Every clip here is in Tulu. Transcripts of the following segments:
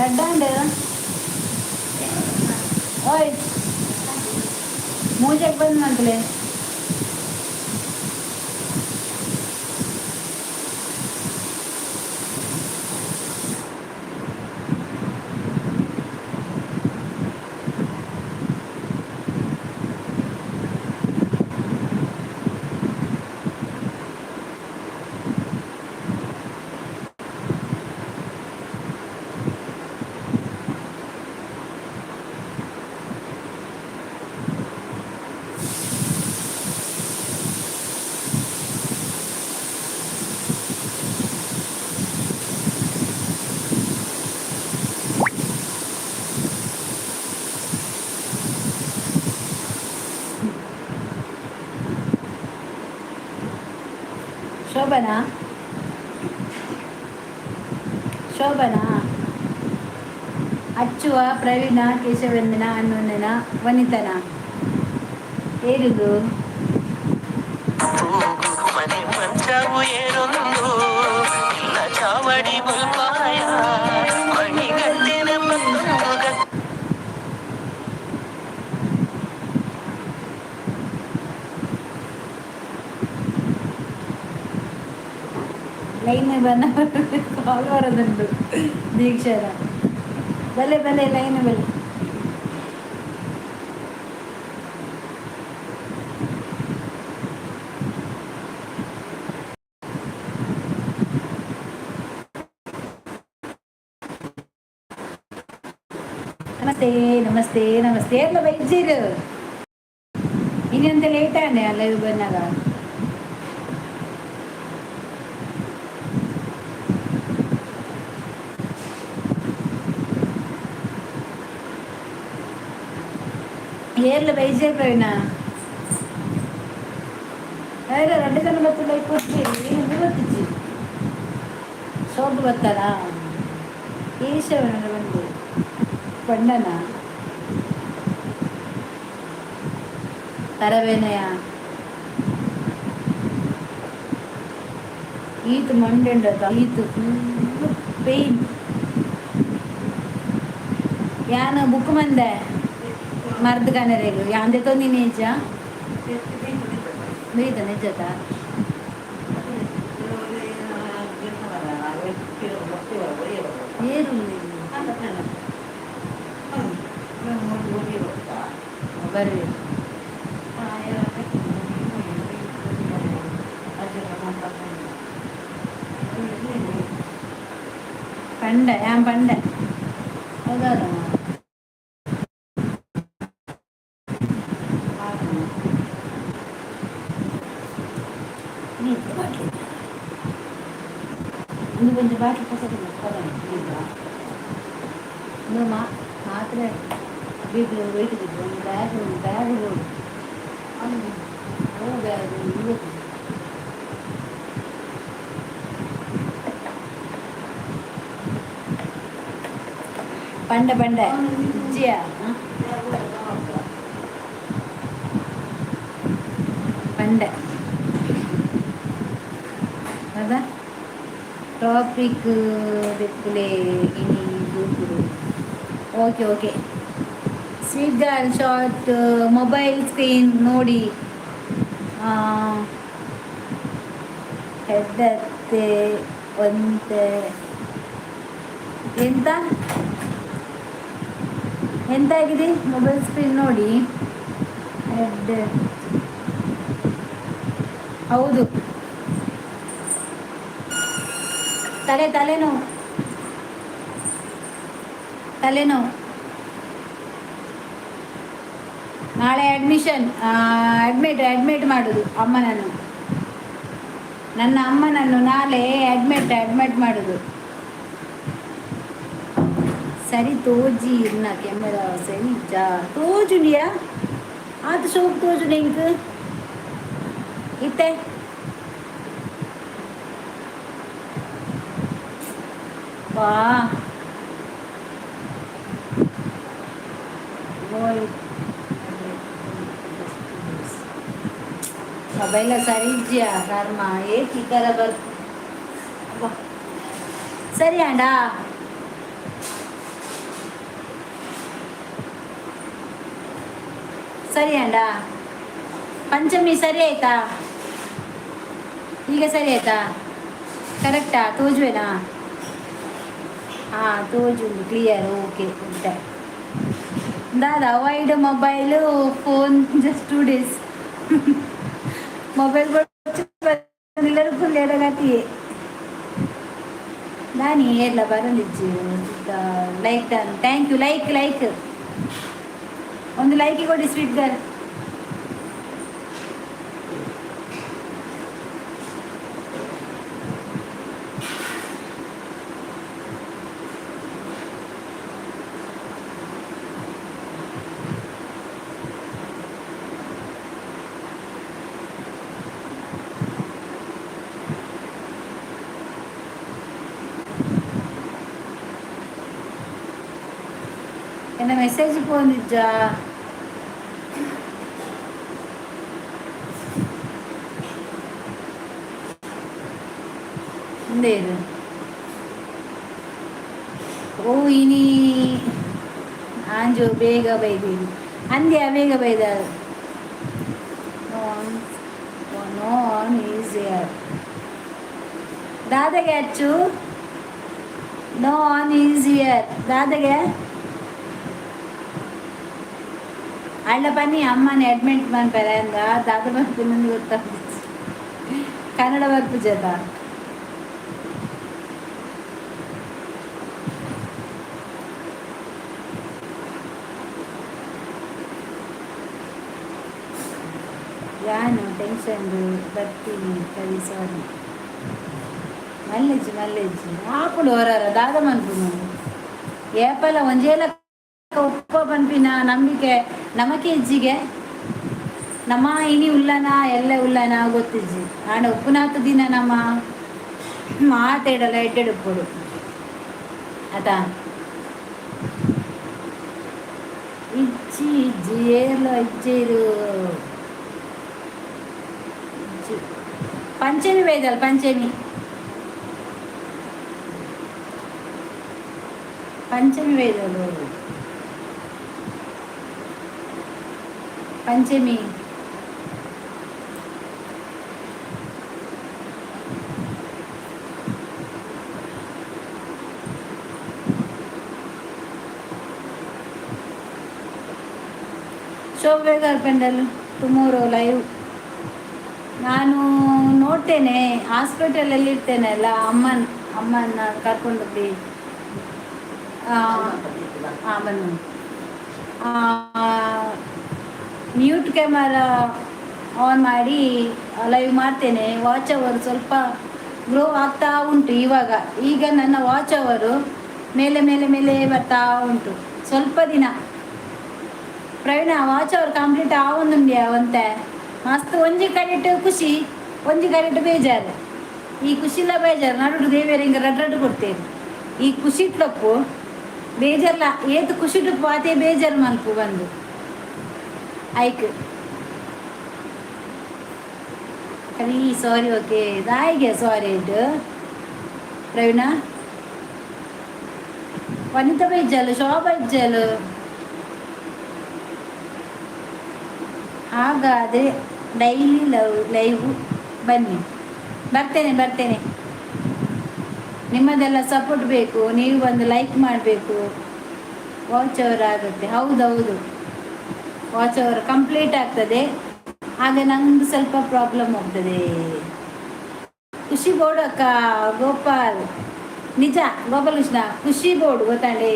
ರಡ್ಡಾಂಡ್. ಓಯ್, ಮೂಜೆಗೆ ಬಂದ್ ಮಂತ್ಲೆ. ಶೋಭನಾ, ಶೋಭನಾ, ಅಚ್ಚುವ, ಪ್ರವೀಣ, ಕೇಶವೇಂದ್ರನ, ಅನ್ನೊಂದನ, ವನಿತನ ಏರುದು. ಮನೆ ಮಂಚವು ಏರೊಂದು ಇಲ್ಲ ಚಾವಡಿ ಬುಲ್ಪಾಯ ಮಣಿಗಟ್ಟಿನ ಪತ್ತೊಂದು. ಲೈನ್ ಬನ್ನ ಕಾಲ್ ಬರೋದುಂಟು ದೀಕ್ಷರ. ಬಲೆ ಬಲೆ, ಲೈನ್ ಬಲೆ. ನಮಸ್ತೆ, ನಮಸ್ತೆ, ನಮಸ್ತೆ. ಎಲ್ಲ ಬೈಜೀರು ಇನ್ನೆಂತ ಲೇಟ್ ಆಂಡೆ ಲೈವ್ ಬಂದಾಗ? ಏರ್ಲ ಬೈಜೇರ್ ಪ್ರವೀಣ? ಏರ ರಡ್ಡು ಜನ ಬತ್ತಲ್ಲ ಕೊಡ್ತೀವಿ ಗೊತ್ತಿಜ್ಜಿ. ಸೋಪು ಬತ್ತಲ್ಲ, ಕೇಶವನ ಬಂದು ಪಂಡನ ತರಬೇನಯ. ಈತ್ ಮಂಡೆಂಡ, ಈತ್ ಫುಲ್ ಪೇಯ್ನ್. ಯಾನ್ ಬುಕ್ ಮಂದೆ ಮರ್ದ್ ಕನರೆಗ್ ಯಾಂದೆ ತೊಂದಿನ ನಿಜ ಬೈದ ನಿಜತ. ಏರು ಬರ್ರಿ. ಪಂಡೆ, ಯಾನ್ ಪಂಡೆ ಹೌದಲ್ಲ? ನೀರು ಬಾಟ್ಲಿ, ಒಂದು ಒಂಜಿ ಬಾಟ್ಲಿ ಪೊಸತ್. ಇಂದು ಮಾತ್ರೆ ಬಿದ್ದು ವೆಯ್ಟ್ ಬಿದ್ದು ಒಂದು ಬ್ಯಾಗ್ ಬ್ಯಾಗ್ ಬೋಡು. ಓ ಬ್ಯಾಗ್ ಇವತ್ತು. ಪಂಡ ಪಂಡ ಇಜ್ಜಿಯಾ? ಪಂಡೆ ಅದ ಟಾಪಿಕ್ ದೆಪ್ಪುಲೆ ಇನಿ ಗ್ರೂಪುಡು. Okay okay. Sweet girl short mobile screen ನೋಡಿ ಹೆಡ್ಡತ್ತೆ ಒಂತೆ. ಎಂತ ಎಂತ ಆಗಿದೆ? ಮೊಬೈಲ್ ಸ್ಕ್ರೀನ್ ನೋಡಿ ಹೆಡ್. ಹೌದು, ತಲೆ ತಲೆನೋವು, ತಲೆನೋವು. ನಾಳೆ ಅಡ್ಮಿಷನ್, ಅಡ್ಮಿಟ್ ಅಡ್ಮಿಟ್ ಮಾಡೋದು ಅಮ್ಮನನ್ನು. ನನ್ನ ಅಮ್ಮನನ್ನು ನಾಳೆ ಅಡ್ಮಿಟ್ ಅಡ್ಮಿಟ್ ಮಾಡೋದು. ಸರಿ ತೋಜಿ ಇರ್ನ ಕ್ಯಾಮೆರಾ ಸರಿ ಜಾ ತೋಜುಂಡಿಯಾ? ಆತ ಶೋಕ್ ತೋಜುಂಡ ಇಂಕ್ ಇತ್ತೆ. ವಾ ಬಾಯ್, ಮೊಬೈಲ ಸರಿ ಇಜ್ಜಿಯಾ? ಕರ್ಮ ಏಕ್ ಈ ಥರ ಬರ್. ಸರಿ ಅಂಡ. ಸರಿ ಅಂಡ? ಪಂಚಮಿ ಸರಿ ಆಯ್ತಾ? ಈಗ ಸರಿ ಆಯ್ತಾ? ಕರೆಕ್ಟಾ? ತೋಜುವೆನಾ? ಹಾಂ, ತೋಜು, ಕ್ಲಿಯರ್. ಓಕೆ, ಉಂಟೆ. ದಾದಾ, avoid mobile phone just 2 days. Mobile ಗತಿ ದಾನಿ ಏರ್ಲ ಬರಂದಿಜ್ಜಿ. Like done, thank you. Like, like, ಒಂದು ಲೈಕ್ ಕೊಡಿ ಸ್ವೀಟ್ ಗರ್ಲ್. ಎನ್ನ ಮೆಸೇಜ್ ಪೋಂದಿಜ್ಜಾ? ಉಂದೇರು. ಓ, ಇನಿ ಆಂಜು ಬೇಗ ಬೈದೀನಿ ಅಂದ್ಯ, ಬೇಗ ಬೈದ. ನೋ ಆನ್ ಈಸಿಯರ್ ದಾದಗೆ ಅಚ್ಚು. ನೋ ಆನ್ ಈಸಿಯರ್ ದಾದಗೆ. ಅಳ್ಳ ಬನ್ನಿ, ಅಮ್ಮನ ಅಡ್ಮಿಟ್ ಮನ್ಪೆರೆ ಅಂದ. ದಾದ ಬರ್ಪುನಂದು ಗೊತ್ತಾಗ್ತದೆ. ಕನ್ನಡ ಬರ್ಪು ಜತ. ಯಾನು ಟೆನ್ಷನ್ ಬರ್ತೀನಿ ಕವಿ, ಸಾರಿ. ಮಲ್ಲೆಜ್ಜಿ ಮಲ್ಲೆಜ್ಜಿ ಆಪುಂಡು ಹೊರರ. ದಾದ ಮನ್ಪುನು? ಏಪಲ ಒಂಜೇಲ ಉಪ್ಪ ಪನ್ಪಿನ ನಂಬಿಕೆ ನಮಕೆ ಇಜ್ಜಿಗೆ. ನಮ್ಮ ಇನಿ ಉಲ್ಲನ ಎಲ್ಲ ಉಲ್ಲನ ಗೊತ್ತಿಜ್ಜಿ. ಆಂಡ ಉಪ್ಪುನಾಥ ದಿನ ನಮ್ಮ ಮಾತಾಡಲ್ಲ, ಎಡ್ಡೆಡುಪ್ಪುಡು ಆತ. ಇಜ್ಜಿ ಇಜ್ಜಿ, ಏರ್ಲ ಇಜ್ಜೇರು ಇಜ್ಜಿ. ಪಂಚಮಿ ಬೈದಲ್, ಪಂಚಮಿ, ಪಂಚಮಿ ಬೈದಲು, ಪಂಚಮಿ. ಶೋಭೆ ಗಾರ್ಪೆಂಡಲ್ ಟುಮಾರೋ ಲೈವ್. ನಾನು ನೋಡ್ತೇನೆ, ಹಾಸ್ಪಿಟಲಲ್ಲಿ ಇರ್ತೇನೆ ಅಲ್ಲ. ಅಮ್ಮನ ಅಮ್ಮನ ಕರ್ಕೊಂಡೋಗಿ. ಹಾಂ, ಬನ್ನಿ. ಮ್ಯೂಟ್ ಕ್ಯಾಮರಾ ಆನ್ ಮಾಡಿ ಲೈವ್ ಮಾಡ್ತೇನೆ. ವಾಚ್ ಅವರು ಸ್ವಲ್ಪ ಗ್ರೋ ಆಗ್ತಾ ಉಂಟು ಇವಾಗ. ಈಗ ನನ್ನ ವಾಚ್ ಅವರು ಮೇಲೆ ಮೇಲೆ ಮೇಲೆ ಬರ್ತಾ ಉಂಟು. ಸ್ವಲ್ಪ ದಿನ ಪ್ರವೀಣ, ವಾಚ್ ಅವರು ಕಂಪ್ಲೀಟ್ ಆವೊಂದುಂಡ್ಯಾ ಒಂತೆ. ಮಸ್ತ್ ಒಂಜಿ ಕಡೆಟ್ ಖುಷಿ, ಒಂಜಿ ಕಡೆಟ್ ಬೇಜಾರು. ಈ ಖುಷಿಲ ಬೇಜಾರು ನಡುಡು ದೇವೇರು ಹಿಂಗೆ ರಡ್ ರಡ್ಡು ಕೊಡ್ತೇನೆ. ಈ ಖುಷಿಟ್ಲಪ್ಪು ಬೇಜಾರ್ಲ ಏತು ಖುಷಿಟುಪ್ಪು ಆತೇ ಬೇಜಾರು ಮಲ್ಪು ಬಂದು ಐಕ್. ಕವಿ ಸಾರಿ, ಓಕೆ. ದಾಯಿಗೆ ಸಾರಿ ಇಟ್ಟು ಪ್ರವೀಣ. ವನಿತಾ ಬೈಜಲ್, ಶೋಭಾ ಇಜ್ಜಲು. ಹಾಗಾದರೆ ಡೈಲಿ ಲವ್ ಲೈವ್ ಬನ್ನಿ. ಬರ್ತೇನೆ, ಬರ್ತೇನೆ. ನಿಮ್ಮದೆಲ್ಲ ಸಪೋರ್ಟ್ ಬೇಕು. ನೀವು ಬಂದು ಲೈಕ್ ಮಾಡಬೇಕು. ವಾಚ್ ಅವರ್ ಆಗುತ್ತೆ. ಹೌದೌದು, ವಾಚ್ ಅವರ್ ಕಂಪ್ಲೀಟ್ ಆಗ್ತದೆ. ಆಗ ನಂದು ಸ್ವಲ್ಪ ಪ್ರಾಬ್ಲಮ್ ಹೋಗ್ತದೆ. ಖುಷಿ ಬೋರ್ಡ್ ಅಕ್ಕ ಗೋಪಾಲ್. ನಿಜ ಗೋಪಾಲಕೃಷ್ಣ, ಖುಷಿ ಬೋರ್ಡ್ ಗೊತ್ತಾಂಡೆ.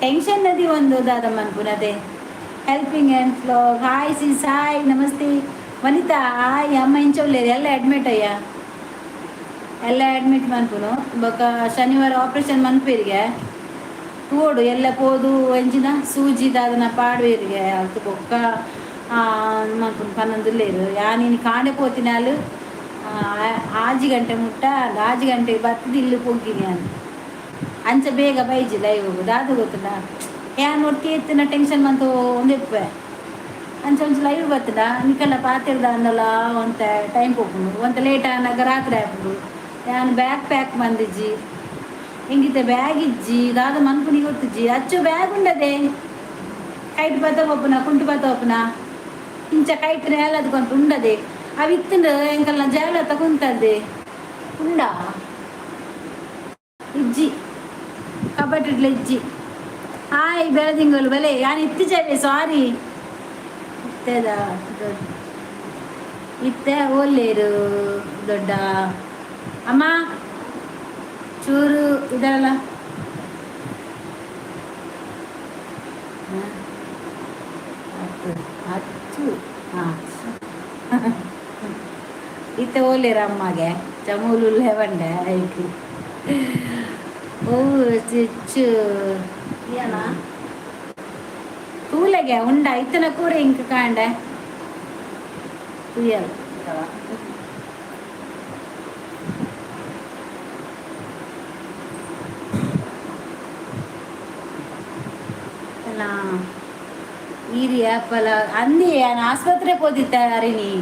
ಟೆನ್ಷನ್ ನದಿ ಒಂದು ದಾದ ಮನ್ಪುನದೆ. Helping and vlog, hi sis, hi, ನಮಸ್ತೆ. ವನಿತಾ ಹಾಯ್. ಅಮ್ಮ ಇಂಚವ್ಲೇರು ಎಲ್ಲ ಅಡ್ಮಿಟ್ ಅಯ್ಯ, ಎಲ್ಲ ಅಡ್ಮಿಟ್ ಮನ್ಪುನು. ಬೊಕ ಶನಿವಾರ ಆಪರೇಷನ್ ಮನ್ಪೇರಿಗೆ ತೋಡು ಎಲ್ಲ ಪೋದು ಎಂಚಿನ ಸೂಜಿ ದಾದನ ಪಾಡುವೇರಿಗೆ. ಅಲ್ತು ಬೊಕ್ಕ ಮನ್ಪುನು ಪನ್ನೊಂದುಲ್ಲೇರು. ಯಾನ್ ಕಾಂಡೆ ಪೋತಿನಾಲು 6 ಗಂಟೆ ಮುಟ್ಟ, 6 ಗಂಟೆಗೆ ಬತ್ತದ ಇಲ್ಲು ಪೊಗ್ಗಿನಿ ಯಾನ್. ಅಂಚ ಬೇಗ ಬೈಜಿ ಲೈವ್. ದಾದ ಗೊತ್ತುಂಡ, ಯಾನ್ ಒಟ್ಟಿ ಎತ್ತಿನ ಟೆನ್ಷನ್ ಮಂತು ಒಂದೆಪ್ಪೆ. ಅಂಚ ಒಂಚ ಲೈವ್ ಬತ್ತದ ನಿಕಲ್ಲ ಪಾತಿರ್ದ ಅಂದಲ ಒಂತೆ ಟೈಮ್ ಪೋಪುಂಡು. ಒಂತೆ ಲೇಟ್ ಆನಾಗ ರಾತ್ರಿ ಆಪುಂಡು. ಯಾನ್ ಬ್ಯಾಗ್ ಪ್ಯಾಕ್ ಬಂದಿಜ್ಜಿ, ಎಂಗಿತ್ತೆ ಬ್ಯಾಗ್ ಇಜ್ಜಿ, ದಾದ ಮನ್ಪುನಿ ಗೊತ್ತಿಜ್ಜಿ. ಅಚ್ಚು ಬ್ಯಾಗ್ ಉಂಡದೆ, ಕೈಟ್ ಬತ್ತ ಪೋಪುನ, ಕುಂಟು ಬತ್ತ ಪೋಪುನ. ಇಂಚ ಕೈಟ್ ನೇಲದ್ ಉಂಡದೆ. ಅವು ಇತ್ತಂಡ ಎಂಕಲ್ನ ಜಾಲ ತಗೊಂತದ್ದೆ ಉಂಡ ಇಜ್ಜಿ ಕಬಡ್ಡಿಡ್ಲ ಇಜ್ಜಿ. ಹಾಯ್ ಬೆಳದಿಂಗಳು ಬಲೆ ಯಾನ್ ಇತ್ತಿಜವೆ, ಸಾರಿ. ಇತ್ತೆದ ದೊಡ್ಡ ಇತ್ತೆ ಓಲ್ಲೇರು ದೊಡ್ಡ ಅಮ್ಮ ಚೂರು ಇದಲ್ಲ. ಹತ್ತು ಹತ್ತು. ಹಾಂ, ಇತ್ತೆ ಓಲೇರು ಅಮ್ಮಗೆ ಚಮೂಲು ಲೆವಂಡೆ ಐಕ್. ಓ ಚಿಚ್ಚು. ಏನ? ತೂಲೆಗೆ ಉಂಡ ಇತ್ತನ ಕೂರ ಇಂಕ ಕಾಂಡೆ ತುಯ್ಯಲ್. ಅಲ್ಲ, ಈರಿ ಆಪಲ ಅಂದಿ ನಾನು ಆಸ್ಪತ್ರೆ ಪೋದಿತ್ತ ಅರಿನಿ.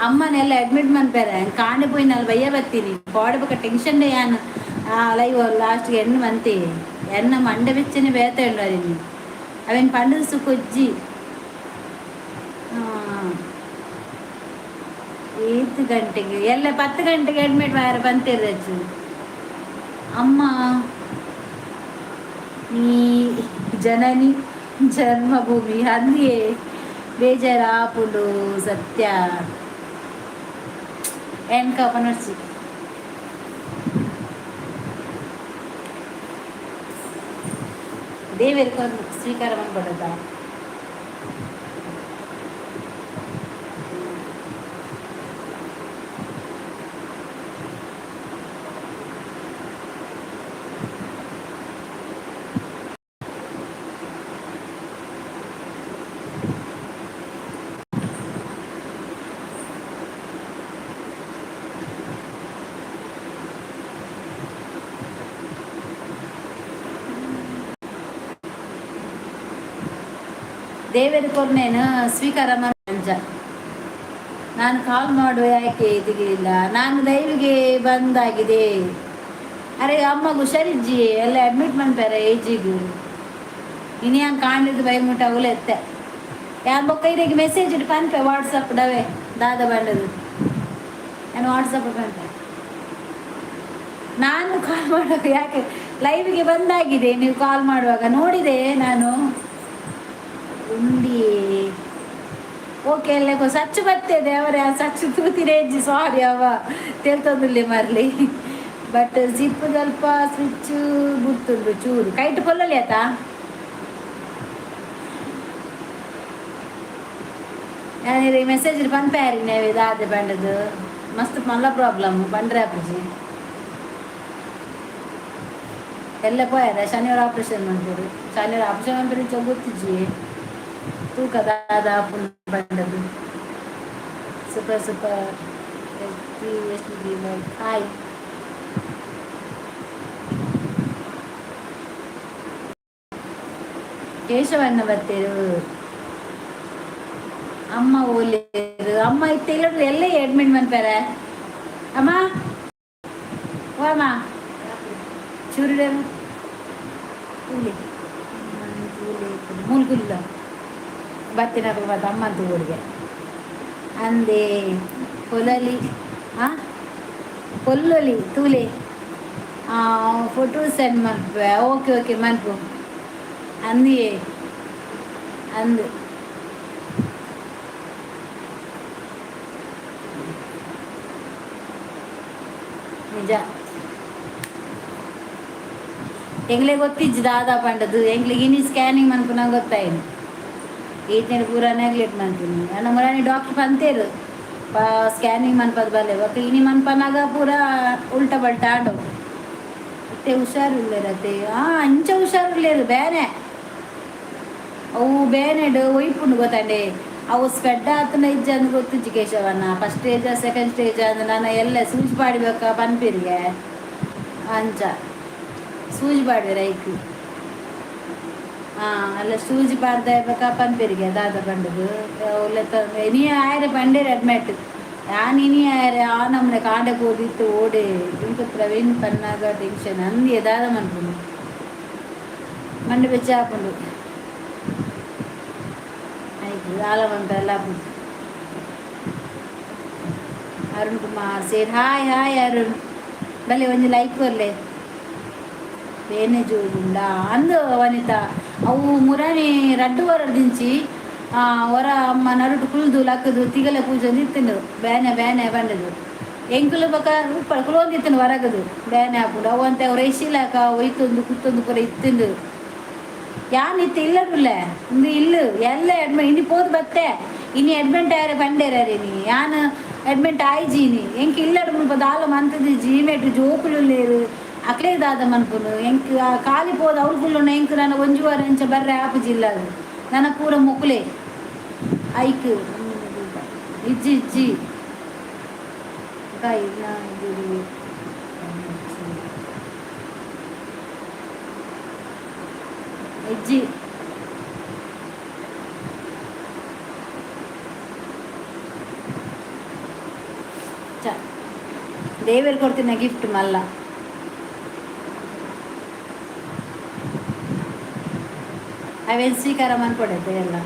ಅಮ್ಮನೆಲ್ಲ ಅಡ್ಮಿಟ್ ಮನ್ಪೇರೆ ಕಾಂಡೆ ಪೋಯಿನಲ್ಲಿ ಬಯ್ಯ ಬತ್ತೀನಿ ಪಾಡ ಬೊಕ ಟೆನ್ಷನ್ ಯಾನ್ ಲೈವ್ ಲಾಸ್ಟ್ಗೆ ಎಣ್ಣೆ ಮಂತಿ ಎನ್ನ ಮಂಡೆ ಬೆಚ್ಚನೆ ಬೇತ ಉಂಡು ಅರಿನಿ. ಅವೇನು ಪಂಡದ ಸುಖೊಜ್ಜಿ ಏತ್ ಗಂಟೆಗೆ ಎಲ್ಲ 10 ಗಂಟೆಗೆ ಅಡ್ಮಿಟ್ ವಾರ ಬಂತಿರಚ್ಚು. ಅಮ್ಮ ನೀ ಜನನಿ ಜನ್ಮಭೂಮಿ ಅಂದಿಯೇ ಬೇಜಾರಾಪುಂಡು ಸತ್ಯ. ಎನ್ಕ ಪನೊಡ್ಚಿ ದೇವೆರ್ ಸ್ವೀಕಾರ ಮನ್ಪೊಡತ್ತ. ದೇವೆರ್ ಕೊರ್ನೇನು ಸ್ವೀಕಾರ ಮಂಜ. ನಾನು ಕಾಲ್ ಮಾಡುವ ಯಾಕೆ ದಿಗಿಲಿಲ್ಲ? ನಾನು ಲೈವ್ಗೆ ಬಂದಾಗಿದೆ. ಅರೆ, ಅಮ್ಮಗೂ ಹುಷಾರಿಜ್ಜಿ, ಎಲ್ಲ ಅಡ್ಮಿಟ್ ಮನ್ಪಾರೆ ಏಜಿಗು. ಇನ್ನು ಕಾಣಿದ್ದು ಬೈ ಮುಟ್ಟ ಅವಳು ಎತ್ತೆ ಯಾನ್ ಬೊಕ್ಕ ಇರೆಗ್ ಮೆಸೇಜ್ ಇಟ್ಟು ಪನ್ಪೆ ವಾಟ್ಸಪ್ ಡವೆ ದಾದ ಬಂಡದು. ನಾನು ವಾಟ್ಸಪ್ ಪನ್ಪೆ. ನಾನು ಕಾಲ್ ಮಾಡುವಾಗ ಯಾಕೆ ಲೈವ್ಗೆ ಬಂದಾಗಿದೆ? ನೀವು ಕಾಲ್ ಮಾಡುವಾಗ ನೋಡಿದೆ ನಾನು. ಉಂಡಿ ಓಕೆ ಎಲ್ಲ ಸಚ್ಚು ಬರ್ತದೆ ಅವರೇ. ಆ ಸಚ್ಚು ತೂತಿರೇಜಿ, ಸಾರಿ. ಅವ ತೇಲ್ತೊಂದುಲ್ಲೆ ಮರ್ಲಿ. ಬಟ್ ಜಿಪ್ ಸ್ವಲ್ಪ ಸ್ವಿಚ್ ಬುರ್ತುಂಡು ಚೂರು ಕೈಟ್ ಪೊಲ್ಲಲಿ ಆತ. ಯಾನಿರಿ ಮೆಸೇಜ್ ಪನ್ಪೇರಿ ನೇವೆ ದಾದೆ ಬಂಡದು. ಮಸ್ತ್ ಮಲ್ಲ ಪ್ರಾಬ್ಲಮ್ ಬಂಡ್ರೆ ಆಪುಜಿ. ಎಲ್ಲ ಪೋಯರ ಶನಿವಾರ ಆಪರೇಷನ್ ಮಾಡ್ಬೋದು. ಶನಿವಾರ ಆಪರೇಷನ್ ಮನ್ಪೆರೆ ಗೊತ್ತಿಜ್ಜಿ. ತೂಕ ದಾದ ಬಂಡದು. Super super. Hi ಕೇಶವಣ್ಣ ಬತ್ತೇರು. ಅಮ್ಮ ಓಲೇರು ಅಮ್ಮ ಇತ್ತೆ ಇಲ್ಲ ಎಲ್ಲ ಅಡ್ಮಿಟ್ ಮನ್ಪೇರೆ ಅಮ್ಮ. ಓ ಅಮ್ಮ, ಚೂರುಡೆ ಕೂಲಿ ಕೂಲಿ ಮೂಲ್ಗುಲ್ಲ ಬತ್ತಿನಕುಲು ಮತ್ತೆ ಅಮ್ಮಂತ ಊರಿಗೆ ಅಂದೆ ಪೊಲಲಿ. ಆ ಪೊಲ್ಲೊಲಿ ತೂಲೆ ಫೋಟೋ ಸೆಂಡ್ ಮನ್ಪುವೆ. ಓಕೆ ಓಕೆ, ಮನ್ಪು ಅಂದಿಯೇ ಅಂದು. ನಿಜ ಎಂಗ್ಲೆ ಗೊತ್ತಿಜ್ಜಿ ದಾದಾ ಪಂಡದು. ಎಂಗ್ಲಿಗೆ ಇನಿ ಸ್ಕ್ಯಾನಿಂಗ್ ಮನ್ಪುನ ಗೊತ್ತಾಯಿನಿ. ಈತನ ಪೂರ ನೆಗ್ಲೆಕ್ಟ್ ಮನ್ಪುನಿ ಅನ್ನ ಮುರಾನಿ ಡಾಕ್ಟರ್ ಪಂತೇರು ಸ್ಕ್ಯಾನಿಂಗ್ ಮನ್ಪದ ಬಲ್ಲೆ. ಬೊಕ್ಕ ಇನಿ ಮನ್ಪನಾಗ ಪೂರ ಉಲ್ಟ ಪಲ್ಟ ಆಂಡವು. ಇತ್ತೆ ಹುಷಾರುಲ್ಲೇರತ್ತೆ. ಆ ಅಂಚ ಹುಷಾರುಲ್ಲೇರು ಬೇನೆ ಅವು ಬೇನೆಡ್ ಒಯ್ಪುಂಡು ಗೊತ್ತಂಡೆ. ಅವು ಸ್ಪ್ರೆಡ್ ಆತನ ಇಜ್ಜ ಅಂದ್ ಗೊತ್ತಿಜ್ಜಿ ಕೇಶವಣ್ಣ. ಫಸ್ಟ್ ಸ್ಟೇಜ್ ಸೆಕೆಂಡ್ ಸ್ಟೇಜ್ ಅಂದ್ ನಾನು ಎಲ್ಲ ಸೂಜಿ ಪಾಡ್ಬೇಕ ಪನ್ಪಿರಿಗೆ. ಅಂಚ ಸೂಜಿ ಪಾಡ್ವೆರ್ ಐಕ್. ಹಾಂ, ಅಲ್ಲ, ಸೂಜಿ ಪಾಡ್ದ ಬೇಕಾ ಪನ್ಪಿರಿಗೆ ದಾದ ಪಂಡದು ಇನಿ ಆಯರೆ ಪಂಡೇರು ಅಡ್ಮಿಟ್. ಯಾನ್ ಇನಿ ಆಯರೆ ಆ ನಮ್ಮನೆ ಕಾಂಡೆ ಕೋದಿತ್ತು ಓಡೆ ಇಂಕ ಪ್ರವೀಣ್ ಪನ್ನಾಗ ಟೆನ್ಷನ್ ಅಂದಿಯೇ ದಾದ ಮನ್ಪುಂಡು ಮಂಡೆ ಬೆಚ್ಚ ಆಪುಂಡು. ಐಕ್ ದಾಲ ಮನ್ಪೆಲ್ಲ ಆಪುಂಡು. ಅರುಣ್ ಕುಮಾರ್ ಸೇರ್. ಹಾಯ್ ಹಾಯ್ ಅರುಣ್, ಬಲೆ ಒಂಜಿ ಲೈಕ್ ಬರ್ಲೆ. ಬೇನೆ ಜೋರುಂಡ ಅಂದು ವನಿತಾ. ಅವು ಮುರಾನಿ ರಡ್ಡು ವರದಿಂಚಿ ಹೊರ ಅಮ್ಮ ನರುಟು ಕುಲ್ದು ಲಕ್ಕದು ತಿಗಲೆ ಪೂಜೆ ಇತ್ತಿಂಡು. ಬೇನೆ ಬೇನೆ ಬಂದದು ಎಂಕುಲು ಬೊಕ ಉಪ್ಪ ಕುಲೊಂದಿತ್ತಿನ ಹೊರಗದು ಬೇನೆ ಹಾಪುಂಡು. ಅವು ಅಂತ ಅವ್ರ ಇಶಿಲಾಕ ಒಯ್ತೊಂದು ಕುತ್ತೊಂದು ಪೂರ ಇತ್ತಿಂಡು. ಯಾನ್ ಇತ್ತೆ ಇಲ್ಲ ಇಂದು ಇಲ್ಲು ಎಲ್ಲ ಅಡ್ಮಿಟ್. ಇನಿ ಪೋದು ಬತ್ತೆ. ಇನಿ ಅಡ್ಮಿಟ್ ಆಯರೆ ಪಂಡೇರ ನೀ. ಯಾನ್ ಅಡ್ಮಿಟ್ ಆಯ್ಜೀನಿ. ಎಂಕ್ ಇಲ್ಲಡ್ ಮುಲ್ಪ ದಾಲ ಮಂತದಿಜ್ಜಿ. ಮೇಟ್ ಜೋಕುಲು ಲೇರು, ಅಕ್ಲೇ ದಾದ ಮನ್ಪುನು? ಎಂಕ್ ಖಾಲಿ ಪೋದು ಅವ್ರು ಕುಲ್ಲುನ. ಎಂಕ್ ನನ್ನ ಒಂಜಿ ವಾರ ಇಂಚ ಬರ್ರೆ ಆಪುಜಿ. ಇಲ್ಲ ನನ್ನ ಪೂರ ಮೊಕುಲೆ ಐಕ್. ಇಜ್ಜಿ ಇಜ್ಜಿ. ಇಲ್ಲ. ಇಜ್ಜಿ. ಚ ದೇವೇರು ಕೊಡ್ತೀನಿ ಗಿಫ್ಟ್ ಮಲ್ಲ. ಅವೇನು ಸ್ವೀಕಾರ ಮಾಡ್ಕೊಡತ್ತೆ ಎಲ್ಲ.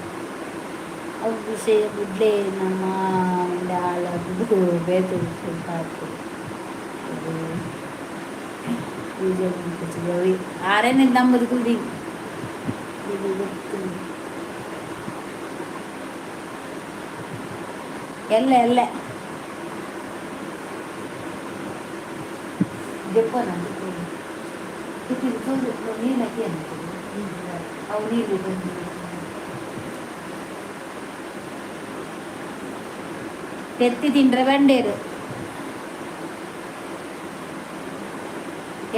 ಅವು ವಿಷಯ ಬುಡ್ಲೆ. ನಮ್ಮ ಆಳ ಬುಡು ಬೇತೆ ಸ್ವಲ್ಪ ಪೂಜೆ ಅವಿ ಆರೇನೆ ನಂಬುದು ಕುಲ್ದಿ ಇದು ಗೊತ್ತು. ಎಲ್ಲ ಎಲ್ಲ ದೆಪ್ಪನ ನೀರು ಹಾಕಿ ಅವು ನೀರು ಬಂದು ತೆತ್ತಿ ತಿಂಡ್ರೆ ಬಂಡೇರು.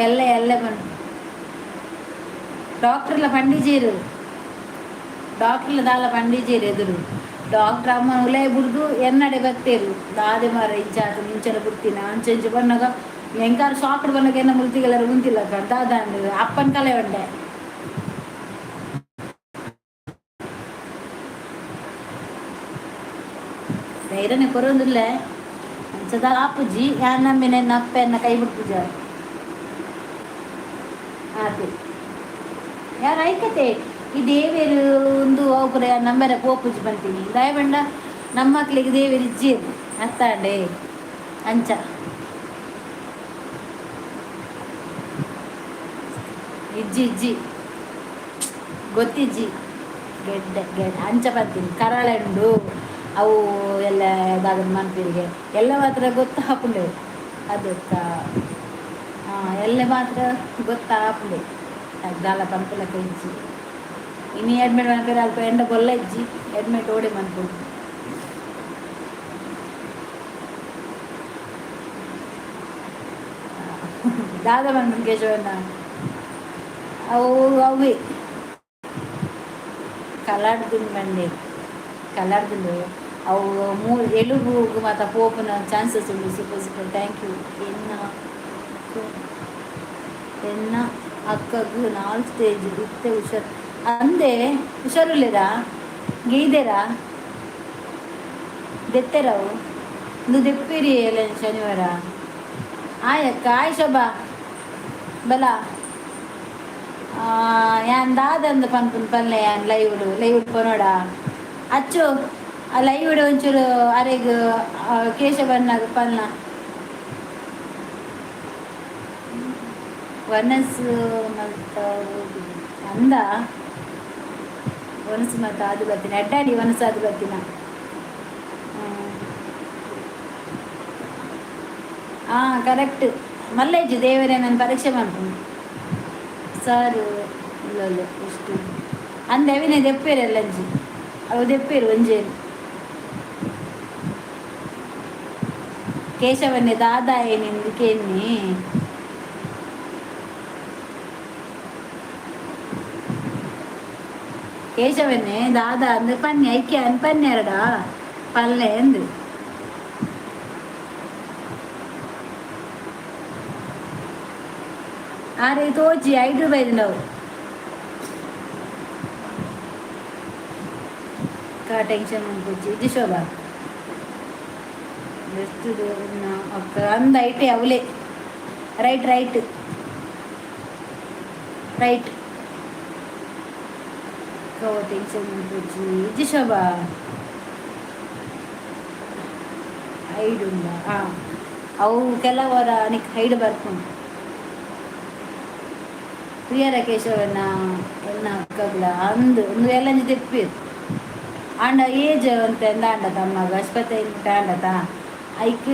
ಎಲ್ಲ ಎಲ್ಲ ಬಂದು ಡಾಕ್ಟ್ರ್ಲ ಪಂಡಿಜೇರು. ಡಾಕ್ಟ್ರ್ಲ ದಾಲ ಪಂಡಿಜೇರು. ಎದುರು ಡಾಕ್ಟ್ರ್ ಅಮ್ಮನ ಉಲೈ ಬುಡ್ದು ಎನ್ನಡೆ ಬತ್ತೇರು. ದಾದೆ ಮಾರ ಇಂಚಾತು ಇಂಚನ ಬುಡ್ತಿನ ಅಂಚೆ ಇಂಚ ಬನ್ನಾಗ ಎಂಕಾರು ಶಾಕ್ಡ್ ಬನ್ನಾಗ ಎನ್ನ ಮುಲ್ತಿಗೆಲ್ಲರೂ ಉಂತಿಲ್ಲ. ದಾದಾಂಡ್ ಅಪ್ಪನ ಕಲೆ ಉಂಡೆ. ಧೈರ್ಯನೇ ಕೊರೊಂದಿಲ್ಲ. ಅಂಚದ ಆಪುಜಿ. ಯಾನ್ ನಂಬಿನ ಅಪ್ಪ ಎನ್ನ ಕೈ ಬಿಡ್ಪುಜ ಆತೆ. ಯಾರು ಐಕತೆ ಈ ದೇವೇರು ಒಂದು ಒಬ್ಬರ ನಂಬರ ಪೋಪುಜಿ ಬಂತೀನಿ. ದಯಬಂಡ ನಮ್ಮ ಮಕ್ಳಿಗೆ ದೇವೇರು ಇಜ್ಜಿ ಅತ್ತಾಂಡೆ ಅಂಚ. ಇಜ್ಜಿ ಇಜ್ಜಿ, ಗೊತ್ತಿಜ್ಜಿ. ಗೆಡ್ಡೆ ಗೆಡ್ಡೆ ಅಂಚ ಪಂತೀನಿ. ಕರಳೆಂಡು ಅವು ಎಲ್ಲ ದಾದ ಮನ್ಪಿರಿಗೆ ಎಲ್ಲ ಮಾತ್ರ ಗೊತ್ತಾಪುಂಡು. ಅದಕ್ಕ ಎಲ್ಲ ಮಾತ್ರ ಗೊತ್ತಾಪುಂಡು. ದಾಲ ಪನ್ಪುಲಕ ಇಜ್ಜಿ. ಇನಿ ಅಡ್ಮಿಟ್ ಮನ್ಪೇರೆ ಅಲ್ಪ ಎಂಡ ಬೊಲ್ಲ ಇಜ್ಜಿ. ಅಡ್ಮಿಟ್ ಓಡೆ ಮನ್ಪುಂಡು. ದಾದ ಮನ್ಪುಂಡು ಕೇಶವಣ್ಣ. ಅವು ಅವೆ ಕಲಾಡ್ದುಂಡು ಬಂಡೆ ಕಲಾಡ್ದುಂಡು. ಅವು ಮೂ ಎಲುಬು ಮಾತ ಪೋಪುನ ಚಾನ್ಸಸ್ ಉಂಡು. Super super, thank you. ಎನ್ನ ಎನ್ನ ಅಕ್ಕಗ್ ನಾಲ್ ಸ್ಟೇಜ್ ಇತ್ತೆ ಹುಷಾರ್ ಅಂದೆ. ಹುಷಾರುಲ್ಲೇರಾ? ಗೀದೆರಾ ದೆತ್ತೆರವು ಇಂದು ದೆಪ್ಪಿರಿ ಎಲ್ಲ ಶನಿವಾರ. ಆಯಕ್ಕ, ಆಯ್ ಶೋಭಾ ಬಲ. ಯಾನ್ ದಾದಂದು ಪನ್ಪುನ್ ಪನ್ಲೆ. ಯಾನ್ ಲೈವ್ಡ್ ಲೈವ್ಡ್ ಪನೋಡ ಅಚ್ಚು. ಆ ಲೈವ್ಡ್ ಒಂಚೂರು ಅರೆಗ್ ಕೇಶವಣ್ಣಗ್ ಪನ್ನ. ವನಸು ಮಲ್ತ ಅಂದ. ವನಸು ಮಲ್ತ ಅದು ಬತ್ತಿನ ಅಡ್ಡಾಡಿ ವನಸು ಅದು ಬತ್ತಿನ. ಹಾಂ, ಕರೆಕ್ಟ್. ಮಲ್ಲೇಜು ದೇವರೇ ನಾನು ಪರೀಕ್ಷೆ ಮಾಡ್ತೀನಿ ಸರ್. ಇಲ್ಲ ಇಲ್ಲ, ಎಷ್ಟು ಅಂದೆ ಅವಿನೇ ದೆಪ್ಪೇರು ಎಲ್ಲಂಜಿ. ಅವು ದೆಪ್ಪೇರು ಒಂಜೇನು. ಕೇಶವನ್ನೇ ದಾದಾ ಏನಿಂದು ಕೇನ್ನಿ. ಕೇಶವನ್ನೇ ದಾದಾ ಅಂದು ಪನ್ನೆ ಐಕ್ಯ ಅನ್ ಪನ್ನೆರಡ ಪಲ್ಲೆ ಅಂದು. ಆರೆ ತೋಜಿ 5 ರೂಪಾಯಿ. ಟೆನ್ಷನ್ ಅನ್ಪುಜಿ ಇದು ಶೋಭಾ. ಎಷ್ಟು ಅಕ್ಕ ಅಂದ ಐಟೆ ಅವಲೇ. Right right right. Tension ಅನ್ಪುಜಿ ಇದು ಶೋಭಾ. ಹೈಡ್ ಉಂಡ. ಹಾಂ, ಅವು ಕೆಲವರ ನಿಕ್ ಹೈಡ್ ಬರ್ಪುಂಡು. ಪ್ರಿಯರ ಕೇಶವನ ಎನ್ನ ಅಕ್ಕಗ್ಲ ಅಂದು ಒಂದು ಎಲ್ಲಂಜಿ ತೆಪ್ಪಿರು. ಆಂಡ ಏಜ್ ಅಂತ ಎಂದಾಂಡ ತಮ್ಮಗ ಅಶ್ಪತೈನ್ ಆಂಡತ ಐಕ್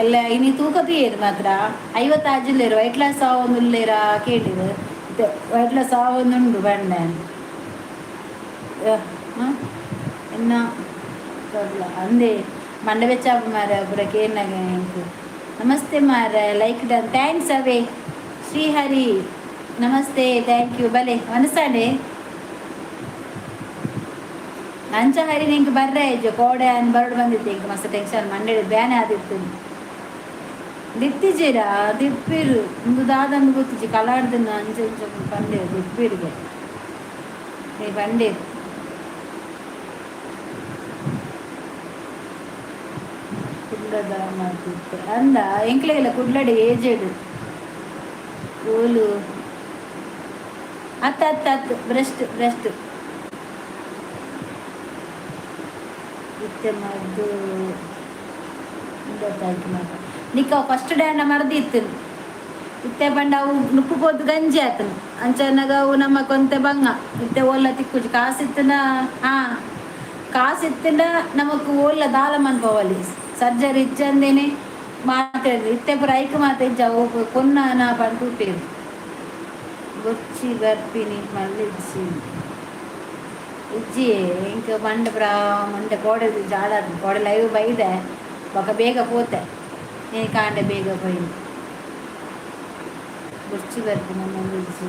ಎಲ್ಲ ಇನಿ ತೂಕ ತೂಯೆರ್ ಮಾತ್ರ 50 ಜಿಲ್ಲೆರು ವೈಟ್ ಲಾಸ್ ಆವೊಂದುಲ್ಲೇರಾ ಕೇಳಿರು. ವೈಟ್ ಲಾಸ್ ಆವೊಂದುಂಡು ಬಂಡೆ ಎನ್ನ ಅಂದೆ ಮಂಡೆ ಬೆಚ್ಚಾಪ ಮಾರ ಪೂರ ಕೇನಾಗ ಎಂಕ್. ನಮಸ್ತೆ ಮಾರ, ಲೈಕ್ ಡನ್, thanks ಅವೇ. Srihari namaste, thank you. ಬಲೆ ಮನಸಾಂಡೆ ಅಂಚ ಹರಿ ನಿಂಗೆ ಬರ್ರೆ ಇಜ್ಜು ಕೋಡೆ ಅನ್ ಬರಡು ಬಂದಿತ್ತು. ಇಂಕ ಮಸ್ತ್ ಟೆನ್ಷನ್, ಮಂಡೆ ಬ್ಯಾನೆ ಆದಿತ್ತು. ದಿತ್ತಿಜೀರಾ ದಿಪ್ಪಿರು ಒಂದು ದಾದಂದು ಗೊತ್ತಿಜ್ಜಿ ಕಲಾಡ್ದನ್ನ ಅಂಚ ಇಂಚ ಪಂಡೇರು ದಿಪ್ಪಿರಿಗೆ ನೀ ಪಂಡೇರು. ಕುಡ್ಲದ ಮಾಡ್ತಿತ್ತು ಅಂದ ಎಂಕ್ಲೆಗೆಲ್ಲ ಕುಡ್ಲಡೆ ಏಜೆಡ್ ಓಲು ಅತ್ತ ಅತ್ತ ಅತ್ತು ಬ್ರೆಸ್ಟ್ ಬ್ರೆಸ್ಟ್ ಇತ್ತೆ ಮದ್ದು ಗೊತ್ತಾಯ್ತು ಮಾತ. ನಿಕ್ಕ ಫಸ್ಟ್ ಡೇ ಅಣ್ಣ ಮರ್ದಿತ್ತು. ಇತ್ತೆ ಪಂಡ ಅವು ನುಪ್ಪು ಪೋದು ಗಂಜಿ ಆತನು. ಅಂಚನಗ ಅವು ನಮ್ಮ ಕೊಂತೆ ಬಂಗ ಇತ್ತೆ ಓಲ್ಲ ತಿಕ್ಕುಜಿ. ಕಾಸಿತ್ತನ ಹಾ ಕಾಸಿತ್ತಿನ ನಮಕ್ ಓಲ್ಲ ದಾಲ ಮನ್ಪವಲ್ಲಿ ಸರ್ಜರಿ ಇಜ್ಜಂದೇನೆ ಮಾತಾಡಿದ್ರು. ಇತ್ತೆ ಪೂರ ಐಕ್ ಮಾತ ಇಜ್ಜ ಅವು ಕೊನ್ನ ನಾ ಪಂಡ್ ಬೊಚ್ಚಿ ಬರ್ಪಿನಿ ಮಲ್ಲಿಜ್ಜಿ ಇಜ್ಜಿ ಇಂಕ ಮಂಡೆ ಪುರ ಮಂಡೆ ಕೋಡೆ ಜಾಡ ಕೋಡೆ ಲೈವ್ ಬೈದೆ ಬೊಕ ಬೇಗ ಪೋತೆ. ನೀ ಕಾಂಡೆ ಬೇಗ ಪೋಯಿನಿ. ಬೊಚ್ಚಿ ಬರ್ಪಿನ ಮಲ್ಲಿಜ್ಜಿ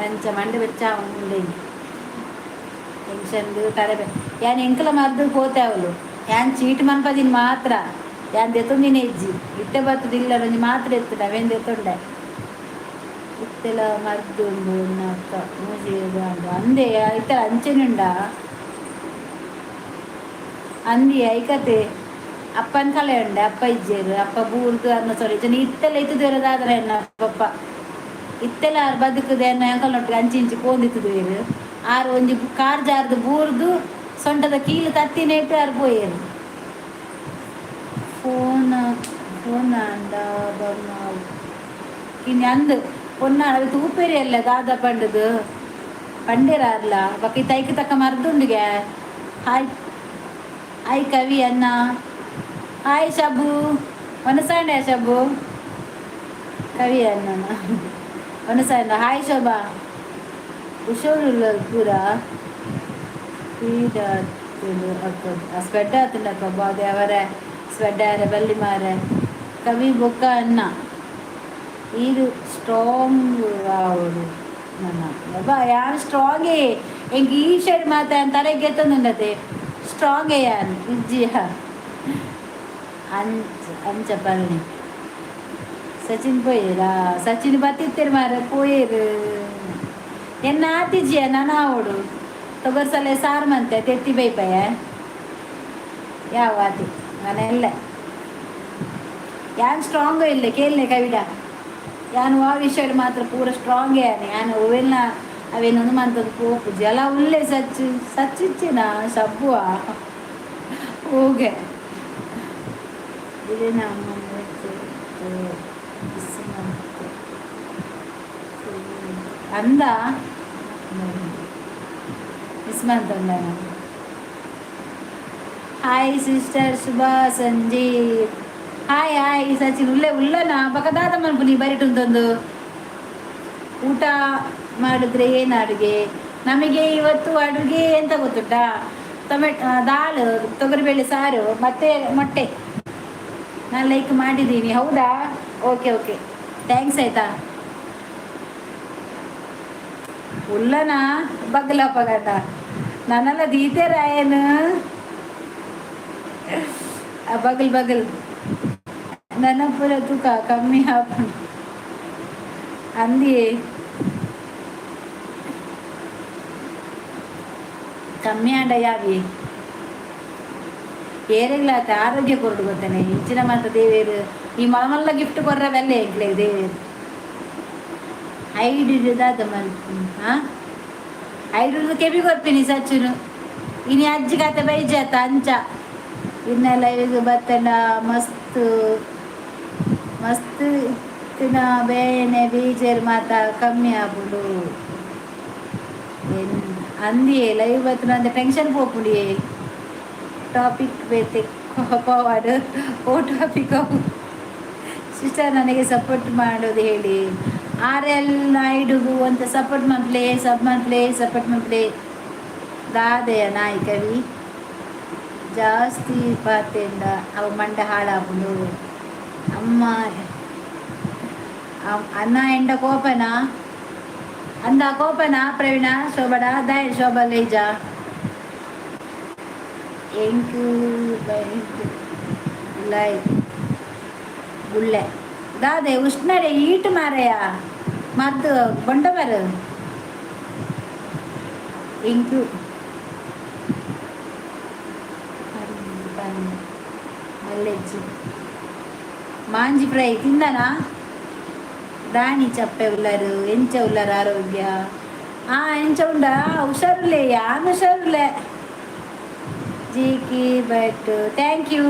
ಅಂಚ ಮಂಡೆ ಬೆಚ್ಚ ಉಂಡೆ ಟೆನ್ಷನ್ ತಲೆ. ಯಾನ್ ಎಂಕಲ ಮರ್ದು ಪೋತೆ ಅವಳು. ಯಾನ್ ಚೀಟ್ ಮನ್ಪದಿನ ಮಾತ್ರ ಯಾನ್ ದೆತ್ತೊಂದಿನ ಇಜ್ಜಿ. ಇತ್ತೆ ಬತ್ತದಿಲ್ಲ ಒಂಜಿ ಮಾತ್ರ ಎತ್ತುಂಡ ಅವೇನ್ ದೆತ್ತೊಂಡೆ. ಇತ್ತೆಲ ಮರ್ದು ಉಂಡು ಅಕ್ಕ ಮೂಜಿ ಅಂದೆ ಇತ್ತೆಲ ಅಂಚೆನುಂಡ ಅಂದಿ ಐಕತೆ ಅಪ್ಪನ ಕಲೆ ಉಂಡೆ. ಅಪ್ಪ ಇಜ್ಜೇರು ಅಪ್ಪ ಬೂರ್ದು ಅನ್ನ ಸೊರಿ ಜನ ಇತ್ತೆಲ್ಲ ಇತ್ತುದೇರು ಎನ್ನ ಪಪ್ಪ ಇತ್ತೆಲ್ಲ ಆರು ಬದುಕುದೆ ಎನ್ನ ಅಂಕಲ್ ಅಂಚಿ ಇಂಚಿ ಪೋಂದಿತ್ತುದೇರು. ಆರು ಒಂಜಿ ಕಾರ್ ಜಾರ್ದು ಬೂರ್ದು ಸೊಂಟದ ಕೀಲು ತತ್ತಿನೇಟು ಆರು ಪೋಯೇರು. ಫೋನ್ ಫೋನ್ ಅಂಡ ಬೊಮ್ಮ ಇನ್ನು ಅಂದು ಪೊನ್ನ ಅವು ತೂಪೆರಿ ಅಲ್ಲ ದಾದ ಪಂಡದು ಪಂಡೇರಾರ್ಲ ಬೊಕ ಇತ್ತೆ ಐಕ್ ತಕ್ಕ ಮರ್ದುಂಡುಗೆ. ಹಾಯ್ ಹಾಯ್ ಕವಿ ಅಣ್ಣ, ಹಾಯ್ ಶಬು ವನಸಾಂಡೆ ಶಬು ಕವಿ ಅಣ್ಣನ ವನಸಾಂಡ. ಹಾಯ್ ಶೋಭಾ ಹುಷಾರುಲ್ಲ ಪೂರ ಸ್ಪೀಡ್ ಅಕ್ಕ ಸ್ವೆಡ್ ಆತುಂಡಕ್ಕ ಬಾದೆ ಅವರೆ ಸ್ವೆಡ್ ಆರೆ ಬಲ್ಲಿ ಮಾರೆ ಕವಿ ಬೊಕ್ಕ ಅಣ್ಣ ಈರು ಸ್ಟ್ರಾಂಗ್ ಆವಡು ನನ್ನ ಅಬ್ಬಾ ಯಾನ್ ಸ್ಟ್ರಾಂಗೇ. ಎಂಕ್ ಈ ಶೇಡ್ ಮಾತ ತಲೆಗೆ ಎತ್ತೊಂದುಂಡತೆ ಸ್ಟ್ರಾಂಗೇ ಯಾನ್ ಇಜ್ಜಿಯ ಅಂಚ ಅಂಚ ಪಲ್ನಿ ಸಚಿನ್ ಪೋಯೇರಾ? ಸಚಿನ್ ಬತ್ತಿತ್ತೇರು ಮಾರ ಪೋಯೇರು. ಎನ್ನ ಆತಿಜ್ಜಿಯ ನನ ಆವಡು ತೊಗರ್ಸಲೆ ಸಾರು ಮಂತೆ ತೆತ್ತಿ ಬೈಪಯ ಯಾವ ಆತಿ ನಾನೆಲ್ಲ ಯಾನ್ ಸ್ಟ್ರಾಂಗ್ ಇಲ್ಲ ಕೇಳನೆ ಕವಿಡ. ಯಾನ್ ವಾ ವಿಷಯಡ್ ಮಾತ್ರ ಪೂರ ಸ್ಟ್ರಾಂಗ್ ಯಾನ್ ಯಾನ್ ಒವೆಲ್ನ ಅವೇನೊಂದು ಮಂತದ್ದು ಪೋಪುಜಿ ಜಲ ಉಲ್ಲೆ ಸಚ್ಚು ಸಚ್ಚಿಚ್ಚಿನ ಸಬ್ಬುವ ಹೋಗೆ ಇದೇನ ಅಂದ ಮಿಸ್ ಮಂತಂದ. Hi sister Shubha Sanjeev, hi hi Sachin ಉಲ್ಲೆ ಉಲ್ಲನ ಬಕದಾದ ಮನ್ಪು ನೀ ಬರಿಟುಂತೊಂದು. ಊಟ ಮಾಡಿದ್ರೆ ಏನು ಅಡುಗೆ ನಮಗೆ ಇವತ್ತು? ಅಡುಗೆ ಎಂತ ಗೊತ್ತುಂಟಾ? ಟೊಮೆಟೊ ದಾಲ್, ತೊಗರಿಬೇಳೆ ಸಾರು ಮತ್ತೆ ಮೊಟ್ಟೆ. ನಾನು ಲೈಕ್ ಮಾಡಿದ್ದೀನಿ. ಹೌದಾ? ಓಕೆ ಓಕೆ, thanks ಆಯ್ತಾ. ಉಲ್ಲನ ಬಗ್ಲ ಪಗಟ ನನ್ನೆಲ್ಲ ದೀತೇರಾಯನು ಬಗಲ್ ಬಗಲ್ ನನ್ನ ಪೂರ ತೂಕ ಕಮ್ಮಿ ಆಪುಂಡು ಅಂದಿಯೇ ಕಮ್ಮಿ ಆಂಡ ಯಾವಿ ಏರೆಗ್ಲಾತ ಆರೋಗ್ಯ ಕೊರಡು ಗೊತ್ತೇನೆ. ಇಂಚಿನ ಮಾತ ದೇವೇರು ಈ ಮಲ್ಲ ಗಿಫ್ಟ್ ಕೊರ್ರ ಬೆಲ್ಲೆ ಎಂಕ್ಲೆ ದೇವೇರು. ಐಡ್ ದಾದ ಮಲ್ಪು ಹಾ ಐಡು ಕೆಬಿ ಕೊರ್ಪಿನಿ ಸಚ್ಚುನು ಇನಿ ಅಜ್ಜಿ ಕತೆ ಬೈಜಾತ ಅಂಚ. ಇನ್ನ ಲೈವ್ಗೆ ಬತ್ತಂಡ ಮಸ್ತ್ ಮಸ್ತ್ ಇತ್ತಿನ ಬೇನೆ ಬೀಜರ್ ಮಾತ ಕಮ್ಮಿ ಆಪುಂಡು. ಅಂದಿಯೇ ಲೈವ್ ಬತ್ತನ ಅಂದ ಟೆನ್ಷನ್ ಪೋಪುಂಡಿಯೇ. ಟಾಪಿಕ್ ಬೇತೆ ಪೋವಾಡ್, ಓ ಟಾಪಿಕ್? ಸಿಸ್ಟರ್, ನನಗೆ ಸಪೋರ್ಟ್ ಮಾಡೋದು ಹೇಳಿ. ಆರ್ ಎಲ್ ನಾಯ್ಡುಗು ಅಂತ ಸಪೋರ್ಟ್ ಮನ್ಪ್ಲೆ, ಸಬ್ ಮನ್ಪ್ಲೆ, ಸಪೋರ್ಟ್ ಮನ್ಪ್ಲೆ. ದಾದೆಯ ನಾಯಿ ಕವಿ ಜಾಸ್ತಿ ಪಾತೆಂಡ ಅವು ಮಂಡ ಹಾಳಾಪುಂಡು. ಅಮ್ಮ, ಅನ್ನ ಎಂಡ ಕೋಪನ ಅಂದ ಕೋಪನ ಪ್ರವೀಣ ಶೋಭಡ ದಾಯ ಶೋಭಾ ಲೇಜ ಎಂಕು ಬೈಕ್ ಲೈ ಗುಳ್ಳೆ ದಾದೆ ಉಷ್ಣಡೆ ಈಟ್ ಮಾರಯ ಮದ್ದು ಬೊಂಡ ಮರು ಎಂಕು ಮಲ್ಲೆಜ್ಜಿ ಮಾಂಜಿ ಫ್ರೈ ತಿಂದನಾ? ದಾಣಿ ಚಪ್ಪೆ ಉಲ್ಲರು, ಎಂಚ ಉಲ್ಲರು? ಆರೋಗ್ಯ ಆ ಎಂಚ ಉಂಡ? ಹುಷಾರುಲೆ, ಯಾನ್ ಹುಷಾರುಲೆ. G K but thank you,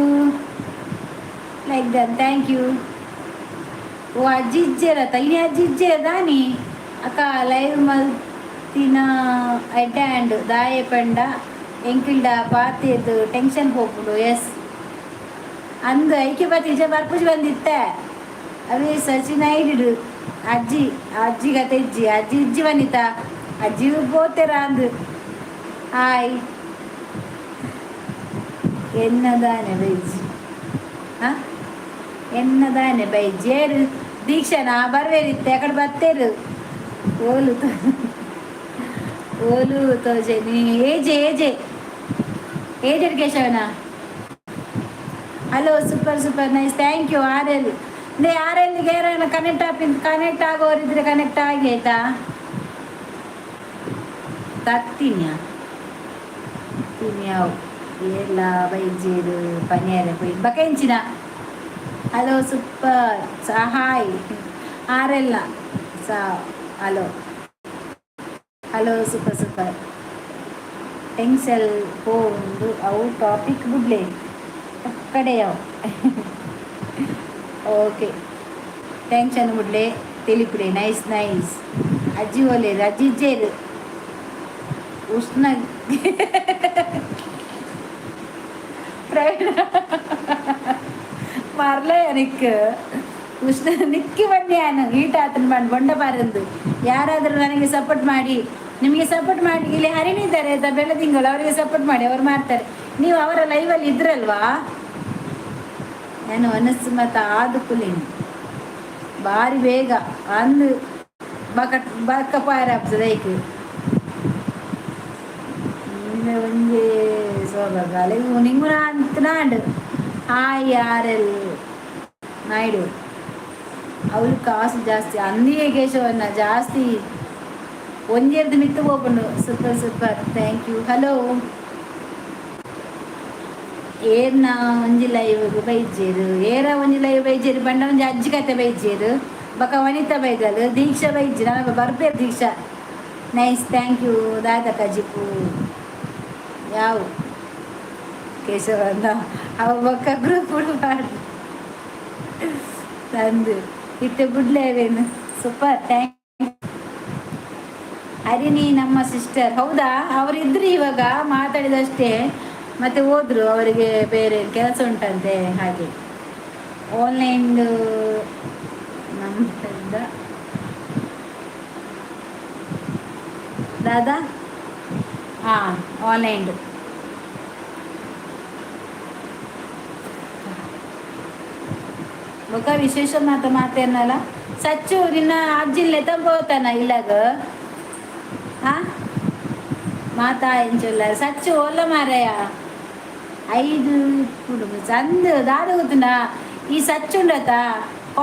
like done, thank you. ಓ ಅಜ್ಜಿ ಇಜ್ಜೇರತ್ತ? ಇನಿ ಅಜ್ಜಿ ಇಜ್ಜೇರ್ ದಾನಿ? ಅಕ್ಕ, ಲೈವ್ ಮಲ್ತಿನ ಎಡ್ಡೆ ದಾಯೆ ಪಂಡ ಎಂಕಿಲ್ಡ ಪಾತೆರ್ದು ಟೆನ್ಷನ್ ಪೋಪುಂಡು. ಎಸ್, ಅಂದ್ ಐಕೆ ಬತ್ತಿ ಬರ್ಪುಜಿ ಬಂದಿತ್ತೆ. ಅವೇ ಸಚಿನ್ ಐಡಿಡು ಅಜ್ಜಿ ಅಜ್ಜಿ ಕತೆ ಇಜ್ಜಿ, ಅಜ್ಜಿ ಇಜ್ಜಿ ಬಂದಿತ್ತ, ಅಜ್ಜಿ ಪೋತೆರ ಅಂದು. ಹಾಯ್, ಎನ್ನದಾನೆ ಬೈಜಿ? ಹಾ, ಎನ್ನದಾನೆ ಬೈಜಿ? ಏರು ದೀಕ್ಷಾನ ಬರ್ವೇರಿತ್ತೆ? ಅಕಡೆ ಬತ್ತೇರು. ಓಲು ಓಲು ತೋಜೆನಿ. ಏಜೆ ಏಜೆ ಏಜ್ ಕೇಶವನ. Hello, super super, nice, thank you. R L ನೇ ಆರ್ ಎಲ್ಗೆ ಯಾರನ್ನ ಕನೆಕ್ಟ್ ಆಪಿ ಕನೆಕ್ಟ್ ಆಗೋರಿದ್ರೆ ಕನೆಕ್ಟ್ ಆಗಿ, ಆಯ್ತಾ? ತತ್ತಿನ್ಯಾ ತಿನ್ಯಾವು ಏರ್ಲ ಬೈಜೇರು ಪನಿಯಾರ ಪೋಯಿ ಬಕೆಂಚಿನ. ಹಲೋ, ಸೂಪರ್, ಹಾಯ್ ಆರ್ ಎಲ್ನ ಸಾ. Hello hello, super super. ಟೆನ್ಸಲ್ ಪೋಂಡು ಅವು ಟಾಪಿಕ್ ಬುಡ್ಲೆ ಕಡೆಯವು. ಓಕೆ, ಟೆನ್ಷನ್ ಬುಡ್ಲೆ, ತಿಳಿಪುಡೆ. Nice nice. ಅಜ್ಜಿ ಒಲ್ಲೇರು? ಅಜ್ಜಿ ಇಜ್ಜೇರು. ಉಷ್ಣ ಪ್ರವೀಣ ಮರ್ಲೆ ನಿಕ್ ಉಷ್ಣ ನಿಕ್ಕಿ ಬನ್ನಿ. ನಾನು ಈಟ ಆತನ ಬಣ್ಣ ಬೊಂಡ ಬಾರಂದು. ಯಾರಾದರೂ ನನಗೆ ಸಪೋರ್ಟ್ ಮಾಡಿ, ನಿಮಗೆ ಸಪೋರ್ಟ್ ಮಾಡಿ. ಇಲ್ಲಿ ಹರಿಣಿ ಇದ್ದಾರೆ, ಆಯ್ತಾ? ಬೆಳದಿಂಗಳು ಅವರಿಗೆ ಸಪೋರ್ಟ್ ಮಾಡಿ, ಅವ್ರು ಮಾಡ್ತಾರೆ. ನೀವು ಅವರ ಲೈವಲ್ಲಿ ಇದ್ರಲ್ವಾ? ನಾನು ಮನಸ್ಸು ಮತ್ತು ಆದು ಕುಲಿನಿ ಬಾರಿ ಬೇಗ ಅಂದು ಬಕ ಬಕ್ಕ ಪಾರ ಆಗ್ತದೆ. ಐಕ್ ಒಂಜಿ ಸೋಬಗಾಲ ನಿಂಗು ಅಂತ. ಹಾಯ್ ಆರ್ ಎಲ್ ನಾಯ್ಡು. ಅವಳು ಕಾಸು ಜಾಸ್ತಿ ಅಂದಿಯೇ ಕೇಶವನ್ನ ಜಾಸ್ತಿ ಒಂಜೆರ್ದು ಮಿತ್ತು ಹೋಗ್ಬಂಡು. Super super, thank you. Hello, ಏರ್ನ ಒಂಜಿ ಲೈವ್ ಬೈಜೇರು? ಏರ ಒಂಜಿ ಲೈವ್ ಬೈಜೇರು ಬಂಡ ಒಂಜಿ ಅಜ್ಜಿ ಕತೆ ಬೈಜೇರು. ಬಕ ವನಿತಾ ಬೈದಲ್, ದೀಕ್ಷಾ ಬೈಜಿ ನನ್ನ ಬರ್ಪೇರು. ದೀಕ್ಷಾ ನೈಸ್, thank you. ದಾದ ಕಜಿಪು ಯಾವ ಕೇಶವನ್ನ ಅವ ಬೊಕ್ಕ ಗ್ರೂಪ್ ಮಾಡಿ ತಂದು ಇತ್ತೆ ಬುಡ್ಲೇವೇನು. Super, thank. Harini ನಮ್ಮ ಸಿಸ್ಟರ್, ಹೌದಾ? ಅವರಿದ್ರು ಇವಾಗ ಮಾತಾಡಿದಷ್ಟೇ, ಮತ್ತೆ ಹೋದ್ರು. ಅವರಿಗೆ ಬೇರೆ ಕೆಲಸ ಉಂಟಂತೆ, ಹಾಗೆ. ಆನ್ಲೈನ್ ನಮ್ಮ ದಾದಾ. ಹಾಂ, ಆನ್ಲೈನ್ ಬೊಕ ವಿಶೇಷ ಮಾತ ಮಾತೇನಲ್ಲ. ಸಚ್ಚು, ನಿನ್ನ ಅಜ್ಜಿಲ್ಲೆ ತಂಬೋತಾನ ಇಲ್ಲಾಗ? ಆ ಮಾತಾ ಎಂಚುಲ್ಲ ಸಚ್ಚು ಒಲ್ಲ ಮಾರಯ. ಐದು ಕುಡುಂಬ ಚಂದ ದಾದ ಗೊತ್ತುಂಡ? ಈ ಸಚ್ಚುಂಡತ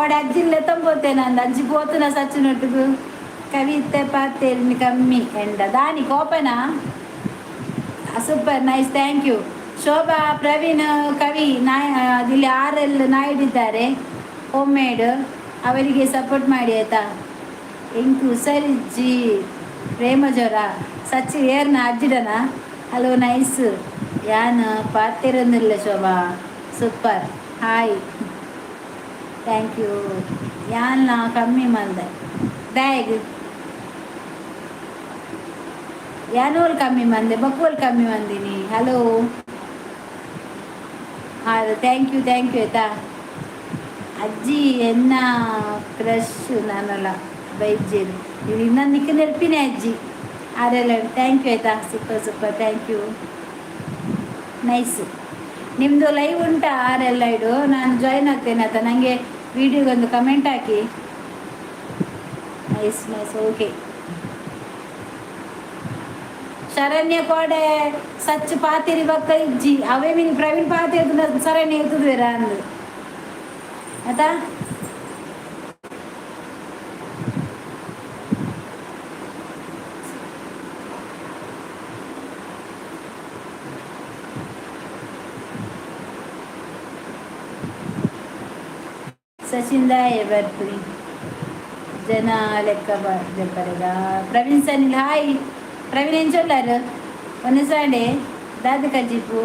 ಓಡ ಅಜ್ಜಿಲ್ಲೆ ತಂಬೋತೇನ ಅಂದ ಅಜ್ಜಿ ಪೋತುನ ಸಚ್ಚುನೊಟ್ಟುಗು. ಕವಿತೆ ಪಾತೇರಿನ ಕಮ್ಮಿ ಎಂಡ ದಾನಿ ಕೋಪನಾ? Super, nice, thank you. Shobha, Praveen, ಕವಿ ನಾಯ್ ಇಲ್ಲಿ ಆರ್ ಎಲ್ ನಾಯ್ಡು ಇದ್ದಾರೆ, ಹೋಮ್ ಮೇಡ್. ಅವರಿಗೆ ಸಪೋರ್ಟ್ ಮಾಡಿ, ಆಯ್ತಾ? ಎಂಕು ಸರಿಜ್ಜಿ. ಪ್ರೇಮ ಜ್ವರ ಸಚ್ಚಿ ಏರ್ನ ಅಜ್ಜಿಡನ. Hello, nice. ಯಾನ್ ಪಾತೆರೊಂದುಲ್ಲೆ Shobha. Super, hi, thank you. ಯಾನ್ಲ ಕಮ್ಮಿ ಮಲ್ದೆ ದಾಯೆಗ್? ಯಾನೋಲ್ ಕಮ್ಮಿ ಮಂದೆ, ಬೊಕ್ಕೋಲ್ ಕಮ್ಮಿ ಮಂದಿನಿ. ಹಲೋ, ಹಾಂ, thank you, thank you ಆಯ್ತಾ. ಅಜ್ಜಿ ಎನ್ನ ಕ್ರಶ್ ನಾನಲ್ಲ ಬೈಜೇರು ಇನ್ನು ನಿಕ್ಕ ನೆನಪಿನೇ ಅಜ್ಜಿ ಆರೆಲ್ಲ. Thank you ಆಯ್ತಾ. Super super, thank you, nice. ನಿಮ್ಮದು ಲೈವ್ ಉಂಟಾ ಆರೆಲ್ಲ ಇಡು? ನಾನು ಜಾಯ್ನ್ ಆಗ್ತೇನೆ ಆಯ್ತಾ. ನನಗೆ ವಿಡಿಯೋಗೊಂದು ಕಮೆಂಟ್ ಹಾಕಿ. Nice nice, okay. Sharanya ಕೋಡೆ ಸಚ್ಚು ಪಾತಿರಿ ಬಕ್ಕ ಇಜ್ಜಿ ಅವೇ ಮೀನು ಪ್ರವೀಣ್ ಪಾತಿರಿ ಶರಣ್ಯ ಇರ್ತದ್ವೇರ ಅಂದು ಆಯ್ತಾ. ಸಚಿನ್ ದಾಯೆ ಬರ್ಪುನಿ ಜನ ಲೆಕ್ಕ ಜಪ್ಪರೆಗ. ಪ್ರವೀಣ್ ಸನಿಲ್, ಹಾಯ್ ಪ್ರವೀಣ್, ಎಂಚೊಲ್ಲಾರು? ಒಂದೇ ದಾದ ಕಜಿಪು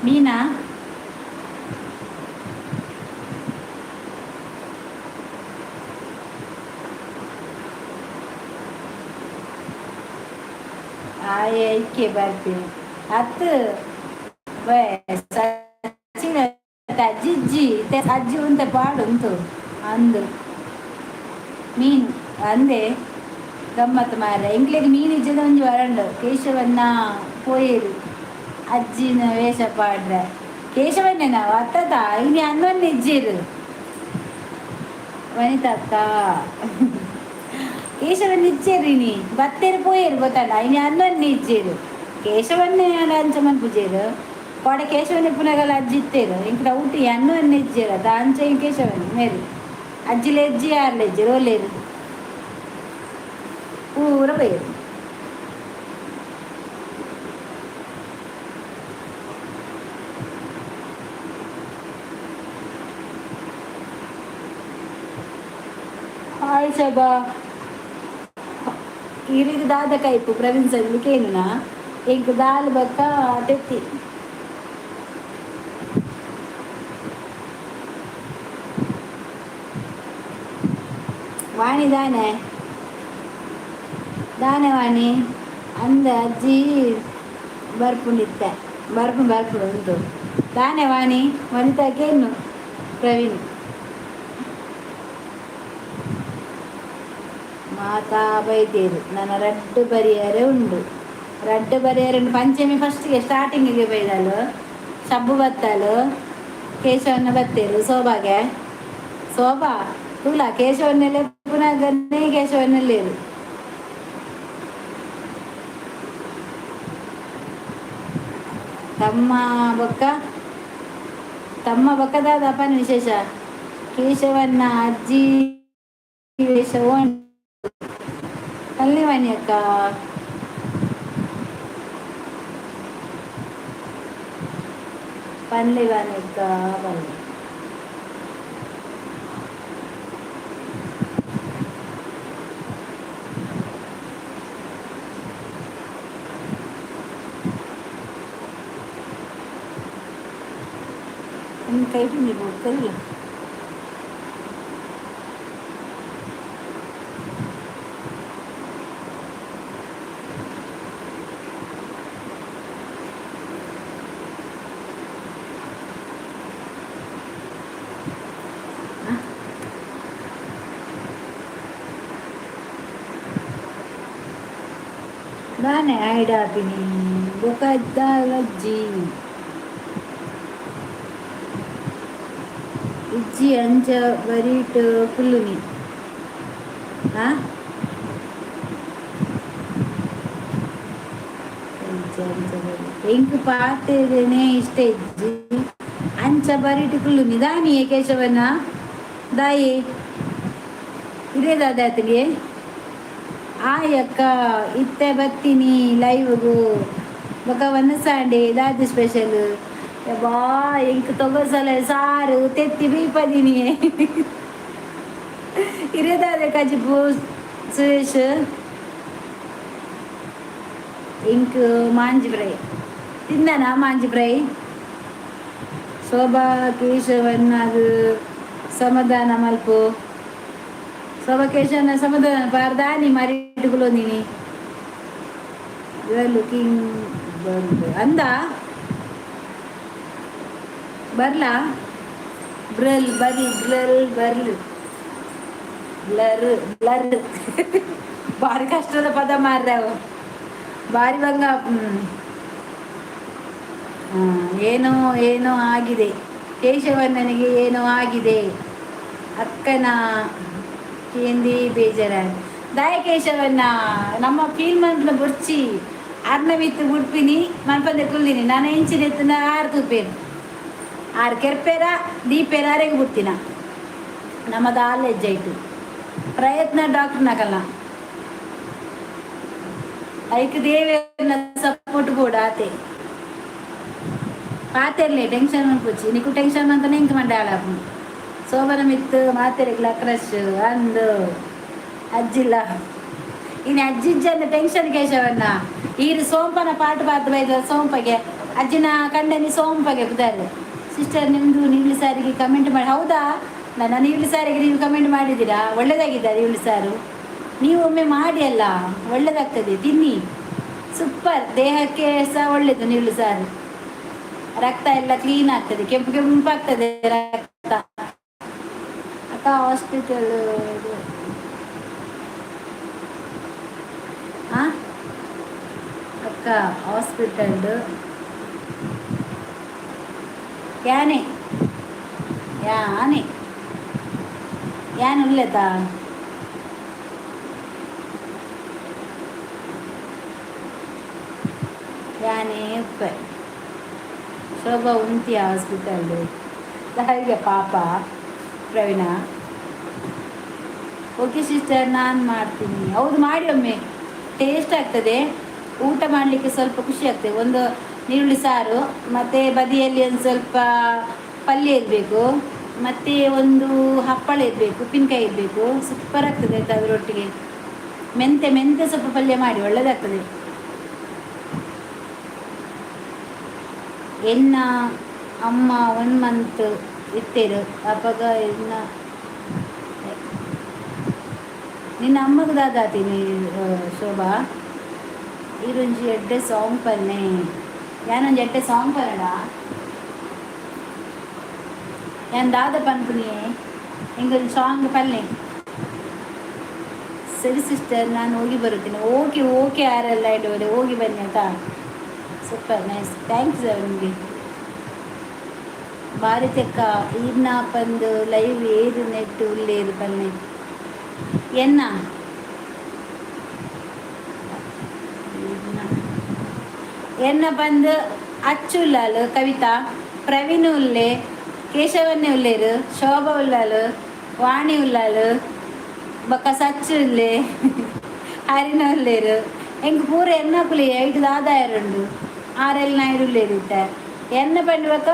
ಮೀನಾ? ಆಯೆ ಐಕೆ ಬರ್ಪಿನಿ ಅತ್ತು ಸಚಿನ್ ಅಜ್ಜಿಜ್ಜಿ ಅಜ್ಜಿ ಉಂತೆ ಪಾಡುಂತು ಅಂದು ಮೀನು ಅಂದೆ ಗಮ್ಮತ್ತು ಮಾರ್ರೆ. ಎಂಕ್ಲೆಗ್ ಮೀನು ಇಜ್ಜದ ಒಂಜಿ ವರಂಡು ಕೇಶವನ್ನ ಪೋಯೇರು ಅಜ್ಜಿನ ವೇಷ ಪಾಡ್ರೆ. ಕೇಶವನ್ನೇ ನಾವು ಅತ್ತತ ಇನಿ ಅನ್ನೊಂದು ಇಜ್ಜಿರು ವನಿತಕ್ಕ. ಕೇಶವನ್ ಇಜ್ಜೇರು ಇನಿ ಬತ್ತೇರು ಪೋಯೇರು ಗೊತ್ತಲ್ಲ. ಇನಿ ಅನ್ನೊಂದು ಇಜ್ಜೇರು ಕೇಶವನ್ನೇ ಅಂಚ ಮನ್ಪುಜೇರು ಕೋಡೆ. ಕೇಶವನ ಪುನಗಲ ಅಜ್ಜಿ ಇತ್ತೇರು ಇಂಕ ಡೌಟ್. ಅನ್ನೊಂದು ಇಜ್ಜೇರು ಅದ ಅಂಚ ಕೇಶವನ್ ಮೇರು ಅಜ್ಜಿಲೆ ಅಜ್ಜಿ ಯಾರ್ಲೆ ಇಜ್ಜೇರು ಒಲ್ಲೇರು ಪೂರ ಪೋಯೇರು. ಹಾಯ್ ಶೋಭಾ. ಇರಿಗ್ ದಾದ ಕೈಪು ಪ್ರವೀಣ್ ಸರ್? ಎಂಕ್ ದಾಲ್ ಬಕ್ಕ ತೆತ್ತಿ. ವಾಣಿ ದಾನೆ ದಾನೆ ವಾಣಿ ಅಂದ ಅಜ್ಜಿ ಬರ್ಪುಂಡಿತ್ತೆ ಬರ್ಪು ಬರ್ಪುಂಡು ಉಂಟು ದಾನೆ ವಾಣಿ. ವನಿತಾ ಕೇನು ಪ್ರವೀಣ್ ಮಾತಾ ಬೈದೇರು. ನನ್ನ ರಡ್ಡು ಬರಿಯರೆ ಉಂಡು, ರಡ್ಡು ಬರಿಯರೆ ಉಂಡು. ಪಂಚಮಿ ಫಸ್ಟಿಗೆ ಸ್ಟಾರ್ಟಿಂಗಿಗೆ ಬೈದಲು ಸಬ್ಬು ಬತ್ತಲು ಕೇಶವನ್ನ ಬತ್ತೇರು ಶೋಭಾಗೆ. ಶೋಭಾ ತೂಲ ಕೇಶವನ್ನೆಲೆ ಪುನಗನೇ ಕೇಶವನ್ನೆಲ್ಲೇರು. ತಮ್ಮ ಬೊಕ್ಕ ತಮ್ಮ ಬೊಕ್ಕದಾದ ಅಪ್ಪನ ವಿಶೇಷ ಕೇಶವನ್ನ ಅಜ್ಜಿ ವೇಷವು ಕಲ್ನಿವಾಣಿ ಅಕ್ಕ. ಪನ್ಲಿವಾಣಿ ಅಕ್ಕ ಪನ್ಲಿ. ಕೈ ನೀವು ದಾನೆ ಐಡಾಪಿನಿ ಬೊಕ ಅಜ್ಜಿ ಇಜ್ಜಿ ಅಂಚ ಬರೀಟ್ ಕುಲ್ಲುನಿ. ಆ ಎಂಕ್ ಪಾತೆರೆನೆ ಇಷ್ಟ ಇಜ್ಜಿ ಅಂಚ ಬರಿಟ್ ಕುಲ್ಲುನಿ. ದಾನಿಯೇ ಕೇಶವನ ದಾಯಿ ಇದೇ ದಾದಾತಿಗೆ. ಆಯ್ ಅಕ್ಕ, ಇತ್ತೆ ಬತ್ತೀನಿ ಲೈವ್ಗು. ಬೊಕ ವನಸಾಂಡೆ ದಾದ ಸ್ಪೆಷಲ್? ಬಾ ಎಂಕ್ ತೊಗಸಲ ಸಾರು ತೆತ್ತಿ ಬೀಪದಿನಿ. ಇರೇದಾದೆ ಕಜಿಪು ಸುರೇಶ್? ಎಂಕ್ ಮಾಂಜಿ ಫ್ರೈ. ತಿಂದನಾ ಮಾಂಜಿ ಫ್ರೈ? ಶೋಭಾ ಕೇಶವನ್ನಾಗ ಸಮಾಧಾನ ಮಲ್ಪು. ಶೋಭಾ ಕೇಶವನ ಸಮಾಧಾನ ಪಾರ್ದಾನಿ ಮಾರಿಟ್ಟುಗುಲೋ ನೀನಿ. You are looking ಅಂದ ಬರ್ಲಾ? ಬ್ರಲ್ ಬರ್ಲ್ ಬ್ಲಲ್ ಬರ್ಲ್ ಬ್ಲರ್ ಬ್ಲರ್. ಭಾರಿ ಕಷ್ಟದ ಪದ ಮಾರ್ರೆ ಅವು. ಭಾರಿ ಬಂಗ. ಏನೋ ಏನೋ ಆಗಿದೆ ಕೇಶವಣ್ಣನಿಗೆ, ಏನೋ ಆಗಿದೆ. ಅಕ್ಕನ ಕೇಂದಿ ಬೇಜಾರ ದಾಯ ಕೇಶವಣ್ಣ. ನಮ್ಮ ಫೀಲ್ ಮಂತ್ನ ಬುಡ್ಚಿ ಅರ್ನ ಮಿತ್ತು ಬುಡ್ಪಿನಿ ಮನ್ಪಂದೆ ಕುಲ್ದಿನಿ. ನಾನು ಎಂಚಿನ ಎತ್ತುನ ಆರು ತೂಪೇನು, ಆರು ಕೆರ್ಪೇರ ದೀಪೇರ ಅರೆಗೆ ಬಿಡ್ತೀನ. ನಮ್ಮದು ಆಲೆಜ್ಜಾಯ್ತು ಪ್ರಯತ್ನ ಡಾಕ್ಟರ್ ನಕಲ್ಲ. ಐಕ್ ದೇವೇರ್ನ ಸಪೋರ್ಟ್ ಕೂಡ ಆತೆ ಪಾತೆರ್ಲೆ. ಟೆನ್ಷನ್ ಮನ್ಪುಚಿ. ನಿಕ್ಕು ಟೆನ್ಷನ್ ಅಂತಾನೆ ಇಂಕ್ ಮಂಡೆ ಹಾಳಾಪುಂಡು. ಸೋಬನ ಮಿತ್ತು ಮಾತೆರೆಗ್ಲ ಕ್ರಶ್ ಅಂದು ಅಜ್ಜಿಲ್ಲ ಇನ್ನು ಅಜ್ಜಿಜ್ಜನ ಟೆನ್ಷನ್. ಕೇಶವಣ್ಣ, ಈರು ಸೋಂಪನ ಪಾಠ ಪಾತು ಬೈದ ಸೋಂಪಗೆ ಅಜ್ಜಿನ ಕಂಡನಿ ಸೋಂಪಗೆ ಬುದಾರೆ. ಸಿಸ್ಟರ್, ನಿಮ್ಮದು ನೀಲಿ ಸಾರಿಗೆ ಕಮೆಂಟ್ ಮಾಡಿ. ಹೌದಾ? ನನ್ನ ನೀಲಿ ಸಾರಿಗೆ ನೀವು ಕಮೆಂಟ್ ಮಾಡಿದ್ದೀರಾ? ಒಳ್ಳೆದಾಗಿದೆ ನೀಲಿ ಸಾರು. ನೀವು ಒಮ್ಮೆ ಮಾಡಿ ಅಲ್ಲ, ಒಳ್ಳೆದಾಗ್ತದೆ. ತಿನ್ನಿ, ಸೂಪರ್. ದೇಹಕ್ಕೆ ಸಹ ಒಳ್ಳೇದು ನೀರು ಸಾರು. ರಕ್ತ ಎಲ್ಲ ಕ್ಲೀನ್ ಆಗ್ತದೆ, ಕೆಂಪು ಕೆಂಪಾಗ್ತದೆ ರಕ್ತ. ಅಕ್ಕ, ಹಾಸ್ಪಿಟಲ್ ಆ ಅಕ್ಕ ಹಾಸ್ಪಿಟಲ್ ಯಾನೆ ಯಾನೆ ಯಾನ್ ಉಲ್ಲೆತಾ? ಯಾನೇ ಉಪ್ಪೆ. ಶೋಭಾ ಉಂತಿ ಹಾಸ್ಪಿಟಲ್ ಹಾಗೆ ಪಾಪ ಪ್ರವೀಣ. ಓಕೆ ಸಿಸ್ಟರ್, ನಾನು ಮಾಡ್ತೀನಿ. ಹೌದು, ಮಾಡಿ ಒಮ್ಮೆ, ಟೇಸ್ಟ್ ಆಗ್ತದೆ. ಊಟ ಮಾಡಲಿಕ್ಕೆ ಸ್ವಲ್ಪ ಖುಷಿ ಆಗ್ತದೆ. ಒಂದು ನೀರುಳ್ಳಿ ಸಾರು ಮತ್ತು ಬದಿಯಲ್ಲಿ ಒಂದು ಸ್ವಲ್ಪ ಪಲ್ಯ ಇರಬೇಕು, ಮತ್ತು ಒಂದು ಹಪ್ಪಳ ಇರಬೇಕು, ಉಪ್ಪಿನಕಾಯಿ ಇರಬೇಕು. ಸೂಪರ್ ಆಗ್ತದೆ ಆಯ್ತಾ ಅದರೊಟ್ಟಿಗೆ? ಮೆಂತೆ ಮೆಂತೆ ಸ್ವಲ್ಪ ಪಲ್ಯ ಮಾಡಿ, ಒಳ್ಳೆದಾಗ್ತದೆ. ಎನ್ನ ಅಮ್ಮ ಒನ್ ಮಂತ್ ಇತ್ತೇರು ಅಪಗ ಎನ್ನ ನಿನ್ನ ಅಮ್ಮಗ ದಾದಾತೀನಿ. ಶೋಭಾ, ಈರೊಂಜಿ ಎಡ್ಡೆ ಸಾಂಗ್ ಪನ್ನೆ. ಯಾನೊಂಜಿ ಎಡ್ಡೆ ಸಾಂಗ್ ಪನ್ನಡ. ಯಾನ್ ದಾದ ಪನ್ಪುನಿಯೇ? ಎಂಗೊಂಜಿ ಸಾಂಗ್ ಪನ್ನೆ. ಸರಿ ಸಿಸ್ಟರ್, ನಾನು ಹೋಗಿ ಬರುತ್ತೇನೆ. ಓಕೆ ಓಕೆ, ಯಾರೆಲ್ಲ ಇಡುವರೆ ಹೋಗಿ ಬನ್ನಿ ಆಯ್ತಾ? ಸೂಪರ್, ನೈಸ್, thanks ನಿಮಗೆ. ಭಾರತಕ್ಕ ಈರ್ನ ಪಂದು ಲೈವ್ ಏರು ನೆಟ್ ಉಲ್ಲೇರು ಪನ್ನೆ. ಎನ್ನ ಎನ್ನ ಬಂದು ಅಚ್ಚು ಉಲ್ಲಾಲು, ಕವಿತಾ, ಪ್ರವೀಣ್ ಉಲ್ಲೆ, ಕೇಶವನ್ನೇ ಉಲ್ಲೇರು, ಶೋಭಾ ಉಲ್ಲಾಲು, ವಾಣಿ ಉಲ್ಲಾಲು, ಬೊಕ್ಕ ಸಚ್ಚು ಉಲ್ಲೆ, ಹರಿನ ಉಲ್ಲೇರು. ಎಂಕ್ ಪೂರ ಎನ್ನಕುಲೆ ಐಟ್ ದಾದಾಯರುಂಡು. ಆರೆಲ್ ನಾಯ್ಡು ಉಲ್ಲೇರು ಇತ್ತ. ಎನ್ನ ಪಂಡ ಬೊಕ್ಕ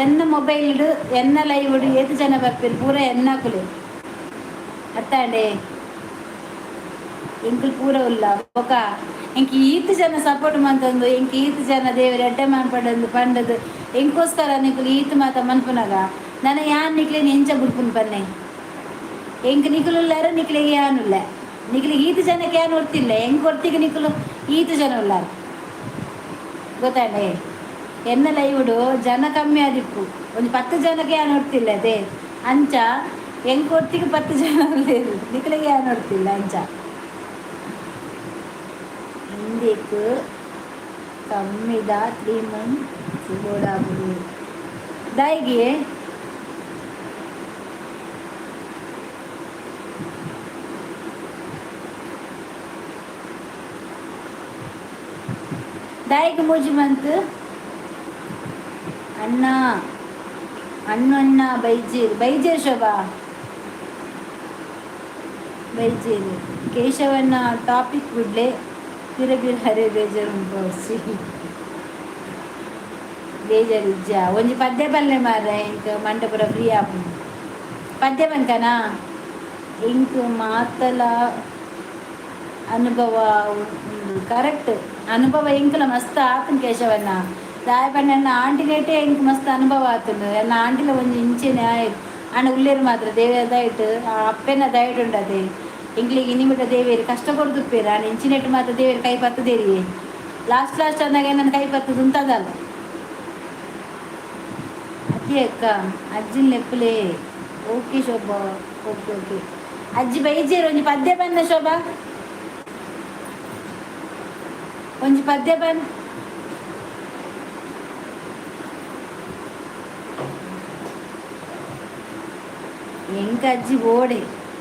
ಎನ್ನ ಮೊಬೈಲ್ಡ್ ಎನ್ನ ಲೈವ್ಡ್ ಏತ್ ಜನ ಬರ್ಪೆರ್ ಪೂರ ಎನ್ನಕುಲೆ ಅತ್ತಾಂಡೆ? ಎಂಕುಲು ಪೂರ ಉಲ್ಲ. ಬೊಕ ಎಂಕ್ ಈತ್ ಜನ ಸಪೋರ್ಟ್ ಮಂತೊಂದು, ಎಂಕ್ ಈತ್ ಜನ ದೇವೆರ್ ಎಡ್ಡೆ ಮನ್ಪಡಂದು ಪಂಡದು ಎಂಕೋಸ್ಕರ ನಿಕುಲು ಈತ್ ಮಾತ ಮನ್ಪುನಗ ನನ ಯಾನ್ ನಿಕ್ಲೆನ್ ಎಂಚ ಬುಡ್ಪುನು ಪನ್ನೆ? ಎಂಕ್ ನಿಕುಲು ಉಲ್ಲಾರ, ನಿಕ್ಲೆಗ್ ಯಾನ್ ಉಲ್ಲೆ. ನಿಕ್ಲೆಗ್ ಈತ್ ಜನಕ್ಕೆ ಯಾನ್ ಒರ್ತಿಲ್ಲ. ಎಂಕ್ ಒರ್ತಿಗೆ ನಿಕುಲು ಈತ್ ಜನ ಉಲ್ಲಾರ, ಗೊತ್ತಾಂಡೆ? ಎನ್ನ ಲೈವ್ಡು ಜನ ಕಮ್ಮಿ ಆದಿಪ್ಪು, ಒಂಜಿ 10 ಜನಕ್ಕೆ ಯಾನ್ ಒರ್ತಿಲ್ಲ ಅದೇ. ಅಂಚ ಎಂಕ್ ಒರ್ತಿಗೆ 10 ಜನ ಉಲ್ಲೆರ್, ನಿಕ್ಲೆಗ್ ಯಾನ್ ಒರ್ತಿಲ್ಲ ಅಂಚ. ಇಂದೆಕ್ ಕಮ್ಮಿದ 3 ಮಂತ್ಸ್ ಬೋಡಾಪುಂಡು ದಾಯಿಗೆ? ದಾಯಿಗೆ 3 ಮಂತ್? ಅಣ್ಣ ಅಣ್ಣಣ್ಣ ಬೈಜೇರ್ ಬೈಜೇರ್. ಶೋಭಾ ಬೈಜೇರ್. ಕೇಶವಣ್ಣ, ಟಾಪಿಕ್ ಬಿಡ್ಲೆ. ಪಿರ ಪಿರ ಹರೆ ಬೇಜಾರು ಉಂಟು. ಬೇಜಾರು ಇಜ್ಜ? ಒಂಜಿ ಪದ್ಯ ಪಲ್ಲೆ ಮಾರ್ರೆ, ಎಂಕ್ ಮಂಟಪುರ ಫ್ರೀ ಆಪುಂಡು. ಪದ್ಯ ಪನ್ಕನಾ? ಎಂಕ್ ಮಾತಲ ಅನುಭವ ಉಂಡು. ಕರೆಕ್ಟ್, ಅನುಭವ ಎಂಕಲ ಮಸ್ತ್ ಆತನ್ ಕೇಶವಣ್ಣ. ದಾಯ ಪಂಡ ಎನ್ನ ಆಂಟಿನೇಟೇ ಎಂಕ್ ಮಸ್ತ್ ಅನುಭವ ಆತುಂಡು. ಎನ್ನ ಆಂಟಿಲ ಒಂಜಿ ಇಂಚೆನೆ ಆಯೆ ಆಂಡ ಉಲ್ಲೇರು ಮಾತ್ರ ದೇವೆರ್ ದಯಟ್ ಅಪ್ಪೆನ ದಯಟ್ ಉಂಡತೆ. ಎಂಕ್ಲೆಗ್ ಇನಿ ಮುಟ ದೇವೆರ್ ಕಷ್ಟ ಕೊರ್ದುಪ್ಪೆರ್. ಆಂಡ ಇಂಚಿನೆಟ್ ಮಾತ್ರ ದೇವೆರ್ ಕೈ ಪತ್ತುದೆರಿಯೆ. ಲಾಸ್ಟ್ ಲಾಸ್ಟ್ ಅಂದಾಗ ಎನ್ನನ್ ಕೈ ಪತ್ತುದು ಉಂತದಲ್. ಅಜ್ಜಿ ಅಕ್ಕ ಅಜ್ಜಿನ ಲೆಪ್ಪುಲೆ. ಓಕೆ ಶೋಭಾ, ಓಕೆ ಓಕೆ. ಅಜ್ಜಿ ಬೈಜೇರು ಒಂಜಿ ಪದ್ಯ ಬನ್ನ ಶೋಭಾ, ಒಂಜಿ ಪದ್ಯ ಬನ್. ಎಂಕ್ ಅಜ್ಜಿ ಓಡೆ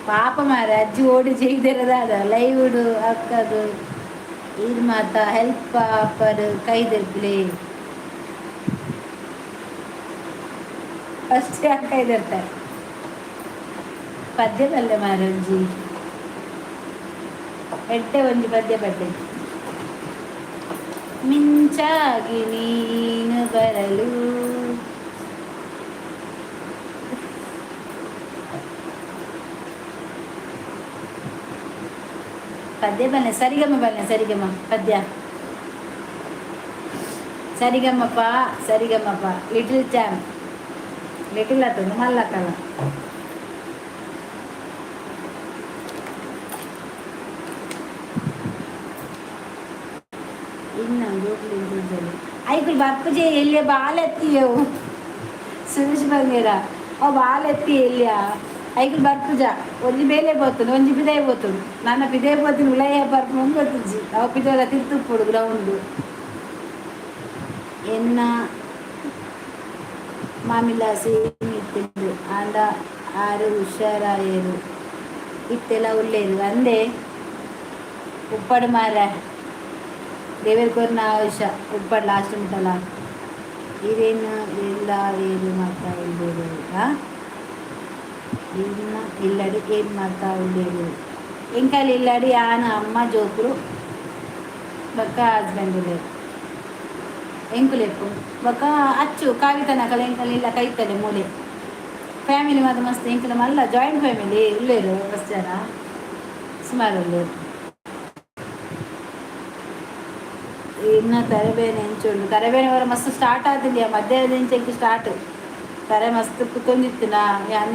ಪಾಪ ಮಾರೆ. ಅಜ್ಜಿ ಓಡಿ ಜೈದೆರದಾದ ಲೈವುಡು ಅಕ್ಕದು ಈರ್ ಮಾತ ಹೆಲ್ಪ್ ಆಪರ್ ಕೈ ದೆರ್ಪುಲೆ. ಫಸ್ಟ್ ಕೈ ದೆರ್ತಾರೆ. ಪದ್ಯ ಬಲ್ಲೆ ಮಾರೆ, ಒಂಜಿ ಎಡ್ಡೆ ಒಂಜಿ ಪದ್ಯ ಪಡ್ಡೆ. ಮಿಂಚಾಗಿ ನೀನು ಬರಲು. ಪದ್ಯ ಬಲ್ಲೆ, ಸರಿಗಮ ಬಲ್ಲೆ, ಸರಿಗಮ ಪದ್ಯ. ಸರಿಗಮಪ ಸರಿಗಮಪ ಲಿಟಲ್ ಚಾಂಪ್. ಲಿಟಲ್ ಆತಂದು ಮಲ್ಲಕ್ಕಲ್ಲ. ಇನ್ನು ಜೋಕ್ಲು ಐಕುಲು ಬರ್ಪುಜೆ ಎಲ್ಲಿಯ ಬಾಲೆತ್ತಿಯವು. ಸುರೇಶ್ ಬಂಗೇರ ಅವು ಬಾಲೆತ್ತಿ ಎಲ್ಲಿಯ ಐಕುಲು ಬರ್ಪುಜ. ಒಂಜಿ ಬೇಲೆ ಪೋತುಂಡು, ಒಂಜಿ ಪಿದಾಯಿ ಪೋತುಂಡು. ನನ್ನ ಪಿದಾಯಿ ಪೋತಿನ ಉಲಯ ಬರ್ಪು ಗೊತ್ತುಜ್ಜಿ. ಅವು ಪಿದೋಲ ತಿರ್ತುಪ್ಪೊಡು ಗ್ರೌಂಡ್. ಎನ್ನ ಮಾಮಿಲ ಸೇಮ್ ಇತ್ತಿಂಡು. ಆಂಡ ಆರು ಹುಷಾರಾಯೆರ್, ಇತ್ತೆಲ ಉಲ್ಲೇರು. ಅಂದೆ ಉಪ್ಪಡು ಮಾರ, ದೇವೆರ್ ಕೊರ್ನ ಆಯುಷ ಉಪ್ಪಡ್ ಲಾಸ್ಟ್ ಮುಟ್ಟಲ. ಇರೇನು ಎಲ್ಲ ಏರು ಮಾತಾ ಉಲ್ಲೇರು? ಇನ್ನ ಇಲ್ಲಡಿ ಏನ್ ಮಾತಾ ಉಲ್ಲೇರು? ಎಂಕಲ್ ಇಲ್ಲಡಿ ಯಾನ, ಅಮ್ಮ, ಜೋಕುಲು ಬೊಕ್ಕ ಹಸ್ಬೆಂಡ್ ಉಲ್ಲೇರು. ಎಂಕುಲೆಪ್ಪು ಬೊಕ್ಕ ಅಚ್ಚು ಕಾವಿತನಕಲ ಎಂಕಲ್ ಇಲ್ಲ ಕೈತಲೆ ಮೂಲೆ. ಫ್ಯಾಮಿಲಿ ಮಾತ ಮಸ್ತ್ ಎಂಕಲ ಮಲ್ಲ ಜಾಯಿಂಟ್ ಫ್ಯಾಮಿಲಿ. ಉಲ್ಲೇರು ಮಸ್ತ್ ಜನ, ಸುಮಾರು ಉಲ್ಲೇರು. ಇನ್ನು ತರಬೇನೆ ಎಂಚುಂಡು? ತರಬೇನೆ ಅವರ ಮಸ್ತ್ ಸ್ಟಾರ್ಟ್ ಆತಿಲ್ಲ. ಮಧ್ಯಾಹ್ನದ ಇಂಚೆಂಕ್ ಸ್ಟಾರ್ಟ್ ತರೆ ಮಸ್ತ್ ಕುತ್ತೊಂದಿತ್ತಿನ ಯಾನ್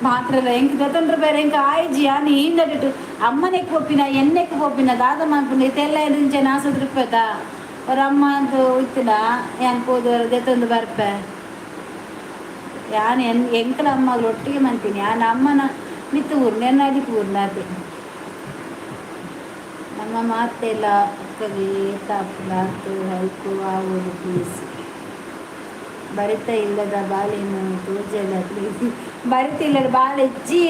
ಮಾತ್ರ. ಎಂಕ್ ದೆತೊಂಡ್ರ ಬೇರೆ ಎಂಕ್ ಆಯ್ಜಿ. ಯಾನ್ ಈಂದಡಿಟ್ ಅಮ್ಮನೆಕ್ ಪೋಪಿನ, ಎನ್ನೆಕ್ ಪೋಪಿನ, ದಾದ ಮನ್ಪುಂಡು ಇತ್ತೆಲ್ಲ ಇಂಚೆ ನಾಸದ್ ರುಪ್ಪೆತ ಅವ್ರ ಅಮ್ಮ ಅಂತ ಇತ್ತಿನ. ಯಾನ್ ಪೋದು ದೆತೊಂದು ಬರ್ಪೆ. ಯಾನ್ ಎನ್ ಎಂಕಲ ಅಮ್ಮಗಳು ಒಟ್ಟಿಗೆ ಮಂತೀನಿ. ಯಾನ್ ಅಮ್ಮನ ಮಿತ್ತು ಊರ್ನ ಎನ್ನ ಅಡಿಕ್ ಊರ್ನ ಆತೆ. ನಮ್ಮ ಮಾತೆಲ್ಲ ಅಕ್ಕಗೆ ಏತಾಪುಂಡು ಹೆಲ್ಪ್ ಆವೊಡು ಪ್ಲೀಸ್. ಬರಿತ ಇಲ್ಲದ ಬಾಲೆನು ತೋಜಲ ಪ್ಲೀಸ್. ಬರಿತ ಇಲ್ಲದ ಬಾಲೆ ಇಜ್ಜಿ.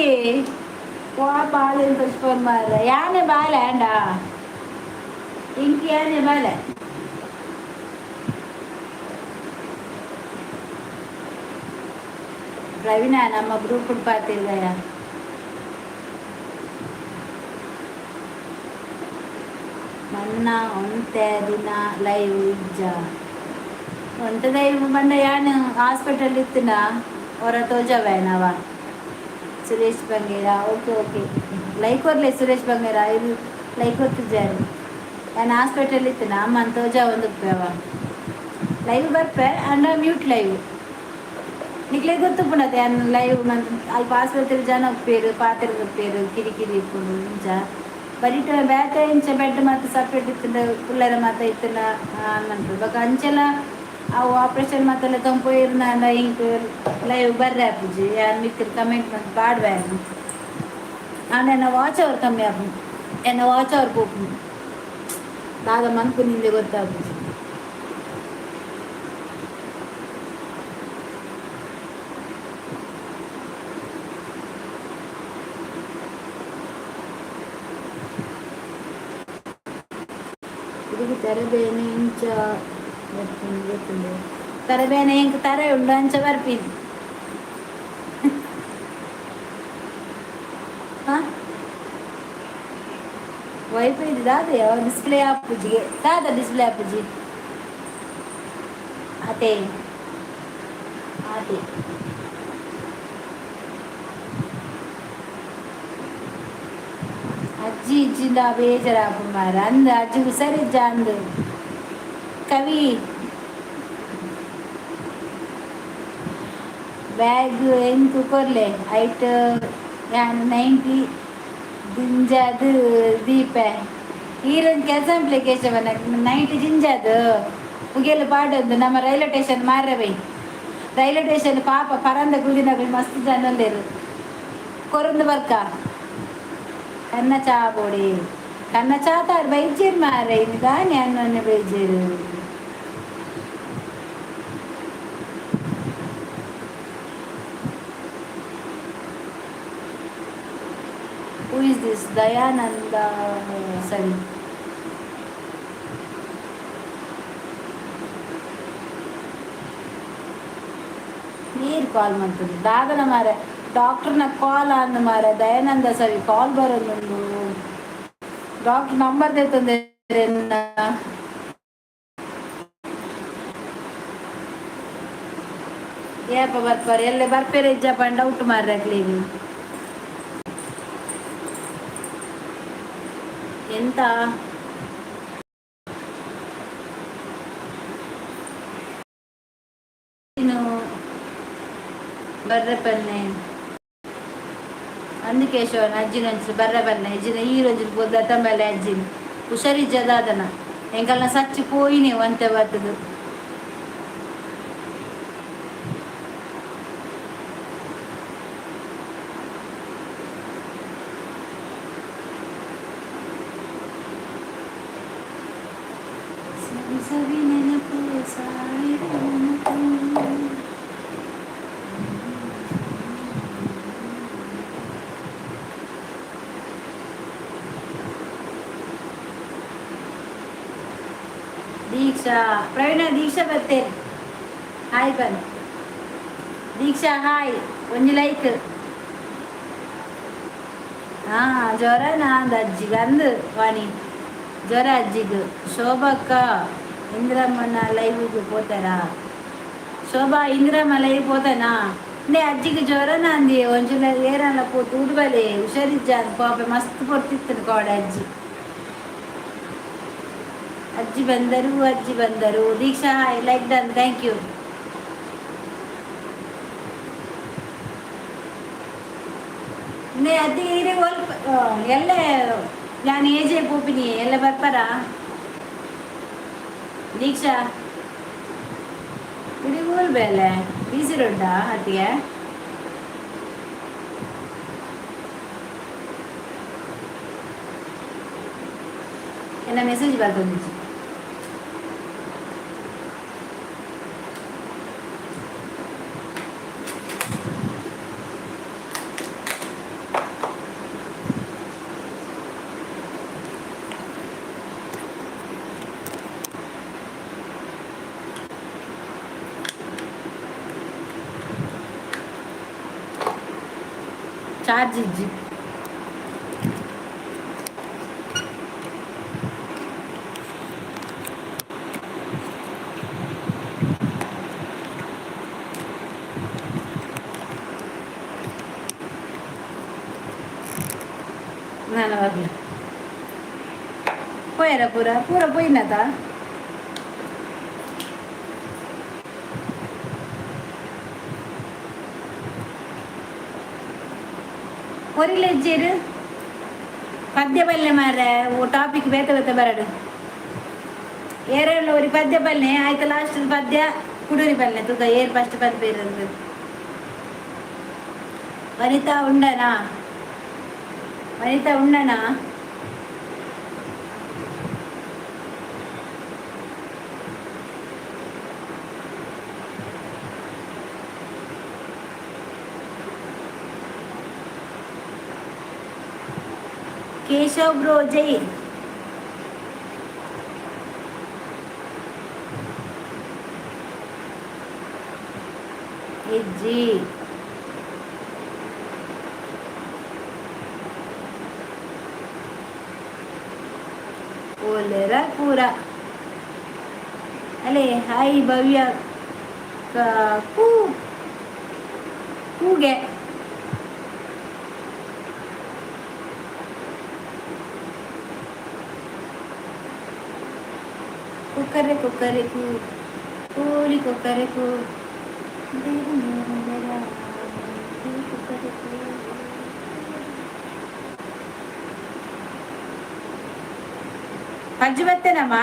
ವಾ ಬಾಲೆನ್ ತೋಜ್ಪೊರ್ ಮಾರ್ರೆ. ಯಾನೆ ಬಾಲೆ ಆಂಡ ಇಂಕ್ ಯಾನೆ ಬಾಲೆ. ಪ್ರವೀಣ ನಮ್ಮ ಗ್ರೂಪ್ ಪಾತಿರ್ದಯ. ಮನ್ನ ಒಂತೆ ದಿನ ಲೈವ್ ಇಜ್ಜ? ಒಂತೆ ದೈವ ಬಂಡ ಯಾನ್ ಹಾಸ್ಪಿಟಲ್ ಇತ್ತಿನ ಹೊರ ತೋಜವೇನವ. Suresh Bangera okay okay. Like ಕೊರ್ಲೆ ಸುರೇಶ್ ಬಂಗೇರ. ಇದು ಲೈಕ್ ಕೊರ್ತಿದ್ದಾರೆ. ಯಾನ್ ಹಾಸ್ಪಿಟಲ್ ಇತ್ತಿನ ಅಮ್ಮನ್ ತೋಜ ಒಂದು ಲೈವ್ ಬರ್ಪೆ ಅಂಡ ಮ್ಯೂಟ್ ಲೈವ್. ನಿಕ್ಲೆಗ್ ಗೊತ್ತುಪ್ಪುಂಡತೆ ಯಾನ್ ಲೈವ್ ಅಲ್ಪ ಆಸ್ಪತ್ರೆ ಜನ ಉಪ್ಪೇರು, ಪಾತೆರ ಉಪ್ಪೇರು, ಕಿರಿಕಿರಿ ಇಪ್ಪುಂಡು. ಇಂಚ ಬರಿಟ ಬೇತೆ ಇಂಚ ಬೆಡ್ ಮಾತ ಸಪ್ರೇಟ್ ಇತ್ತುಂಡ, ಕುಲ್ಲರ ಮಾತ ಇತ್ತುಂಡ ಮನ್ಪು. ಬೊಕ ಅಂಚೆಲ ಅವು ಆಪ್ರೇಷನ್ ಮಾತೆಲ್ಲ ತಂಪು ಇರ್ನಾಂಡ ಇಂಕ್ ಲೈವ್ ಬರ್ರೆ ಆಪುಜಿ. ಯಾನ್ ಮಿತ್ತ್ ಕಮೆಂಟ್ ಮಂತ್ ಪಾಡ್ವೆ. ಆಂಡ ಎನ್ನ ವಾಚ್ ಅವರ್ ಕಮ್ಮಿ ಆಪುಂಡು, ಎನ್ನ ವಾಚ್ ಅವರ್ ಪೋಪುಂಡು. ದಾದ ಮನ್ಪುನಿಂದೆ ಗೊತ್ತಾಪುಜಿ. ಇದಕ್ಕೆ ತರಬೇನೆ ಇಂಚ ಬರ್ಪುಂಡು ಗೊತ್ತುಂಡು. ತರಬೇನೆ ಇಂಕ್ ತರೆ ಉಂಡು, ಅಂಚ ಬರ್ಪಿನಿ. ಹಾ ವೈಫೈ ದಾದ ಡಿಸ್ಪ್ಲೇ ಆಪುಜಿಗೆ. ದಾದ ಡಿಸ್ಪ್ಲೇ ಆಪುಜಿ? ಅದೇ ಅದೇ. ಅಜ್ಜಿ ಇಜ್ಜಿಂದ ಬೇಜಾರಾಪು ಮಾರ. ಅಂದ್ ಅಜ್ಜಿ ಹುಷಾರಿಜ್ಜ ಅಂದ್. ಕವಿ ಬ್ಯಾಗ್ ಎಂಕು ಕೊರ್ಲೆ ಐಟ್ ಯಾನ್ 90 ದಿಂಜಾದ್ ದೀಪೆ. ಈರೊಂದು ಕೆಲಸ ಮಲ್ಪುಲೆ ಕೇಶವನ, ನೈಟ್ ಜಿಂಜಾದ್ ಪುಗೆಲ್ ಪಾಡೊಂದು ನಮ್ಮ ರೈಲ್ವೆ ಸ್ಟೇಷನ್ ಮಾರ್ರೆ ಬೈ. ರೈಲ್ವೆ ಸ್ಟೇಷನ್ ಪಾಪ ಪರಂದ ಕುಲ್ದಿನಕುಲು ಮಸ್ತ್ ಜನ ಉಲ್ಲೆರ್. ಕೊರೊಂದು ಬರ್ಕ. ಕನ್ನ ಚಾ ಬೋಡಿ, ಕನ್ನ ಚಾ ತಾರ್ ಬೈಜೇರ್ ಮಾರ್ರೆ, ಇನಿ ದಾನೆ ಅನ್ನೊನ್ನೆ ಬೈಜೇರ್. Who is this Dayananda? ಸರಿ, ನೀರು ಕಾಲ್ ಮಾಡ್ತದೆ ದಾದನ ಮಾರೆ, ಡಾಕ್ಟರ್ನ ಕಾಲ್ ಅಂದ್ ಮಾರೆ. ದಯಾನಂದ ಸರಿ ಕಾಲ್ ಬರೋದುಂಡು. ಡಾಕ್ಟರ್ ನಂಬರ್ ತಂದೆ. ಏಪ ಬರ್ಪಾರೆ? ಎಲ್ಲೆ ಬರ್ಪೇರೆ ಇಜ್ಜಪ್ಪ, ಡೌಟ್ ಮಾರ್ರೆ ಅಕ್ಲೆಗ್. ಎಂತ ಬರ್ರೆ ಪನ್ನೆ ಅಂದು ಕೇಶವನ ಅಜ್ಜಿನ ಒಂಚೂರು ಬರ್ರೆ ಬನ್ನೆ. ಅಜ್ಜಿನ ಈ ರಂಜಿನ ಪೋದು ತಂಬಲೆ. ಅಜ್ಜಿನ ಹುಷಾರಿಜ್ಜದಾದನ ಎಂಕಲ್ನ ಸಚ್ಚಿ ಪೋಯಿನಿ ಒಂತೆ ಬತ್ತದು. ಸವಿ ಸವಿ ನೆನಪು, ಸಾವಿರ ನೆನಪು. ದೀಕ್ಷಾ, ಪ್ರವೀಣ, ದೀಕ್ಷಾ ಬರ್ತೇನೆ. ಹಾಯ್ ಬನ್ ದೀಕ್ಷಾ, ಹಾಯ್. ಒಂಜಿ ಲೈಕ್. ಹಾ, ಜ್ವರ ನಾಂದ್ ಅಜ್ಜಿಗೆ ಅಂದು ವಾಣಿ, ಜ್ವರ ಅಜ್ಜಿಗೆ. ಶೋಭಕ್ಕ ಇಂದಿರಮ್ಮನ ಲೈವ್ಗೆ ಪೋತಾರಾ? ಶೋಭಾ, ಇಂದಿರಮ್ಮ ಲೈವ್ ಪೋತಾನಾ? ನೇ ಅಜ್ಜಿಗೆ ಜ್ವರ ನಾಂದಿ, ಒಂಚೂರು ಏರಲ್ಲ ಪೋತು ಉಡುಬಲೆ. ಹುಷಾರಿಜ್ಜ ಪಾಪ, ಮಸ್ತ್ ಪೊರ್ತಿತ್ತು ಕೋಡೆ ಅಜ್ಜಿ. ಅಜ್ಜಿ ಬಂದರು, ಅಜ್ಜಿ ಬಂದರು. ದೀಕ್ಷಾ hi, like done, thank you. ನೇ ಅಜ್ಜಿ ಇರೆ ಒಲ್ಪ ಎಲ್ಲೆ ನಾನು ಏಜೆ ಪೋಪಿನಿ, ಎಲ್ಲ ಬರ್ಪಾರ? ದೀಕ್ಷಾ, ಇಡೀ ಊರು ಬೇಲೆ ಬೀಸಿ ರೋಡ್ಡಾ ಅತ್ತಿಗೆ? ಎಲ್ಲ ಮೆಸೇಜ್ ಬರ್ತದೆ. ಚಾರ್ಜ್ ಇಜ್ಜಿ. ನಾನು ಬರ್ಲಿ ಪೋಯರ ಪೂರ ಪೂರ ಪೋಯಿನತ. ಒರಿಲೆಜ್ಜೇರು ಪದ್ಯ ಬಲ್ಲೆ ಮಾರ್ರೆ. ಓ ಟಾಪಿಕ್ ಬೇತೆ ಬೇತೆ ಬರಡು. ಏರೆಲ್ಲ ಒರಿ ಪದ್ಯ ಬಲ್ಲೆ ಆಯ್ತು. ಲಾಸ್ಟ್ ಪದ್ಯ ಕುಡೂರಿ ಬಲ್ಲೆ ತೂಕ ಏರ್ ಫಸ್ಟ್ ಪನ್ಪೇರಂದು. ವನಿತಾ ಉಂಡನಾ? ವನಿತಾ ಉಂಡನಾ? ಕೇಶವ್ ಬ್ರೋ ಜೈ. ಇಜ್ಜಿ. ಓಲೆರ ಪೂರ ಅಲೆ. ಹಾಯ್ ಭವ್ಯ ಕೂ ಕೂಗೆ. ಕುಕ್ಕರೆ ಕುಕ್ಕರೆ ಕೂ, ಕೋಳಿ ಕೊಕ್ಕರೆ ಕೂ. ಪಜ್ಜು ಬತ್ತೇನಮ್ಮ.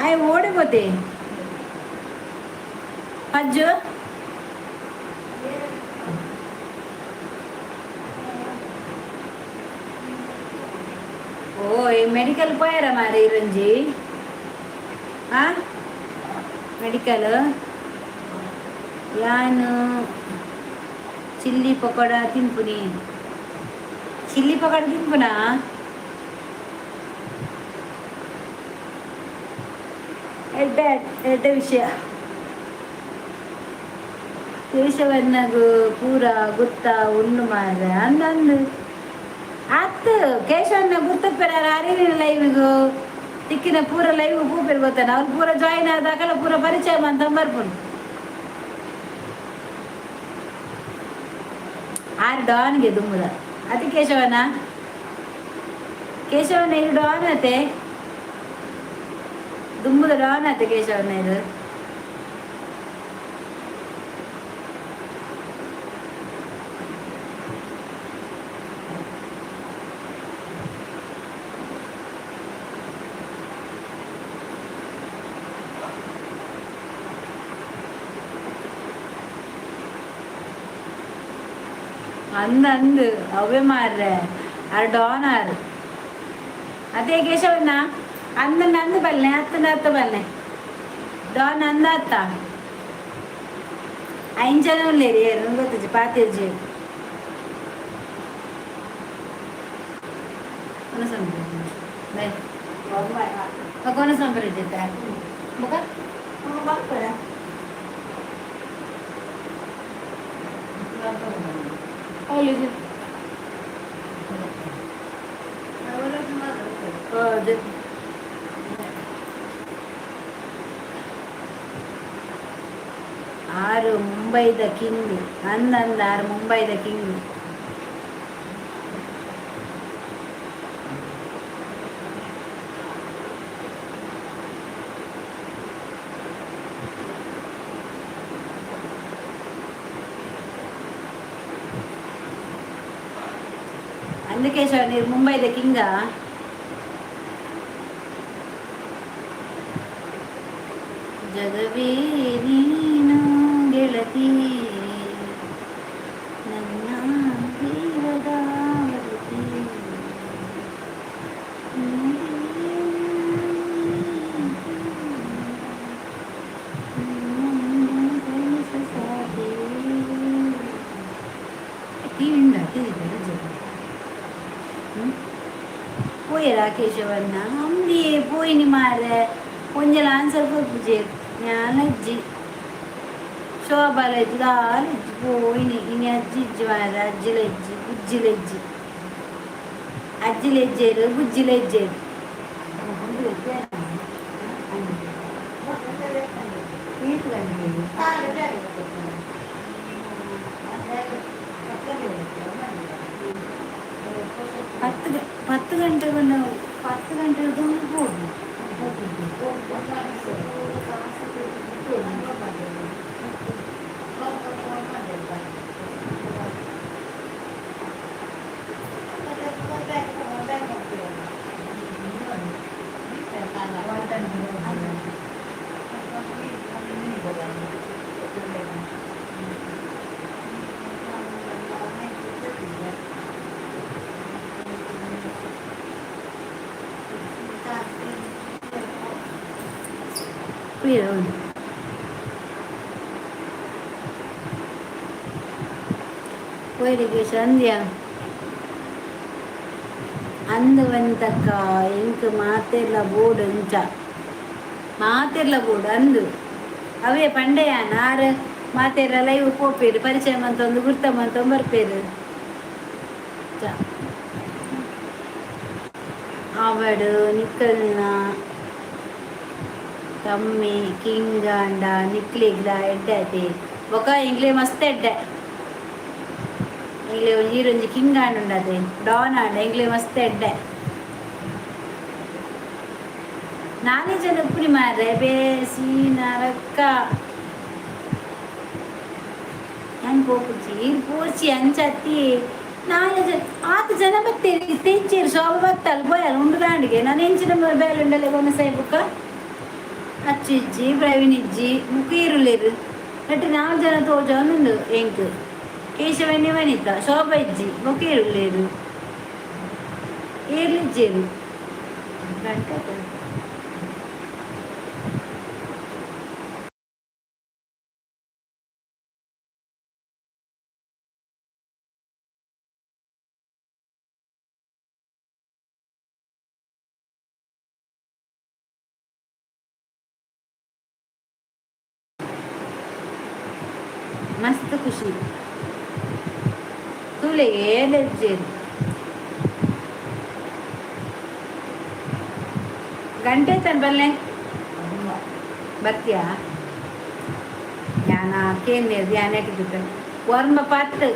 ಆಯ್ ಓಡಿ ಬೋತೆ ಪಜ್ಜು. ಓ, ಈ ಮೆಡಿಕಲ್ ಪೋಯಾರ ಮಾರಿ ಇರಂಜಿ? ಆ ಮೆಡಿಕಲ್ ಯಾನು ಚಿಲ್ಲಿ ಪಕೋಡ ತಿನ್ಪುನಿ. ಚಿಲ್ಲಿ ಪಕೋಡ ತಿನ್ಪುನಾ? ಎಡ್ಡೆ ಎಡ್ಡೆ ವಿಷಯ. ಕೇಶವಣ್ಣಗು ಪೂರ ಗುತ್ತ ಉಂಡು ಮಾರ್ರೆ ಅಂದಂದು ಅತ್ತು. ಕೇಶವಣ್ಣ ಗುರ್ತಪ್ಪೆರ ಅರಿವಿನ ಲೈವಿಗು ತಿಕ್ಕಿನ ಪೂರ ಲೈವ್ ಪೂಪೆರ್ ಗೊತ್ತಾನ. ಅವ್ರು ಪೂರ ಜಾಯಿನ್ ಆದಾಗಲ ಪೂರ ಪರಿಚಯ ಅಂತ ಬರ್ಪುಂಡು. ಆರು ಡಾನ್ಗೆ ದುಂಬುದ ಅತಿ ಕೇಶವನ. ಕೇಶವನ ಇದು ಡಾನ್ ಅತೆ, ದುಂಬುದ ಡಾನ್ ಅತೆ ಕೇಶವನ ಇದು. ಅಂದ ಅಂದು ಅವೇ ಮಾರ್ರೆ, ಆರ್ ಡಾನ್ ಆರ್ ಅದೇ ಕೇಶವಣ್ಣ. ಅಂದ ನಂದು ಬಲ್ಲೆ ಅತ್ತ ಅತ್ತ ಬಲ್ಲೆ ಡಾನ್ ಅಂದ ಅತ್ತ. ಐನ್ ಜನ ಉಲ್ಲೇರಿ ಏನು ಗೊತ್ತಿಜ್ಜಿ ಪಾತಿರ್ಜಿ. ಕೊನ ಸಂಬರ ಬೊಕ. ಹೌದು. ಆರು ಮುಂಬೈದ ಕಿಂಗ್ ಅಂದಂದ. ಆರು ಮುಂಬೈದ ಕಿಂಗ್. అందుకే సార్ మీరు ముంబైದ కింగా. ಜಗವೇ ನೀನು ಗೆಳತಿ, ನನ್ನ ಜೀವದ ಒಡತಿ. TV TV ಪೋಯರಾ ಕೇಶವಣ್ಣ? ಅಂದಿಯೇ ಪೋಯಿನಿ ಮಾರ್ರೆ. ಒಂಜೆಲ ಆನ್ಸರ್ ಕೊರ್ಪುಜೆ. ಯಾನ್ ಅಜ್ಜಿ ಶೋಭಾಲ ಇಜ್ಜಿ ದಾಲ ಇಜ್ಜಿ. ಪೋಯಿನಿ ಇನಿ. ಅಜ್ಜಿ ಇಜ್ಜಿ ಮಾರ್ರೆ. ಅಜ್ಜಿಲ ಇಜ್ಜಿ, ಬುಜ್ಜಿಲ ಇಜ್ಜಿ. ಅಜ್ಜಿಲ ಇಜ್ಜೇರು, ಬುಜ್ಜಿಲ ಇಜ್ಜೇರು. ಪತ್ತು 10 ಗಂಟೆಗೆ, 10 ಗಂಟೆಗೆ ಹೋಗಿ. ಹೌದು. ಪೋಯರಿಗೆ ಸಂಧ್ಯಾ ಅಂದು ಬಂತಕ್ಕ. ಎಂಕ್ ಮಾತೆರ್ಲ ಬೋಡು ಅಂಚ ಮಾತೆರ್ಲ ಬೋಡು ಅಂದು. ಅವೇ ಪಂಡೆಯ ನಾರು ಮಾತೆರ್ಲ ಲೈವ್ ಪೋಪೇರು, ಪರಿಚಯ ಮಂತೊಂದು, ಗುರ್ತ ಮಂತೊಂದು ಬರ್ಪೇರು. ಚ ಆವಡು ನಿಕ್ಕಲ್ನ ತಮ್ಮಿ ಕಿಂಗಾಂಡ ನಿಕ್ಲಿಗ್ಲ ಎಡ್ಡೆ ಆತಿ. ಬೊಕ ಎಂಕ್ಲೆ ಮಸ್ತ್ ಎಡ್ಡೆ. ಎಂಕ್ಲೆ ಒಂಜಿ ಈರೊಂಜಿ ಕಿಂಗ್ ಆಂಡ ಉಂಡತೆ, ಡಾನ್ ಆಂಡ. ಎಂಕ್ಲೆ ಮಸ್ತ್ ಎಡ್ಡೆ. ನಾನೇ ಜನ ಉಪ್ಪುನಿ ಮಾರ್ರೆ. ಬೇಸಿ ನರಕ್ಕ. ನಾನು ಪೋಪುಜಿ ಈರ್ ಪೋರ್ಚಿ ಅಂಚ ಅತ್ತಿ ನಾಳೆ ಜನ ಆತ ಜನ ಬತ್ತೇರಿ ಇತ್ತೆ ಶೋಭ ಬತ್ತಲ್ ಪೋಯಲ್ ಉಂಡು ದಾಂಡಿಗೆ ನಾನು ಎಂಚಿನ ಬೇಲೆ ಉಂಡಲೆ ಕೊನೆ ಸಾಯ್ಬುಕ್ಕ ಅಚ್ಚು ಇಜ್ಜಿ ಪ್ರವೀಣ್ ಇಜ್ಜಿ ಮುಕ್ಕ ಈರುಳ್ಳೇರು ನಟ್ಟು ನಾಲ್ಕು ಜನ ತೋಜೊಂದುಂಡು ಎಂಕ್ ಕೇಶವನ್ನೇ ವನಿತ ಶೋಭ ಇಜ್ಜಿ ಬೊಕ್ಕ ಈರುಳ್ಳೇರು ಏರ್ಲಿಜ್ಜೇರು ಗಂಟೆ ಆಯ್ತು. ಮಸ್ತ್ ಖುಷಿ ತೂಲೆ ಏಲೆಜ್ಜೇರು ಗಂಟೆ ತನ್ ಬಲ್ಲೆ ಬರ್ತೀಯಾ? ಯಾನ ಕೇಂದ್ರ ಧ್ಯಾನ ಇಟ್ಟಿದ್ದೆ ವರ್ಮ ಪತ್ತು.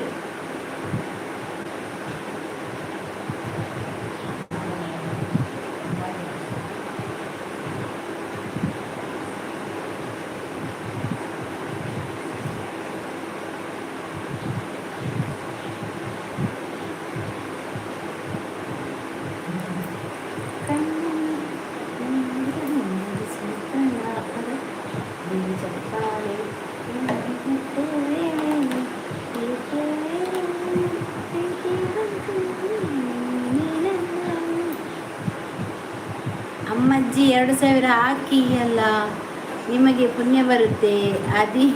ಅಮ್ಮಜ್ಜಿ 2000 ಹಾಕಿ ಅಲ್ಲ, ನಿಮಗೆ ಪುಣ್ಯ ಬರುತ್ತೆ. ಅದಿ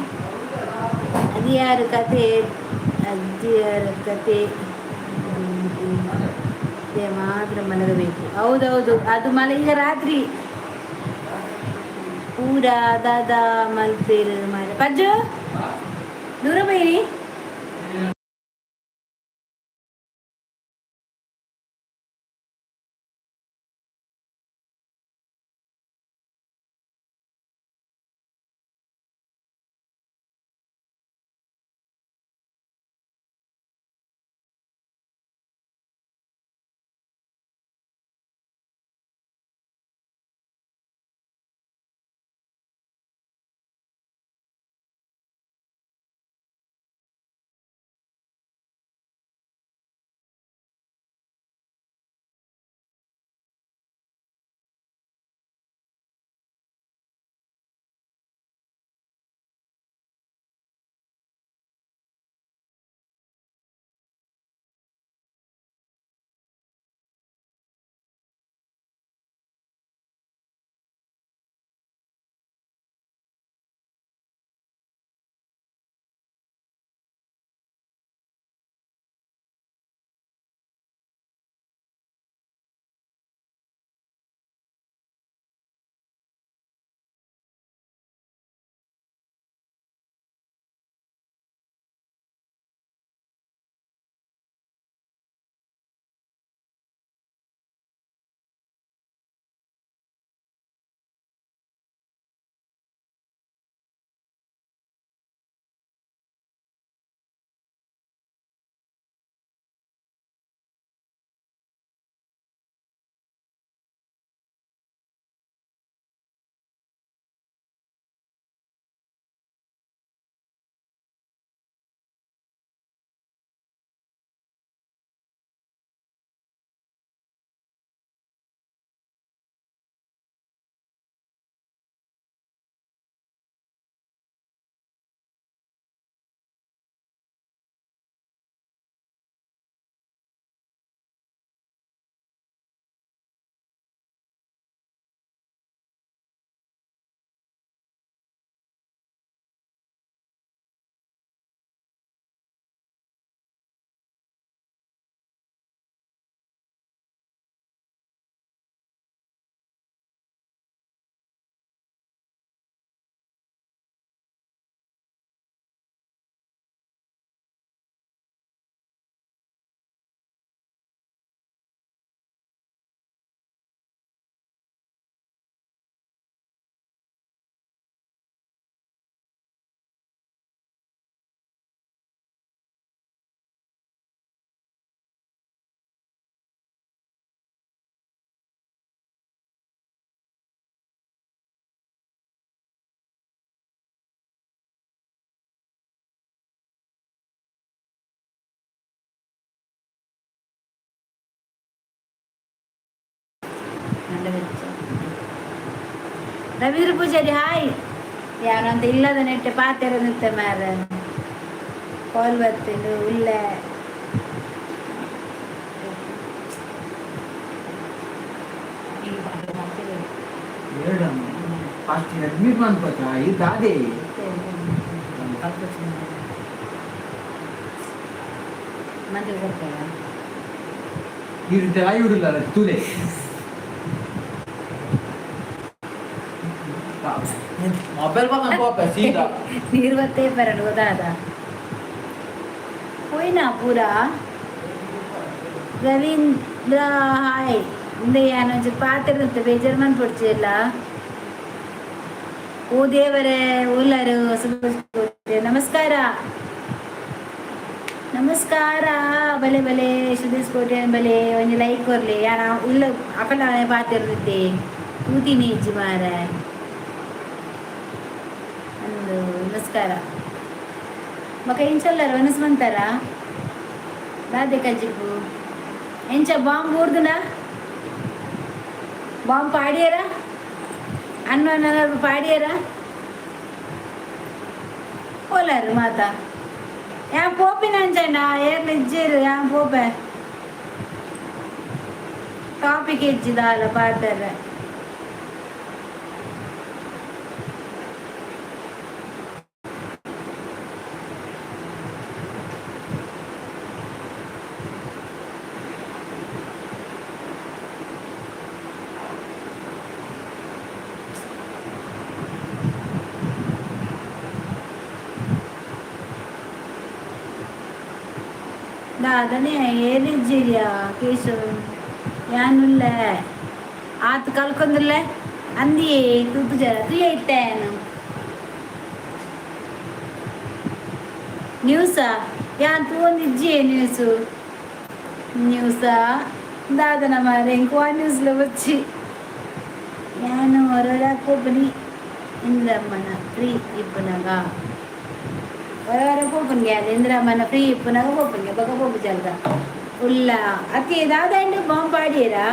ಅದಿಯಾರು ಕತೆ, ಅಜ್ಜಿಯರ ಕತೆ ಇದೆ ಮಾತ್ರ ಮಲಗಬೇಕು. ಹೌದೌದು, ಅದು ಮಲ ಈಗ ರಾತ್ರಿ ಪೂರ ದಾದಾ ಮಲ್ಪೇರು ಮಾರ ಪಜ್ಜು ದೂರ ಬೈರಿ. ಬಂಡ ಬೆಚ್ಚ. ರವೀಂದ್ರ ಪೂಜಾರಿ ಹಾಯ್. ಯಾನಂತ ಇಲ್ಲದ ನೆಟ್ಟೆ ಪಾತೆರ ನಿತ್ತೆ ಮಾರ ಕಾಲ್ ಬರ್ತೇನೆ ಉಲ್ಲ. ಫಾಸ್ಟ್ ಅಡ್ಮಿಟ್ ಮಾಡ್ಕೊತ ಇದು ದಾದೆ. ಮಂದಿ ಕೊಡ್ತಾರ. ಈ ರೀತಿ ಆಯುಡಿಲ್ಲ ತುಲೆ. ಮೊಬೈಲ್ ಬಂದ ಕೋಪ ಸೀದಾ. ನೀರು ಬತ್ತೇ ಬರಡು ದಾದ ಹೋಯ್ನಾ ಪೂರ. ರವೀಂದ್ರ ಹಾಯ್. ಇಂದ ಯಾನೊಂಚೂರು ಪಾತೆರಂತೆ ಬೇಜಾರು ಮನ್ಪೊಡ್ಚಿಲ್ಲ. ಓ ದೇವರೇ, ಉಲ್ಲರು ಸುಭಾಷ್ ಕೋಟೆ. ನಮಸ್ಕಾರ, ನಮಸ್ಕಾರ. ಬಲೆ ಬಲೆ ಸುದೇಶ್ ಕೋಟೆ ಬಲೆ. ಒಂಜಿ ಲೈಕ್ ಕೊರ್ಲಿ. ಯಾನ ಉಲ್ಲ ಅಕಲ ಪಾತೆರ್ದಿದ್ದೆ ತೂತಿನಿ ಇಜ್ಜಿ ಮಾರ ಅಂದು. ನಮಸ್ಕಾರ. ಮಕ ಎಂಚಲ್ಲಾರ ವನಸ್ ಮಂತಾರ ದಾದೆ ಕಜ್ಜಿಪು ಎಂಚ ಬಾಂಬ್ ಊರ್ದುನ ಬಾಂಬ್ ಪಾಡ್ಯಾರ ಅನ್ನ ಪಾಡ್ಯಾರ ಪೋಲಾರು ಮಾತ. ಯಾನ್ ಪೋಪಿನ ಅಂಚಂಡ ಏರ್ಲ ಇಜ್ಜೇರು. ಯಾನ್ ಪೋಪೆ ಟಾಪಿಕ್ ಇಜ್ಜಿ ದಾಲ ಪಾತೆರ. ದಾದನೆ ಏನಿಜ್ಜಿರಿಯಾ ಕೇಶವ್ ಯಾನುಲ್ಲ ಆತ್ ಕಲ್ಕೊಂದಿಲ್ಲ ಅಂದಿಯೇ ತೂತು ಜರ ತುಯ ಇತ್ತೇನು ನ್ಯೂಸಾ ಯಾನ್ ತೂವೊಂದಿಜ್ಜಿ ನ್ಯೂಸು ನ್ಯೂಸಾ ದಾದನ ಮಾರೆ ಇಂಕು ಆ ನ್ಯೂಸ್ಲ ಬಚ್ಚಿ. ಯಾನು ಹೊರಡ ಪೋಪನಿ ಇಂದ್ರಮ್ಮನ ಫ್ರೀ ಇಪ್ಪುನಗ ಹೊರ ಹೊರ ಪೋಪನ್ಗೆ ಅದು ಇಂದ್ರಮ್ಮನ ಫ್ರೀ ಇಪ್ಪುನಗ ಪೋಪನ್ಗೆ ಬೊಕ ಪೋಪು ಜಲ್ದ ಉಲ್ಲ. ಅತಿ ದಾದ ಬಾಂಬ್ ಪಾಡಿಯರಾ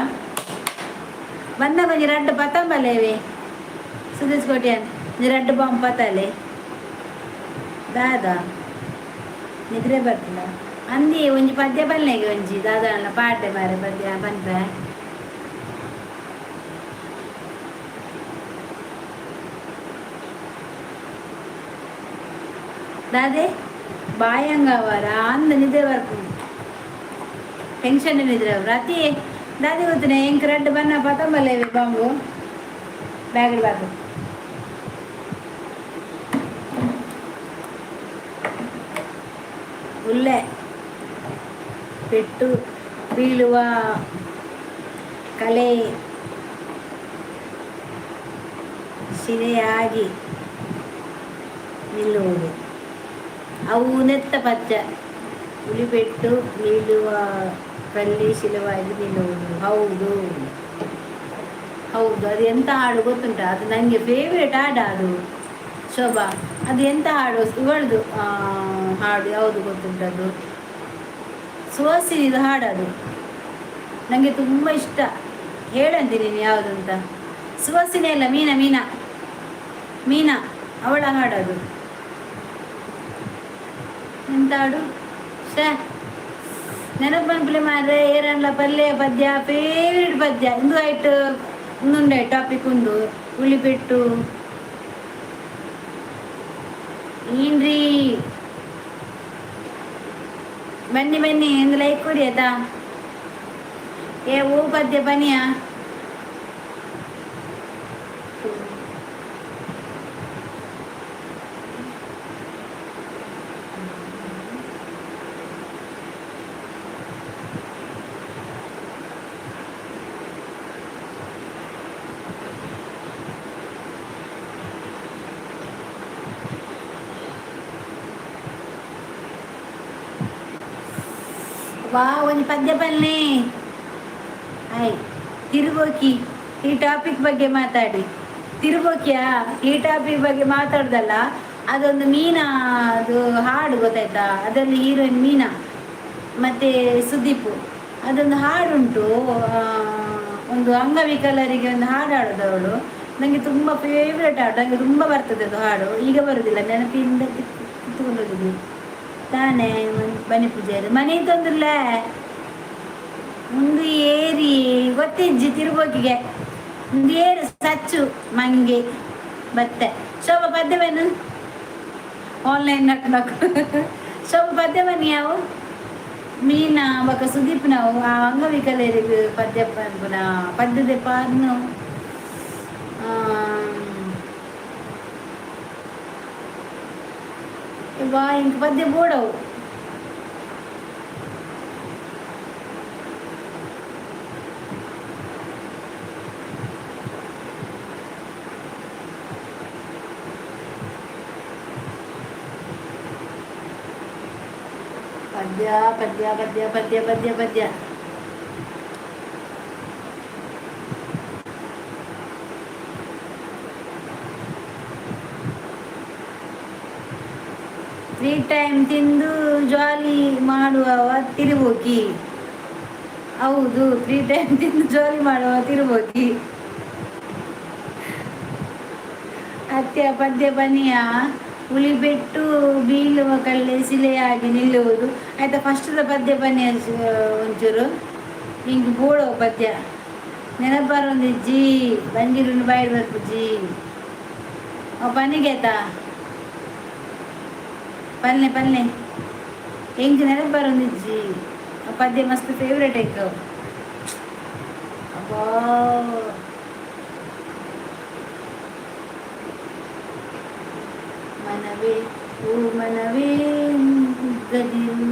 ಬಂದ ಒಂಜಿ ರಡ್ಡ್ ಪತಂಬಲೇವೆ ಸುದೇಶ್ ಕೋಟ್ಯಾನ್ ಒಂಜಿ ರಡ್ಡ್ ಬಾಂಬ್ ಪತಲೆ. ದಾದ ನಿದ್ರೆ ಬರ್ತದ ಅಂದಿ. ಒಂಜಿ ಪದ್ಯ ಬಲ್ಲೆಗೆ ಒಂಜಿ ದಾದ ಪಾಡ್ಡೆ ಮಾರೆ ಪದ್ಯ ಪನ್ಪೆ. ದಾದೆ ಬಾಯಂಗವರ ಅಂದ ನಿದ್ರೆ ಬರ್ಪುಂಡು ಟೆನ್ಷನ್ ನಿದ್ರೆ ಅತಿ. ದಾದೆ ಗೊತ್ತನೆ ಎಂಕ್ ರಡ್ಡ್ ಬನ್ನ ಪತಂಬಲೇವೆ ಬಾಂಬು ಬ್ಯಾಗ್ ಬಾಬು ಉಲ್ಲೆ. ಪೆಟ್ಟು ಬೀಳುವ ಕಲೆ ಶಿಲೆಯಾಗಿ ನಿಲ್ಲುವುದು. ಅವು ನೆತ್ತ ಪಚ್ಚ ಉಳಿಪೆಟ್ಟು ಬೀಳುವ ಕಲ್ಲಿ ಶಿಲವಾಗಿ ನಿಲ್ಲುವುದು. ಹೌದು ಹೌದು. ಅದು ಎಂತ ಹಾಡು ಗೊತ್ತುಂಟ? ಅದು ನನಗೆ ಫೇವ್ರೇಟ್ ಹಾಡು ಅದು ಶೋಭಾ. ಅದು ಎಂತ ಹಾಡು ಇವಳದು ಹಾಡು ಯಾವುದು ಗೊತ್ತುಂಟದು? ಸುವಾಸಿನಿದು ಹಾಡು ಅದು ನನಗೆ ತುಂಬ ಇಷ್ಟ. ಹೇಳಂತೀನಿ ನೀನು ಯಾವುದು ಅಂತ. ಸುವಾಸಿನಿ ಅಲ್ಲ, ಮೀನಾ ಮೀನಾ ಮೀನಾ ಅವಳ ಹಾಡದು. ಎಂತ ಹಾಡು? ಶೇ ನೆನಪು ಮನ್ಪುಲೆ ಮಾರ್ರೆ. ಏರನ್ಲ ಪಲ್ಯ ಪದ್ಯ ಫೇವ್ರೇಟ್ ಪದ್ಯ ಇಂದು ಆಯ್ತು. ಇಂದುಂಡೆ ಟಾಪಿಕ್ ಉಂದು ಉಳಿಪೆಟ್ಟು ಏನ್ರಿ. ಬನ್ನಿ ಬನ್ನಿ ಒಂದು ಲೈಕ್ ಕೊಡಿ ಆಯ್ತಾ. ಏ ಓ ಪದ್ಯ ಬನ್ನಿಯಾ. ವಾ ಒಂಜಿ ಪದ್ಯ ಬನ್ನಿ. ಆಯ್ ತಿರುಗೋಕಿ ಈ ಟಾಪಿಕ್ ಬಗ್ಗೆ ಮಾತಾಡಿ. ತಿರುಗೋಕಿಯಾ ಈ ಟಾಪಿಕ್ ಬಗ್ಗೆ ಮಾತಾಡ್ದಲ್ಲ. ಅದೊಂದು ಮೀನಾ ಅದು ಹಾಡು ಗೊತ್ತಾಯ್ತಾ? ಅದರಲ್ಲಿ ಹೀರೋಯಿನ್ ಮೀನಾ ಮತ್ತೆ ಸುದೀಪ್. ಅದೊಂದು ಹಾಡುಂಟು. ಒಂದು ಅಂಗವಿಕಲರಿಗೆ ಒಂದು ಹಾಡು ಹಾಡೋದು ಅವಳು. ನನಗೆ ತುಂಬ ಫೇವ್ರೇಟ್ ಹಾಡು, ನನಗೆ ತುಂಬ ಬರ್ತದೆ ಅದು ಹಾಡು. ಈಗ ಬರುವುದಿಲ್ಲ, ನೆನಪಿಂದ ಕಿತ್ತುಕೊಂಡು ಹೋಗಿದೆ ತಾನೇ. ಮನೆ ಪೂಜಾರಿ ಮನೆ ತಂದ್ರಲ್ಲ ಒಂದು ಏರಿ ಗೊತ್ತಿಜ್ಜಿ ತಿರುಬೋಕಿಗೆ ಒಂದು ಏರು ಸಚ್ಚು ಮಂಗೆ ಬತ್ತೆ. ಶೋಭಾ ಪದ್ಯವೇನು ಆನ್ಲೈನ್ ನಕ್ ಶೋಭಾ ಪದ್ಯ ಬನ್ನಿ. ಯಾವ ಮೀನಾ ಬೊಕ ಸುದೀಪ್ ನಾವು ಆ ಅಂಗವಿಕಲರಿಗೆ ಪದ್ಯ ಪನ್ಪುನ ಪದ್ಯದ ಪಾರ್ನು. ಬಾ ಇಂಕ ಪದ್ಯ ಬೋಡವು. ಪದ್ಯ ಪದ್ಯ ಪದ್ಯ ಪದ್ಯ ಪದ್ಯ ಪದ್ಯ. ತ್ರೀ ಟೈಮ್ ತಿಂದು ಜಾಲಿ ಮಾಡುವವ ತಿರುಬೋಕಿ. ಹೌದು, ತ್ರೀ ಟೈಮ್ ತಿಂದು ಜಾಲಿ ಮಾಡುವ ತಿರುಬೋಕಿ. ಅತ್ಯ ಪದ್ಯ ಬನಿಯ ಉಳಿಬೆಟ್ಟು ಬೀಳುವ ಕಲ್ಲೆ ಶಿಲೆಯಾಗಿ ನಿಲ್ಲುವುದು. ಆಯ್ತಾ, ಫಸ್ಟ್ದ ಪದ್ಯ ಬನ್ನಿ ಒಂಚೂರು ಹಿಂಗೆ ಬೋಡೋ ಪದ್ಯ ನೆನಪರೊಂದು ಜಿ ಬಂಜಿರು ಬಾಯಿಡ್ ಬರ್ಪು ಜಿ ಪನಿಗೆ ಆಯ್ತಾ. ಪಲ್ಲೆ ಪಲ್ಲೆ ಎಂಕ್ ನೆನಪು ಬರೊಂದಿಜ್ಜಿ. ಆ ಪದ್ಯ ಮಸ್ತ್ ಫೇವ್ರೇಟ್ ಎಂಕ್. ಅಬ್ಬಾ, ಮನವೇ ಓ ಮನವೇ ಗದಿರು.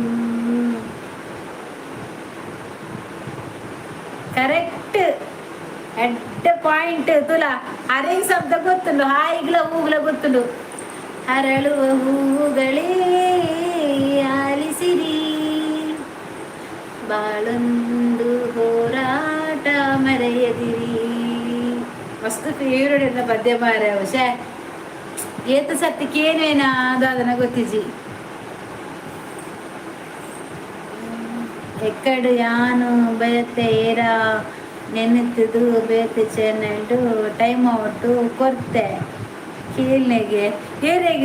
ಕರೆಕ್ಟ್, ಎಡ್ಡ ಪಾಯಿಂಟ್ ತುಲಾ. ಅರೆಗ್ ಶಬ್ದ ಗೊತ್ತುಂಡು, ಹಾಯಿಗ್ಲ ಹೂಗ್ಲ ಗೊತ್ತುಂಡು. ಅರಳುವ ಹೂಗಳೇ ಆಲಿಸಿರಿ, ಬಾಳೊಂದು ಹೋರಾಟ ಮರೆಯದಿರಿ. ಮಸ್ತ್ ಫೇವ್ರೇಟ್ ಎಲ್ಲ ಪದ್ಯ ಮಾರೆ. ಶೇ ಏತ ಸತ್ಯಕ್ಕೇನೇನ ಅದು ಅದನ್ನ ಗೊತ್ತಿಜಿ. ಎಕ್ಕಡು ಯಾನು ಬಯತೆ ಏರ ನೆನೆತದು ಬೇತೆ ಚೆನ್ನಡು ಟೈಮ್ ಔಟು ಕೊರ್ತೆ ಕೇಳ್ನೆಗೆ ಏರೆಗ್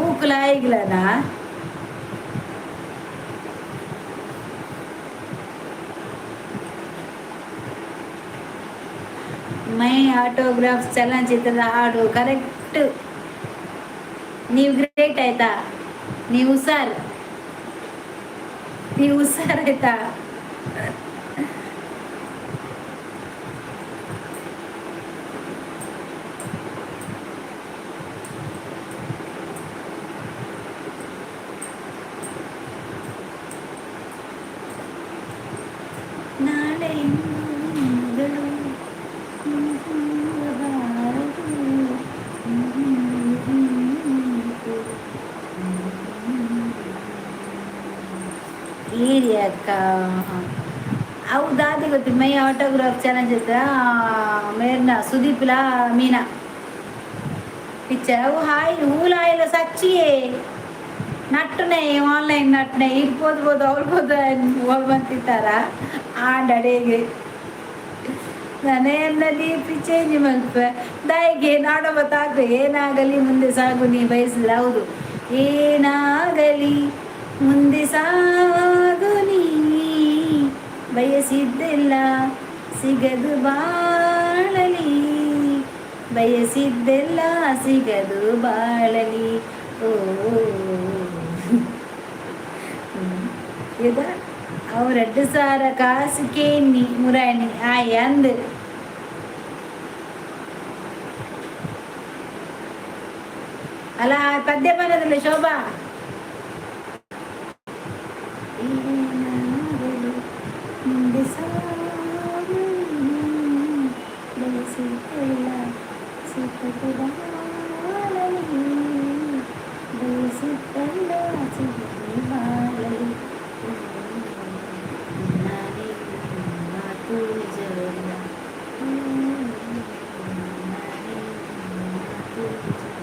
ಊಕುಲ ಆಯ್ಗ್ಲನಾ. ಮೈ ಆಟೋಗ್ರಾಫ್ ಚಲನಚಿತ್ರದ ಹಾಡು. ಕರೆಕ್ಟ್, ನೀವು ಗ್ರೇಟ್ ಆಯ್ತಾ, ನೀವು ಹುಷಾರ್, ನೀವು ಹುಷಾರ್ ಆಯ್ತಾ. ನಾಳೆ ಇಂದುಗಳು ಬಾರದು. ಏರಿಯಾಕ್ಕ ಅವು ದಾದಿ ಗೊತ್ತಿ. ಮೈ ಆಟೋಗ್ರಾಫ್ ಚಲನಚಿತ್ರ ಮೇರ್ನ ಸುದೀಪ್ಲ ಮೀನಾ ಪಿಕ್ಚರ್. ಅವು ಹಾಯ್ ಹೂಲಾಯಿಲ ಸಚ್ಚಿಯೇ ನಟ್ಟನೆ ಆನ್ಲೈನ್ ನಟ್ಟನೆ ಇರ್ಬೋದು ಬೋದು ಅವ್ರು ಬೋದು ಬಂತಿತ್ತಾರ ಆಂಡಡೆಗೆ ನನಯಲ್ಲಿ ಚೇಂಜ್ ಮಲ್ಪ ದಾಯಿಗೆ ನಾಡೊಬ್ಬ ತಾಕು. ಏನಾಗಲಿ ಮುಂದೆ ಸಾಗು ನೀ ಬಯಸಿದ್ರೆ. ಹೌದು, ಏನಾಗಲಿ ಮುಂದೆ ಸಾಗು ನೀ ಬಯಸಿದ್ದೆಲ್ಲ ಸಿಗದು ಬಾಳಲಿ, ಬಯಸಿದ್ದೆಲ್ಲ ಸಿಗದು ಬಾಳಲಿ. ಓ ಇದ ಅವು 2000 ಕಾಸು ಕೇನಿ ಮುರಾಣಿ ಆಯ್ ಅಂದ್. ಅಲ್ಲ, ಪದ್ಯ ಬರೋದಿಲ್ಲ ಶೋಭಾ. ಏನಾಗಲಿ ಮುಂದೆ ಸಾಗು ನೀ, ಬಯಸಿದ್ದೆಲ್ಲ ಸಿಗದು ಬಾಳಲಿ, ಬಯಸಿದ್ದೆಲ್ಲ ಸಿಗದು ಬಾಳಲಿ. ನಾನೇ ಮಾತು ನಿಜವಲ್ಲ, ನಾನೇ ಮಾತು ನಿಜವಲ್ಲ.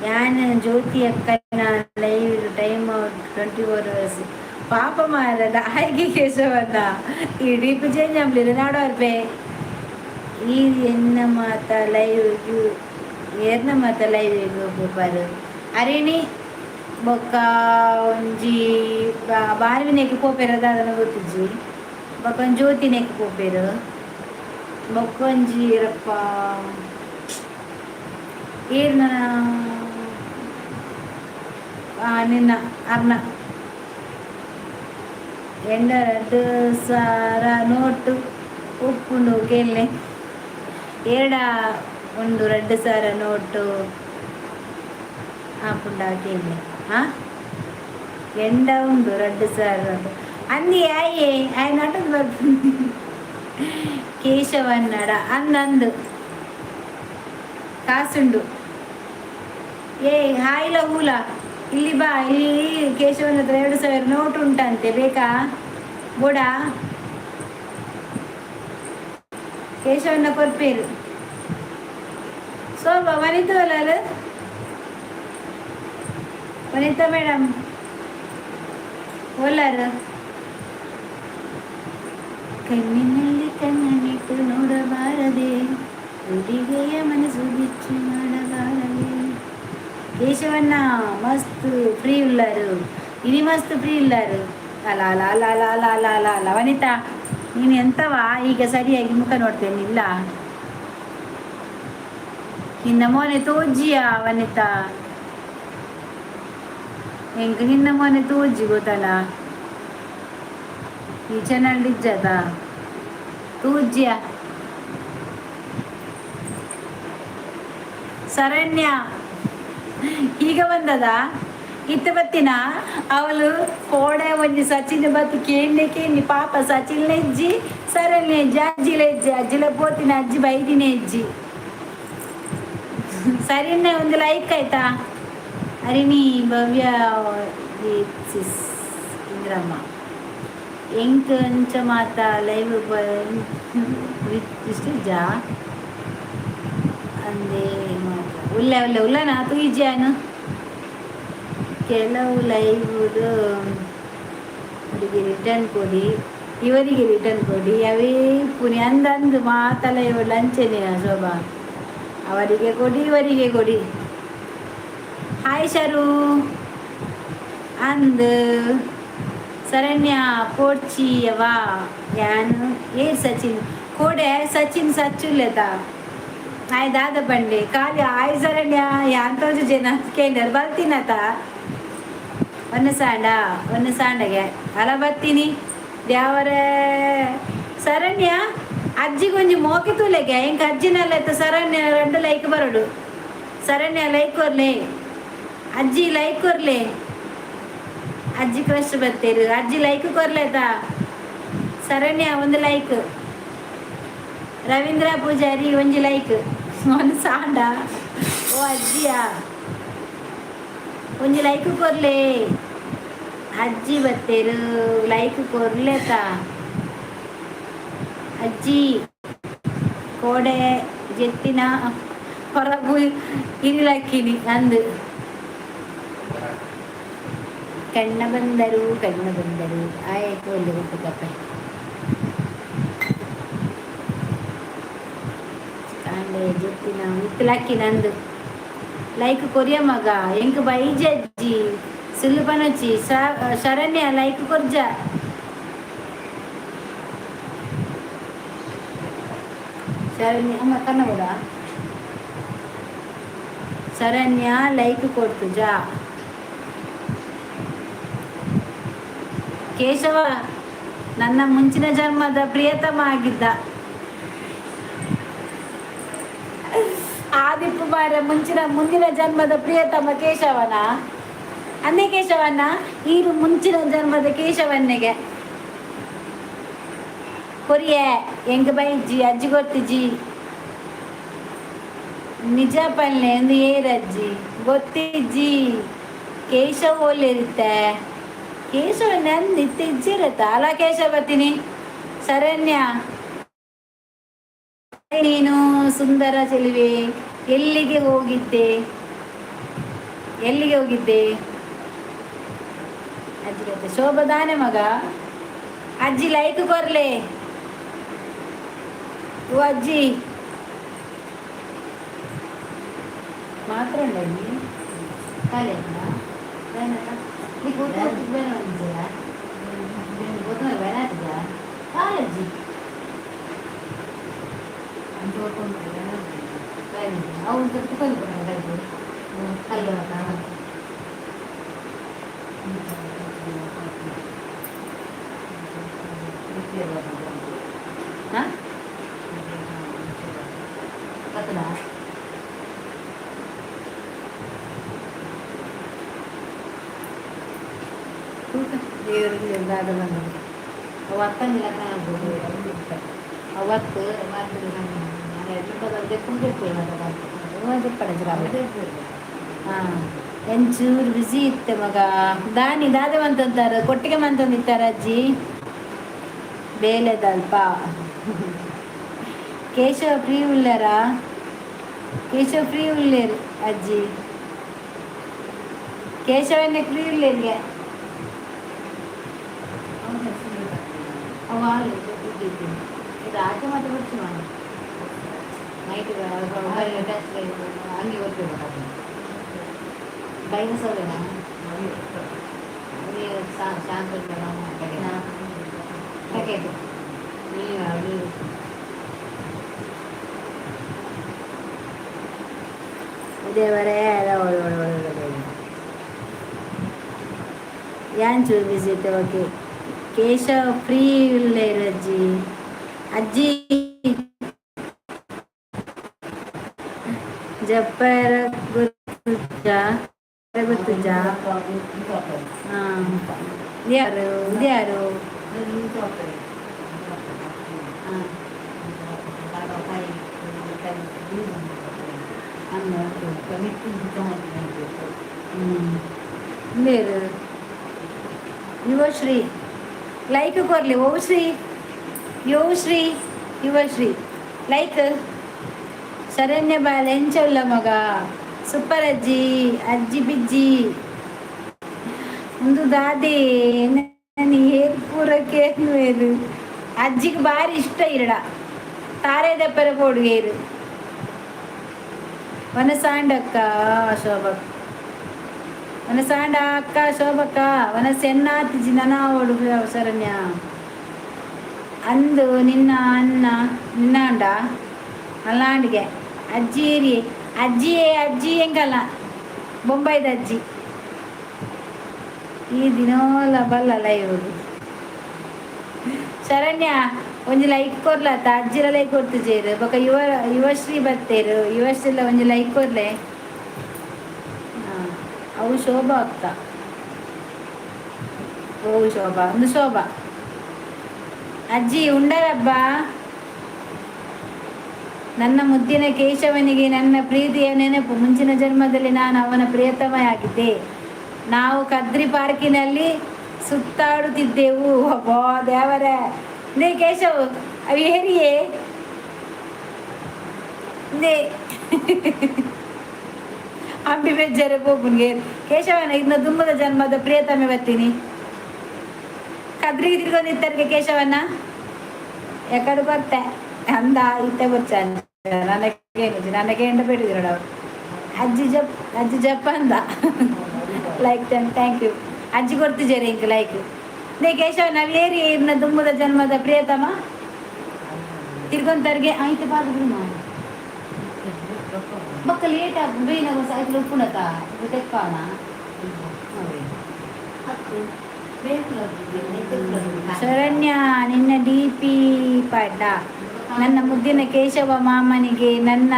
ಯಾನ್ ಜ್ಯೋತಿ ಅಕ್ಕನ ಲೈವ್ ಟೈಮ್ ಔಟ್. 24 hours. ಪಾಪ ಮಾರ ಹಾಗೆ ಕೇಶವನ್ನ ಈ ಡಿಪಿ ಚೇಂಜ್ ಆಗ್ಲಿಲ್ಲ ನಾಡೋರ್ಪೆ. ಈ ಎನ್ನ ಮಾತ ಲೈವ್, ಏರ್ನ ಮಾತ ಲೈವ್ ಪೋಪಾರು? ಅರಿಣಿ ಬೊಕ್ಕ ಒಂಜಿ ಬಾರ್ವಿನೆಕ್ ಪೋಪೆರ ದಾದನ ಗೊತ್ತಿಜ್ಜಿ. ಬೊಕ್ಕ ಒಂಜಿ ಜ್ಯೋತಿನೆಕ್ ಪೋಪೆರು. ಬೊಕ್ಕ ಒಂಜಿ ರಪ್ಪ ಏರ್ನ ನಿನ್ನ ಅರ್ನ ಎಂಡ 2000 ನೋಟು ಉಪ್ಪುಂಡು ಕೇಳಲೆ. ಏಡ ಉಂಡು 2000 ನೋಟು ಆಪುಂಡ ಕೇಳಲೆ. ಆ ಎಂಡ ಉಂಡು 2000 ನೋಟು ಅಂದಿ. ಆಯೆ ಆಯ್ ನಟದ ಬರ್ಪುಂಡು. ಕೇಶವನ್ನಡ ಅಂದಂದು ಕಾಸುಂಡು. ಏ ಹಾಯ್ಲ ಹೂಲ, ಇಲ್ಲಿ ಬಾ ಇಲ್ಲಿ. ಕೇಶವನ ಹತ್ರ 2000 ನೋಟ್ ಉಂಟಂತೆ, ಬೇಕಾ ಬೋಡ? ಕೇಶವನ್ನ ಕೊರ್ಪೇರು. ಶೋಭಾ, ವನಿತಾ ಅಲ್ಲ, ವನಿತಾ ಮೇಡಮ್ ಓಲಾರ? ಕಣ್ಣಿನಲ್ಲಿ ಕಣ್ಣನಿಟ್ಟು ನೋಡಬಾರದೆ, ಹುಡುಗಿಯ ಮನಸ್ಸು ಬಿಚ್ಚಿ ಮಾಡಬಾರದೆ. ಕೇಶವಣ್ಣ ಮಸ್ತ್ ಫ್ರೀ ಉಳ್ಳಾರು ಇನಿ, ಮಸ್ತ್ ಫ್ರೀ ಉಳ್ಳಾರು. ಅಲ್ಲ ಅಲ್ಲ ಅಲ್ಲ ಅಲ್ಲ ಅಲ್ಲ ಅಲ್ಲ ಅಲ್ಲ ಅಲ್ಲ, ವನಿತಾ, ನೀನು ಎಂತವಾ? ಈಗ ಸರಿಯಾಗಿ ಮುಖ ನೋಡ್ತೇನೆ. ಇಲ್ಲ, ನಿನ್ನ ಮೋನೆ ತೋಜಿಯ ವನಿತಾ? ಹೆಂಗ ನಿನ್ನ ಮೋನೆ ತೋಜಿ ಗೊತ್ತಲ್ಲ? ಈ ಚಾನಲ್ ಇಜ್ಜದ ತೂಜ್ಯ. ಶರಣ್ಯ ಈಗ ಬಂದದ ಇತ್ತ ಬತ್ತಿನ ಅವಳು ಕೋಡೆ ಒಂಜಿ ಸಚಿನ್ ಬತ್ತಿ ಕೇಂಡೆ ಕೇಂಡಿ. ಪಾಪ ಸಚಿನ್ ಹೆಜ್ಜಿ, ಶರಣ್ಯ ಹೆಜ್ಜಿ, ಅಜ್ಜಿಲ ಹೆಜ್ಜೆ, ಅಜ್ಜಿಲ ಪೋತಿನ, ಅಜ್ಜಿ ಬೈದಿನ ಹೆಜ್ಜಿ. ಸರಿನ್ನೇ ಒಂದು ಲೈಕ್ ಆಯ್ತಾ? ಅರಿಣಿ ಭವ್ಯ ಸಿಸ್ ಇಂದ್ರಮ್ಮ ಎಂಕ್ ಅಂಚ ಮಾತ ಲೈವ್ ಇಷ್ಟು ಜಾ ಅಂದೇ ಮಾತ್ರ. ಉಲ್ಲೆ ಉಲ್ಲೆ ಉಲ್ಲನಾ ತೂಯಿಜ್ಯಾನು? ಕೆಲವು ಲೈವ್ ಅವರಿಗೆ ರಿಟರ್ನ್ ಕೊಡಿ, ಇವರಿಗೆ ರಿಟರ್ನ್ ಕೊಡಿ. ಅವೇ ಪುನಿ ಅಂದಂದು ಮಾತಲ್ಲ ಇವು ಲಂಚನೆ. ಶೋಭಾ, ಅವರಿಗೆ ಕೊಡಿ, ಇವರಿಗೆ ಕೊಡಿ. ಹಾಯ್ ಶರು ಅಂದ್. ಶರಣ್ಯ ಪೋಡ್ಚಿಯವಾ ಯಾನು ಏರ್ ಸಚಿನ್ ಕೋಡೆ? ಸಚಿನ್ ಸಚ್ಚುಲ್ಲೆತ ಆಯ್ ದಾದ ಬಂಡೆ ಖಾಲಿ. ಆಯ್ ಶರಣ್ಯ, ಯಾಂತೋಜು ಜನ ಕೇಂದ್ರ ಬರ್ತೀನತ. ಒಂದು ಸಾಂಡ ಒಂದು ಸಾಂಡಗೆ ಅಲ ಬರ್ತೀನಿ ದ್ಯಾವರೇ. ಶರಣ್ಯ, ಅಜ್ಜಿಗೊಂಜಿ ಮೋಕೆ ತೂಲೆಗೆ ಇಂಕ ಅಜ್ಜಿನಲ್ಲ. ಶರಣ್ಯ రెండు ಲೈಕ್ ಬರಡು. ಶರಣ್ಯ ಲೈಕ್ ಕೊರ್ಲೆ, ಅಜ್ಜಿ ಲೈಕ್ ಕೊರ್ಲೆ. ಅಜ್ಜಿ ಕ್ರಶ್ ಬತ್ತೇರು. ಅಜ್ಜಿ ಲೈಕ್ ಕೊರ್ಲೇತ? ಶರಣ್ಯ ಒಂದು ಲೈಕ್, ರವೀಂದ್ರ ಪೂಜಾರಿ ಒಂಜಿ ಲೈಕ್. ಒಂದು ಸಾಂಡ ಓ ಅಜ್ಜಿಯ ಒಂಜಿ ಲೈಕ್ ಕೊರ್ಲೆ. ಅಜ್ಜಿ ಬತ್ತೇರು, ಲೈಕ್ ಕೊರ್ಲೇತ ಅಜ್ಜಿ? ಕೋಡೆ ಜೆತ್ತಿನ ಹೊರಗು ಇರಿಲಕ್ಕಿನಿ ಅಂದು. ಕಣ್ಣ ಬಂದರು, ಕಣ್ಣ ಬಂದರು. ಆಯ್ತು, ಒಂದು ಕಪ್ಪೆ ಕಾಂಡೆ ಜೆತ್ತಿನ ಮಿತ್ತಲಕ್ಕಿ ನಂದು. ಲೈಕ್ ಕೊರಿಯ ಮಗ ಎಂಕ್ ಬೈಜಿ ಅಜ್ಜಿ ಸುಲ್ಲು ಪನೊಚ್ಚಿ. ಶರಣ್ಯ ಲೈಕ್ ಕೊರ್ಜ. ಶರಣ್ಯ ಅಮ್ಮ ಕನ್ನಡ. ಶರಣ್ಯ ಲೈಕ್ ಕೊಡ್ತುಜ. ಕೇಶವ ನನ್ನ ಮುಂಚಿನ ಜನ್ಮದ ಪ್ರಿಯತಮ ಆಗಿದ್ದ. ಆದಿಪ್ಪು ಮಾರ ಮುಂಚಿನ ಮುಂದಿನ ಜನ್ಮದ ಪ್ರಿಯತಮ ಕೇಶವನ ಅಂದೇ. ಕೇಶವನ ಈರು ಮುಂಚಿನ ಜನ್ಮದ ಕೇಶವನ್ನಿಗೆ ಕೊರಿಯೆ ಎಂಗ್ ಬೈಜಿ ಅಜ್ಜಿ ಗೊತ್ತಿಜಿ. ನಿಜ ಪಲ್ಲೆ ಎಂದು ಏರಜ್ಜಿ ಗೊತ್ತಿಜ್ಜಿ. ಕೇಶವ ಓಲಿರುತ್ತೆ. ಕೇಶವ ನಂದು ಇತ್ತಿಜ್ಜಿರತ್ತ ಅಲ್ಲ ಕೇಶವ ಬರ್ತೀನಿ. ಶರಣ್ಯ, ನೀನು ಸುಂದರ ಚೆಲುವೆ, ಎಲ್ಲಿಗೆ ಹೋಗಿದ್ದೆ? ಎಲ್ಲಿಗೆ ಹೋಗಿದ್ದೆ? ಅಜ್ಜಿ ಶೋಭದಾನೆ ಮಗ. ಅಜ್ಜಿ ಲೈಕ್ ಕೊರ್ಲೆ. ಓ ಅಜ್ಜಿ ಮಾತ್ರ ಉಂಡಲ್ಲಿ ಖಾಲಿ ಆಯ್ತಾ? ನೀ ಗೊತ್ತು ಬೇಡ ಒಂದಿದ್ದೀರಾ? ಗೊತ್ತ ಬೇಡ ಆಗ್ತದಾ? ಕಾಲಜ್ಜಿ ಅವು ತುಪ್ಪ ಅಲ್ವಾ? ಹಾಂ, ಬರ್ತದಾ? ದೇವರಿಗೆ ದಾದ ಬಂದದ್ದು ಅವು ಅತ್ತಂಗಿಲ್ಲ ಕಾಣ್ಬೋದು. ಅವತ್ತು ಹಾಂ, ಎಂಚೂರು ಬಿಸಿ ಇತ್ತೆ ಮಗ. ದಾನಿ ದಾದ ಮಂತಂತಾರ, ಕೊಟ್ಟಿಗೆ ಮಂತಂದಿತ್ತಾರ ಅಜ್ಜಿ. ಬೇಲೆದಲ್ಪ ಕೇಶವ ಫ್ರೀ ಉಳ್ಳಾರ? ಕೇಶವ ಫ್ರೀ ಉಳ್ಳೇರು ಅಜ್ಜಿ. ಕೇಶವನ್ನೇ ಫ್ರೀ ಉಳ್ಳೇರಿಗೆ. ಅವ ಇದು ಆಚೆ ಮತ್ತೆ ಬಿಡ್ಸಿ ಮಾಡಿ ನೈಟ್ ಅಂಗಿ ಗೊತ್ತಿರ್ಬೇಕು. ಬೈನಸೋದೇನಾ? ಶಾಂತ ಪ್ಯಾಕೆಟ್ ನೀವು ನೀವು ದೇವರೇ. ಯಾನ್ ಚೂರು ಬಿಸಿ ಇತ್ತೆ. ಓಕೆ, ಕೇಶವ್ ಫ್ರೀ ಉಳ್ಳೇರು ಅಜ್ಜಿ. ಅಜ್ಜಿ ಜಪ್ಪರ ಗೊತ್ತುಜ? ಗೊತ್ತುಜ? ಹಾಂ, ಯಾರು ಯಾರು? ಹಾಂ, ಬೇರೆ ಯುವಶ್ರೀ ಲೈಕ್ ಕೊರ್ಲಿ. ಓ ಶ್ರೀ, ಯುವಶ್ರೀ, ಯುವಶ್ರೀ ಲೈಕ್. ಶರಣ್ಯ ಬಾಲ ಎಂಚುಲ್ಲ ಮಗ? ಸೂಪರ್ ಅಜ್ಜಿ. ಅಜ್ಜಿ ಬಿಜ್ಜಿ ಒಂದು ದಾದಿ ನಾನು ಏರ್ ಪೂರಕ್ಕೆ ಬೇರು. ಅಜ್ಜಿಗೆ ಭಾರಿ ಇಷ್ಟ ಇರಡ ತಾರೆ ದಪ್ಪರ ಪೋಡುಗೇರು. ವನಸಾಂಡಕ್ಕ ಶೋಭಕ್ಕ, ವನಸಾಂಡ ಅಕ್ಕ ಶೋಭಕ್ಕ, ವನಸ್ ಎನ್ನಾತಿಜಿ ನನವೋಡು. ಶರಣ್ಯ ಅಂದು ನಿನ್ನ ಅನ್ನ ನಿನ್ನಾಂಡ ಅಲ್ಲಾಂಡಿಗೆ ಅಜ್ಜಿ ಏರಿ ಅಜ್ಜಿಯೇ ಅಜ್ಜಿ ಹೆಂಗಲ್ಲ ಬೊಂಬೈದ ಅಜ್ಜಿ. ಈ ದಿನೋಲ ಬಲ್ಲಲ್ಲ ಇವರು. ಶರಣ್ಯ ಒಂಜಿ ಲೈಕ್ ಕೊರ್ಲತ್ತ? ಅಜ್ಜಿರ ಲೈಕ್ ಕೊಡ್ತಿಜೇರು. ಬೊಕ ಯುವ ಯುವಶ್ರೀ ಬತ್ತೇರು. ಯುವಶ್ರೀಲ ಒಂಜಿ ಲೈಕ್ ಕೊರ್ಲೆ. ಅವು ಶೋಭಾ ಅಕ್ಕ. ಓ ಶೋಭಾ, ಒಂದು ಶೋಭಾ ಅಜ್ಜಿ ಉಂಡರಬ್ಬ. ನನ್ನ ಮುದ್ದಿನ ಕೇಶವನಿಗೆ ನನ್ನ ಪ್ರೀತಿಯ ನೆನಪು. ಮುಂಚಿನ ಜನ್ಮದಲ್ಲಿ ನಾನು ಅವನ ಪ್ರಿಯತಮೆಯಾಗಿದ್ದೆ. ನಾವು ಕದ್ರಿ ಪಾರ್ಕಿನಲ್ಲಿ ಸುತ್ತಾಡುತ್ತಿದ್ದೆವು. ಅಬ್ಬಾ ದೇವರೇ! ನೇ ಕೇಶವ್, ಅವು ಏರಿಯೇ ನೇ ಅಂಬಿ ಬೆಜ್ಜರೆ ಪೋಪುನ್ಗೆ. ಕೇಶವನ ಇನ್ನು ತುಂಬದ ಜನ್ಮದ ಪ್ರಿಯತಮೆ ಬರ್ತೀನಿ. ಕದ್ರಿಗೆ ತಿರ್ಗೊಂದಿತ್ತರ್ಗೆ ಕೇಶವನ್ನ ಎಕಡೆ ಬರ್ತೆ ಅಂದ ಇತ್ತೆ ಬೊಚ್ಚ ನನಗೆ ನನಗೆ ಎಂಡ ಬೇಡಿದ್ರು ಅವರು. ಅಜ್ಜಿ ಜಪ್ ಅಜ್ಜಿ ಜಪ್ಪ ಅಂದ. ಲೈಕ್ thank you ಅಜ್ಜಿ ಕೊಡ್ತಿದ್ದೀರಿ ಇಂಕ್ ಲೈಕ್. ನೇ ಕೇಶವ, ನಾವು ಏರಿ ಇರ್ನ ದುಮ್ಮದ ಜನ್ಮದ ಪ್ರಿಯತಮ ತಿರ್ಗೊಂತರ್ಗೆ ಆಯ್ತು ಬಾದು ಬಿಡು. ಮಕ್ಕ ಲೇಟ್ ಆಗ ಬೇಗ ಸೈಕಲ್ ಉಪ್ಪುಣತ ತೆಕ್ಕಾನ. ಶರಣ್ಯ ನಿನ್ನ ಡಿಪಿ ಪಾಡ. ನನ್ನ ಮುದ್ದಿನ ಕೇಶವ ಮಾಮನಿಗೆ ನನ್ನ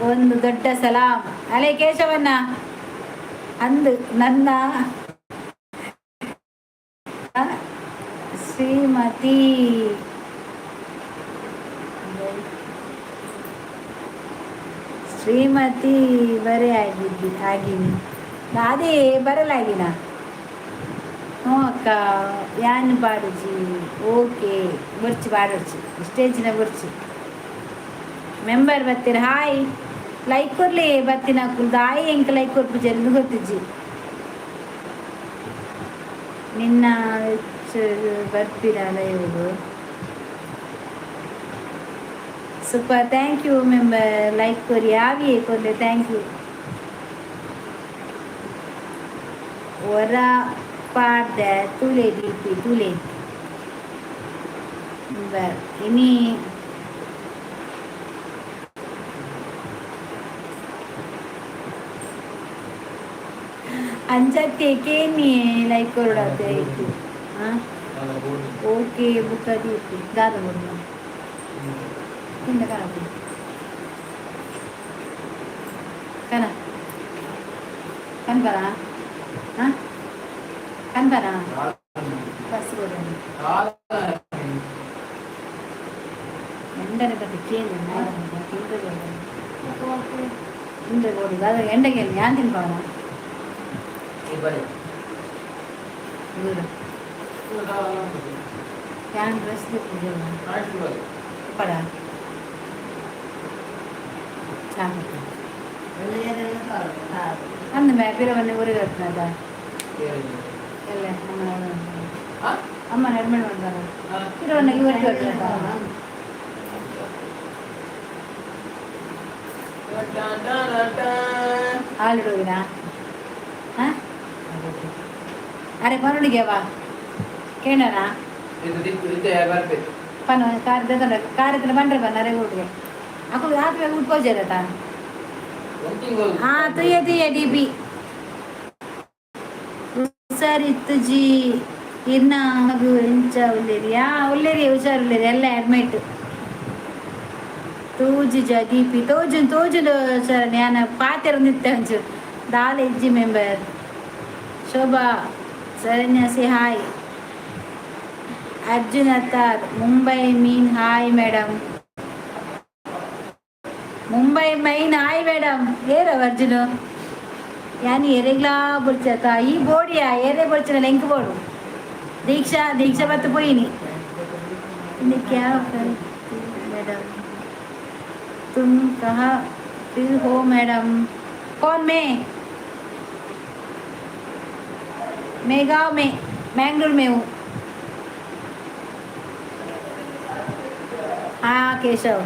ಒಂದು ದೊಡ್ಡ ಸಲಾಂ. ಅಲೆ ಕೇಶವನ್ನ ಅಂದು ನನ್ನ ಶ್ರೀಮತಿ ಶ್ರೀಮತಿ ಬರೇ ಆಗಿದ್ದಿ ಆಗಿನಿ ಅದೇ ಬರಲಾಗಿನ. ಹ್ಞೂ ಅಕ್ಕ, ಯಾನ್ ಪಾಡುಜಿ. ಓಕೆ, ಬೊರ್ಚಿ ಬಾಡೊರ್ಚಿ ಸ್ಟೇಜಿನ ಬೊರ್ಚಿ. ಮೆಂಬರ್ ಬತ್ತೀರ? ಹಾಯ್. ಲೈಕ್ ಕೊರ್ಲಿ ಬತ್ತಿನ ದಾಯಿ. ಎಂಕ್ ಲೈಕ್ ಕೊರ್ಪು ಜಲ್ದಿ ಗೊತ್ತಿಜ್ಜಿ. ನಿನ್ನ ಬರ್ತೀರ ಲೈವ್ಗು? Super, thank you member. Like ಕೊರಿ ಆವಿಯೇ ಕೊರ್ಲೆ, thank you. ಒರ ಪಾಡ್ದೆ ತೂಲೆ ದೀಪಿ ತೂಲೆ ಮೆಂಬರ್ ಇನಿ. ಅಂಚತ್ತೆ ಕೇನಿ ಲೈಕ್ ಕೊರಡತ್ತೆ. ಹಾಂ, ಓಕೆ. ಬುಕ್ಕ ದೀಪಿ ದಾದ ಕೊಡು ತಿಂದ ಕನ ಕನ ಕನ್ಪರ. ಹಾಂ, ಕನ್ಪರ ಬಸ್ ಕೊಡು. ಎಂಡನೆ ಬತ್ತೆ ಕೇಳಿ ಇಂದ ಕೊಡು. ದಾದ ಎಂಡಗೆ ಯಾನ್ ತಿನ್ಪವನ? ದೂರ ಯಾನ್ ಡ್ರೆಸ್ ಪಡ ಚಾ ಅಂದ ಪಿರವನ್ನೇ ಊರಿಗೆ ಕಟ್ನದ ಎಲ್ಲ ಅಮ್ಮನ ಅಮ್ಮ ನಡ್ಮಣ್ ಮಾಡ್ತಾರ. ಪಿರವನ್ನ ಇವರಿಗೆ ಕಟ್ನದ. ಹಾಲು ಹಾಂ, ಅರೆ ಪನುಡಿಗೆ ವಾ ಕೇಳೋಣ. ಪನ ಕಾರ್ ಕಾರ್ ಬಂದ್ರೆ ಬನ್ನ ಅರೆ ಊಟಿಗೆ ಅಕ್ಕಳು ಹಾಕಬೇಕು. ಊಟ ಪೋಜಾರತ. ಹಾಂ, ತುಯ್ಯ ತುಯ್ಯ ಡಿ ಬಿ ಹುಷಾರಿತ್ತು ಜಿ. ಇನ್ನ ಮಗು ಎಂಚ ಉಲ್ಲೇರಿ? ಯಾ ಉಲ್ಲೇರಿ, ಹುಷಾರು ಉಲ್ಲೇರಿ ಎಲ್ಲ. ಅಡ್ಮಿಟ್ ತೋಜುಜ ದೀಪಿ ತೋಜು ತೋಜುಲು ಸರ್. ಯಾನ ಪಾತೆರ ನಿತ್ಯ ಒಂಚೂರು ದಾಲ ಇಜ್ಜಿ ಮೆಂಬರ್. ಶೋಭಾ ಶರಣ್ಯ ಸೆ ಹಾಯ್. ಅರ್ಜುನ್ ಅತ್ತಾರ್ ಮುಂಬೈ ಮೀನ್ hi madam. Mumbai main hi madam. ಏರವ Arjun? ಯಾನ್ ಎರೆಗ್ಲಾ ಬೊಡ್ಚತ ಈ ಬೋಡಿಯಾ ಏರೇ ಬೊಡ್ಚಿನ ಲೆಂಕ್ ಬೋಡು. ದೀಕ್ಷಾ ದೀಕ್ಷಾ ಬತ್ತು ಪೋಯಿನಿ. क्या मैडम, तुम कहाँ फिर हो मैडम? कौन? मैं मैं गाँव में, बैंगलोर में हूँ। हाँ केशव,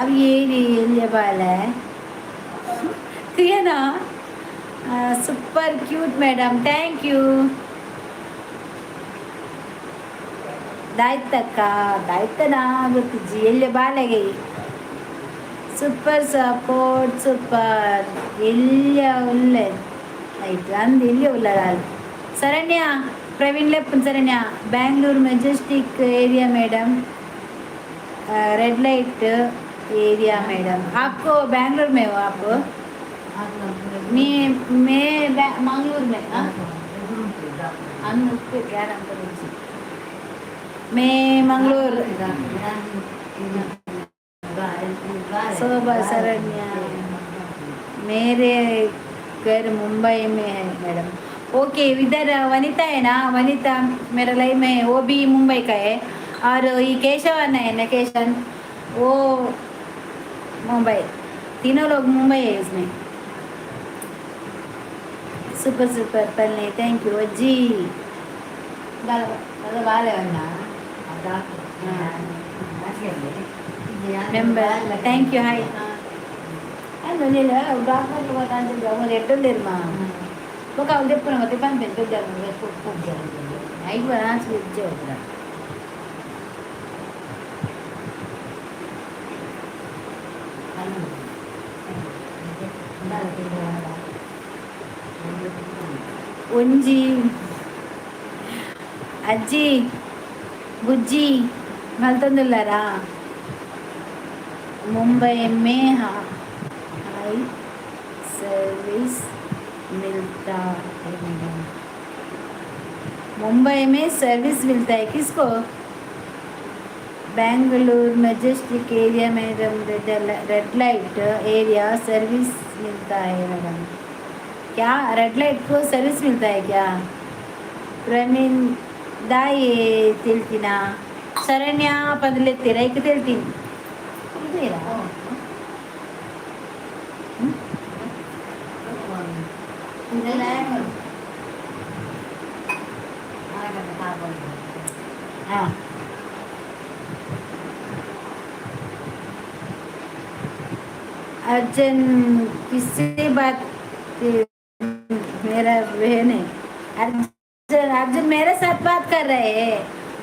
अब ये ये बाल है ठीक ना? Super cute madam, thank you. ದಾಯ್ತಕ್ಕ ದಾಯ್ತನಾ ಗೊತ್ತಿಜ್ಜಿ. ಎಲ್ಲಿ ಬಾಲೆಗೆ ಸೂಪರ್ ಸಪೋರ್ಟ್ ಸೂಪರ್. ಎಲ್ಲಿಯ ಉಲ್ಲೆ ಆಯ್ತು ಅಂದ್ ಎಲ್ಲಿ ಉಲ್ಲ. Sharanya Praveen ಲೆಪ್ಪನ್. Sharanya Bangalore Majestic area madam, red light area madam. आपको बैंगलोर में हो आप? मैं मंगलूर में. मैं मंगलूर. शोभा शरण्या मेरे घर मुंबई में है मैडम। ओके, इधर वनिता है ना, वनिता मेरा लाइव में है, वो भी मुंबई का है। और ये केशव अन्ना है ना, केशव, वो मुंबई। तीनों लोग मुंबई है इसमें। सुपर सुपर पल्ले, thank you ji. Member thank you hi. Doctor ಎಡ್ಡೊಲ್ಲೇರ್ಮಾ ఒక ಅವ್ರು తెప్పున ಮತ್ತೆ ಪನ್ಪೆನ್ పెద్ద ಐದು ಆಚೆ ಇಜ್ಜೆ ಹೋಗ್ರ. ಒಂಜಿ ಅಜ್ಜಿ ಬುಜ್ಜಿ ಮಲ್ತೊಂದುಲ್ಲಾರಾ? मुंबई में हाई सर्विस मिलता है मैडम। मुंबई में सर्विस मिलता है किसको? Bengaluru Majestic area madam, red red light area service मिलता है मैडम। क्या रेड लाइट को सर्विस मिलता है क्या? ಪ್ರವೀಣ್ ದಾಯಿ ತಿಳ್ತೀನ. ಶರಣ್ಯ ಪದಲೆತ್ತೀರ ಐಕ್ ತಿಳ್ತೀನಿ. ಇದ್ದೀರಾ? हाँ। अर्जुन किससे बात, मेरा बहन है अर्जुन। अर्जुन मेरे साथ बात कर रहे हैं,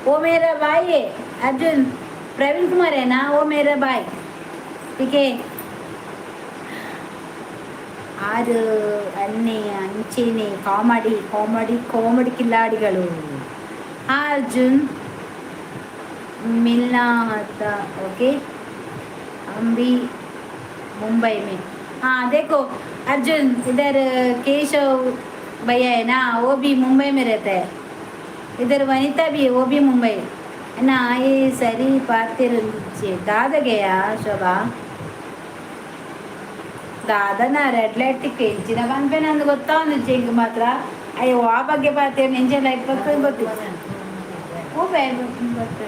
वो मेरा भाई है। अर्जुन प्रवीण कुमार है ना, वो मेरा भाई, ठीक है। ಆರು ಅನ್ನೆ ಅಂಚೆನೆ ಕಾಮಿಡಿ ಕಾಮಿಡಿ ಕಾಮಿಡಿ ಕಿಲಾಡಿಗಳು। हाँ अर्जुन, मिलना आता। ओके, हम भी मुंबई में। हाँ देखो अर्जुन, इधर केशव भैया है ना, वो भी मुंबई में रहता है। इधर वनिता भी है, वो भी मुंबई है ना। ये सरी ಪಾತಿರುಂಚಿ ದಾದಗೆಯ ಶೋಭಾ ದಾದನ ರೆಡ್ ಲೈಟ್ ಎಂಚಿನ ಪನ್ಪೇನ ಅಂದ್ ಗೊತ್ತಾವೊಂದಿಜ್ಜಿ ಎಂಕ್ ಮಾತ್ರ. ಅಯ್ಯೋ, ಆ ಬಗ್ಗೆ ಪಾತೆರ್ನ ಎಂಚ ಲೈಟ್ ಬೊಕ್ಕ ಗೊತ್ತಿಜ್ಜಿ. ಓ ಬತ್ತೆ.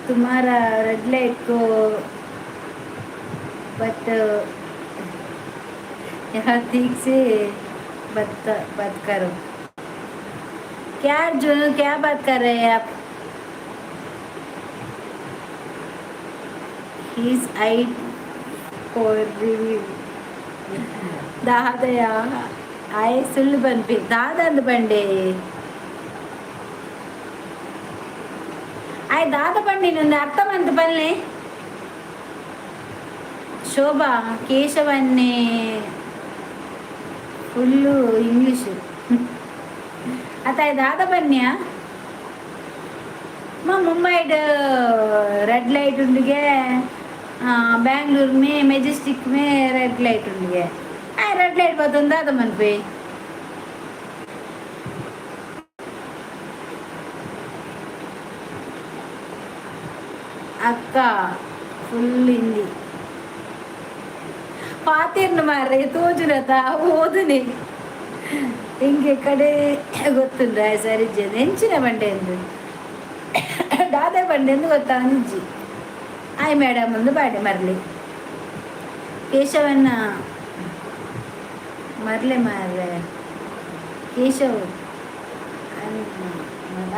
तुम्हारा रेड लाइट को बट यहाँ ठीक से बात बात करो। क्या अर्जुन, क्या बात कर रहे हैं आप? His I for review. ದಾದಯ ಆಯ್ ಸುಳ್ಳು ಪನ್ಪಿ ದಾದ ಅಂದ್ ಪಂಡೆ. ಆಯ್ ದಾದ ಪಂಡಿನ ಅರ್ಥ ಮಂತ್ ಪನ್ಲೆ. ಶೋಭಾ ಕೇಶವನ್ನೇ ಫುಲ್ಲು ಇಂಗ್ಲೀಷು ಅತ್ತ. ದಾದ ಬನ್ಯ ಮಾ ಮುಂಬೈಡ್ ರೆಡ್ ಲೈಟ್ ಉಂಡಿಗೆ, ಬ್ಯಾಂಗ್ಳೂರ್ ಮೇ ಮೆಜೆಸ್ಟಿಕ್ ಮೇ ರೆಡ್ ಲೈಟ್ ಉಂಡಿಗೆ. ಆ ರೆಡ್ ಲೈಟ್ ಬತ್ತೊಂದು ದಾದ ಮನ್ಪಿ. ಅಕ್ಕ ಫುಲ್ ಹಿಂದಿ ಪಾತೆರ್ನ ಮಾರ್ರೆ ತೋಜುನತ ಓದುನೆ ಹಿಂಗೆ ಕಡೆ ಗೊತ್ತುಂಡ ಸರಿಜ್ಜೆ ಎಂಚಿನ ಬಂಡೆ ಎಂದು ದಾದ ಬಂಡೆ ಎಂದು ಗೊತ್ತಾ ನಿಜ್ಜಿ. ಆಯ್ ಮೇಡಮ್ ಒಂದು ಬಾಡೆ ಮರ್ಲಿ ಕೇಶವನ್ನ ಮರ್ಲೆ ಮಾರ್ರೆ ಕೇಶವ್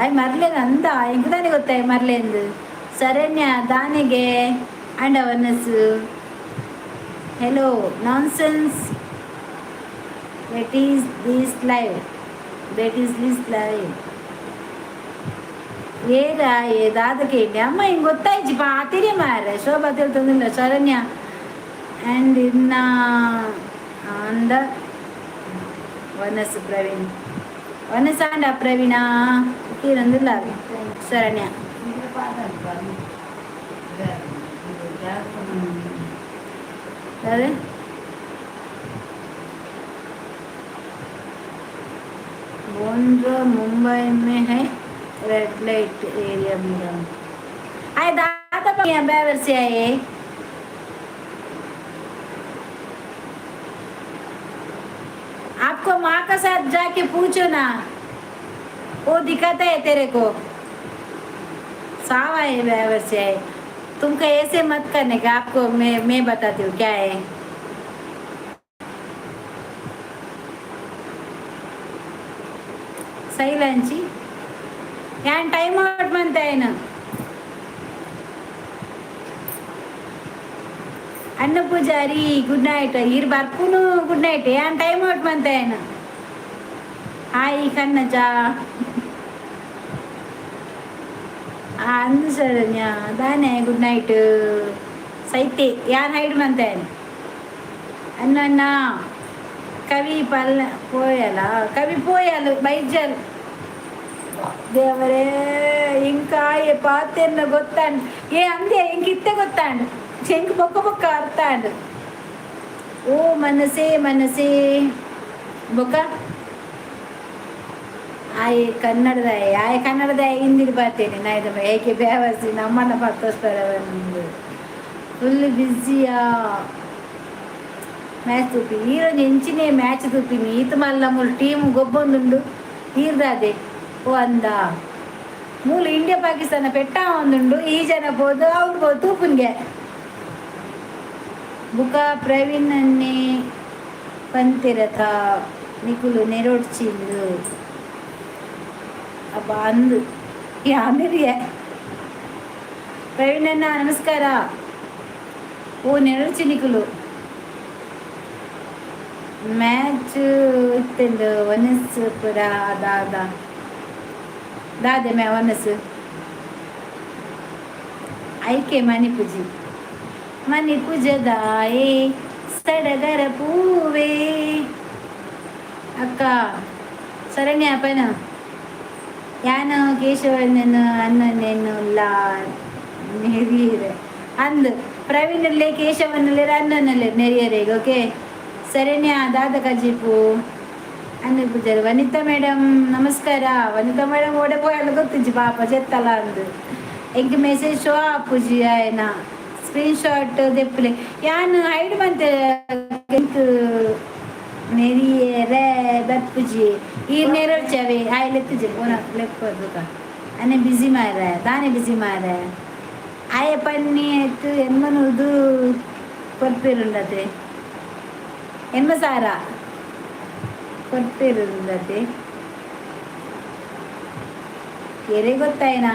ಆಯ್ ಮರ್ಲೆ ಅಂದ ಎಂಕದಾನೆ ಗೊತ್ತಾಯ್ ಮರ್ಲೆ ಎಂದು. ಶರಣ್ಯ ದಾನಿಗೆ ಅಂಡ್ ಅವನಸ್ಸು. Hello nonsense, that is this live, that is this live. ಏರ ಏ ದಾದಕ್ಕೆ ಅಮ್ಮ ಹಿಂಗೆ ಗೊತ್ತಾಯ್ತು ಪಾತಿರಿ ಮಾರ್ರೆ. ಶೋಭಾ ತಿಳ್ತಂದಿಲ್ಲ. ಶರಣ್ಯ ಆ್ಯಂಡ್ ಇನ್ನ ಅಂದ ವನಸು ಪ್ರವೀಣ್ ವನಸ ಅಂಡ ಪ್ರವೀಣ ಕೀರಂದಿಲ್ಲ ಶರಣ್ಯ. ಅದೇ बोंद्रा मुंबई में है रेड लाइट एरिया मेरा। आए दादा बेवर से आए। आपको माँ का साथ जाके पूछो ना, वो दिखाता है तेरे को। सावा है बेवर से आए। तुमको ऐसे मत करने का, आपको मैं बताती हूँ क्या है। ಸೈಲಂಚಿ ಯಾನ್ ಟೈಮ್ ಔಟ್ ಮಂತಾಯನ. ಅನ್ನ ಪೂಜಾರಿ ಗುಡ್ ನೈಟ್. ಇರ್ ಬರ್ಪುನು ಗುಡ್ ನೈಟ್. ಯಾನ್ ಟೈಮ್ ಔಟ್ ಮಂತಾಯನ. ಹಾಯ್ ಕನ್ನಜ ಅಂದು ಶರಣ್ಯ ದಾನೆ ಗುಡ್ ನೈಟ್. ಸೈತೆ ಯಾನ್ ಹೈಡ್ ಮಂತಾಯನ. ಅನ್ನ ಅಣ್ಣ ಕವಿ ಪಲ್ಲ ಪೋಯಲ ಕವಿ ಪೋಯಲು ಬೈಜಲ್. ದೇವರೇ, ಇಂಕಾಯೆ ಪಾತೆರ್ನ ಗೊತ್ತಾಂಡ್ ಏ ಅಂದೆ ಇಂಕ್ ಇತ್ತೆ ಗೊತ್ತಾಂಡ್ ಎಂಕ್ ಬೊಕ್ಕ ಬೊಕ್ಕ ಅರ್ಥ ಆಂಡ್. ಓ ಮನಸೇ ಮನಸೇ ಬೊಕ್ಕ ಆಯೆ ಕನ್ನಡದಾಯ ಆಯೆ ಕನ್ನಡದಾಯ ಹಿಂದಿಡ್ ಬಾತೇನೆ ನಾಯ್ದ ಏಕೆ ಬೇವಸಿ ನಮ್ಮನ್ನ ಪತ್ತೋಸ್ಪರ ಒಂದು ಫುಲ್ ಬ್ಯುಸಿಯಾ ಮ್ಯಾಚ್ ತೂಪಿ. ಈರೊಂಜಿ ಎಂಚಿನೇ ಮ್ಯಾಚ್ ತೂಪಿನಿ ಈತ್ ಮಲ್ಲ ಮೂಲು ಟೀಮ್ ಗೊಬ್ಬೊಂದುಂಡು ಈರ್ದಾದೆ. ಓ ಅಂದ ಮೂಲು ಇಂಡಿಯಾ ಪಾಕಿಸ್ತಾನ ಪೆಟ್ಟ ಒಂದುಂಡು. ಈ ಜನ ಪೋದು ಅವ್ರು ಪೋದು ತೂಪುನ್ಗೆ. ಬುಕ ಪ್ರವೀಣ್ ಅನ್ನಿ ಪಂತಿರತ ನಿಕುಲು ನೆರೊಡ್ಚಿಂದು ಅಪ್ಪ ಅಂದು ಯಾನಿರಿಯ. ಪ್ರವೀಣಣ್ಣ ನಮಸ್ಕಾರ. ಓ ನೆರೊಡ್ಚಿ ನಿಕುಲು ಮ್ಯಾಚ್ ಇತ್ತೆಂದು ವನಸ್ ಪುರ ದಾದ ದಾದೆ ಮ್ಯಾ ವನಸ್ ಐಕೆ ಮಣಿಪುಜಿ ಮಣಿಪುಜದಾಯೇ ಸಡಗರ ಪೂವೇ. ಅಕ್ಕ ಶರಣ್ಯ ಪನ ಯಾನ ಕೇಶವಣ್ಣನ ಅಣ್ಣನೇನುಲ್ಲ ನೆರಿಯರೆ ಅಂದು ಪ್ರವೀಣಲ್ಲೇ ಕೇಶವನಲ್ಲೇ ಅಣ್ಣನಲ್ಲೇ ನೆರಿಯರೆ. ಓಕೆ ಶರಣ್ಯ ದಾದ ಕಜಿಪು ಅನ್ನ ಪೂಜಾರಿ. ವನಿತಾ ಮೇಡಮ್ ನಮಸ್ಕಾರ. ವನಿತಾ ಮೇಡಮ್ ಓಡೆ ಪೋಯಲ್ಲ ಗೊತ್ತಿಜ್ಜಿ ಪಾಪ ಚೆತ್ತಲ್ಲ ಅಂದು. ಎಂಕ್ ಮೆಸೇಜ್ ಶೋ ಆಪುಜಿ ಆಯನ ಸ್ಕ್ರೀನ್ ಶಾಟ್ ದೆಪ್ಪುಲೆ ಯಾನ್ ಹೈಡ್ ಮಂತೆ ಎಂಕ್ ನೆರಿಯರೆ ಬರ್ಪುಜಿ. ಈ ನೆರೊಡ್ಚವೆ ಆಯ್ ಲೆತ್ತುಜಿ ಓನ ಲೆಪ್ಪದುಕ ಅನೆ ಬಿಸಿ ಮಾರೆ ದಾನೆ ಬಿಸಿ ಮಾರೆ ಆಯ ಪನ್ನಿ ಆಯ್ತು ಎನ್ಮನುದು ಕೊರ್ಪಿರುಂಡತೆ ಎನ್ಮ ಸಾರ ಕೊರ್ಪಿರುಂಡತೆ ಎರೆ ಗೊತ್ತಾಯ್ನಾ.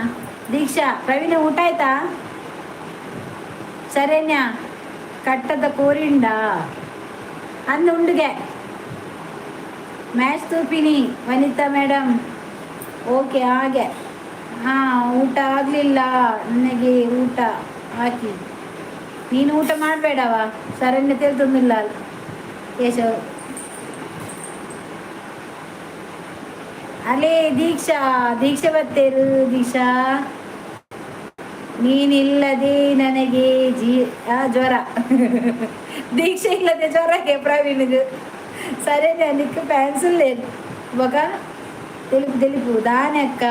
ದೀಕ್ಷಾ ಪ್ರವೀಣ ಊಟ ಆಯ್ತಾ? ಶರಣ್ಯ ಕಟ್ಟದ ಕೋರಿಂಡ ಅಂದ ಉಂಡುಗೆ ಮ್ಯಾಚ್ ತೂಪಿನಿ. ವನಿತಾ ಮೇಡಮ್ ಓಕೆ ಹಾಗೆ. ಹಾಂ ಊಟ ಆಗಲಿಲ್ಲ ನನಗೆ ಊಟ ಹಾಕಿ. ನೀನು ಊಟ ಮಾಡಬೇಡವ ಶರಣ್ಯ ತೆಲ್ತೊಂದಿಲ್ಲ ಕೇಶವ್. ಅಲೇ ದೀಕ್ಷಾ ದೀಕ್ಷಾ ಬತ್ತೇರು ದೀಕ್ಷಾ ನೀನಿಲ್ಲದೆ ನನಗೆ ಜೀ ಜ್ವರ. ದೀಕ್ಷೆ ಇಲ್ಲದೆ ಜ್ವರಕ್ಕೆ ಪ್ರವೀಣ್ಗೆ ಸರಿ ನಿಕ್ಕ ಫ್ಯಾನ್ಸ್ ಇವಾಗ ತೆಲುಪು ತೆಲುಪು ದಾನೆ ಅಕ್ಕ.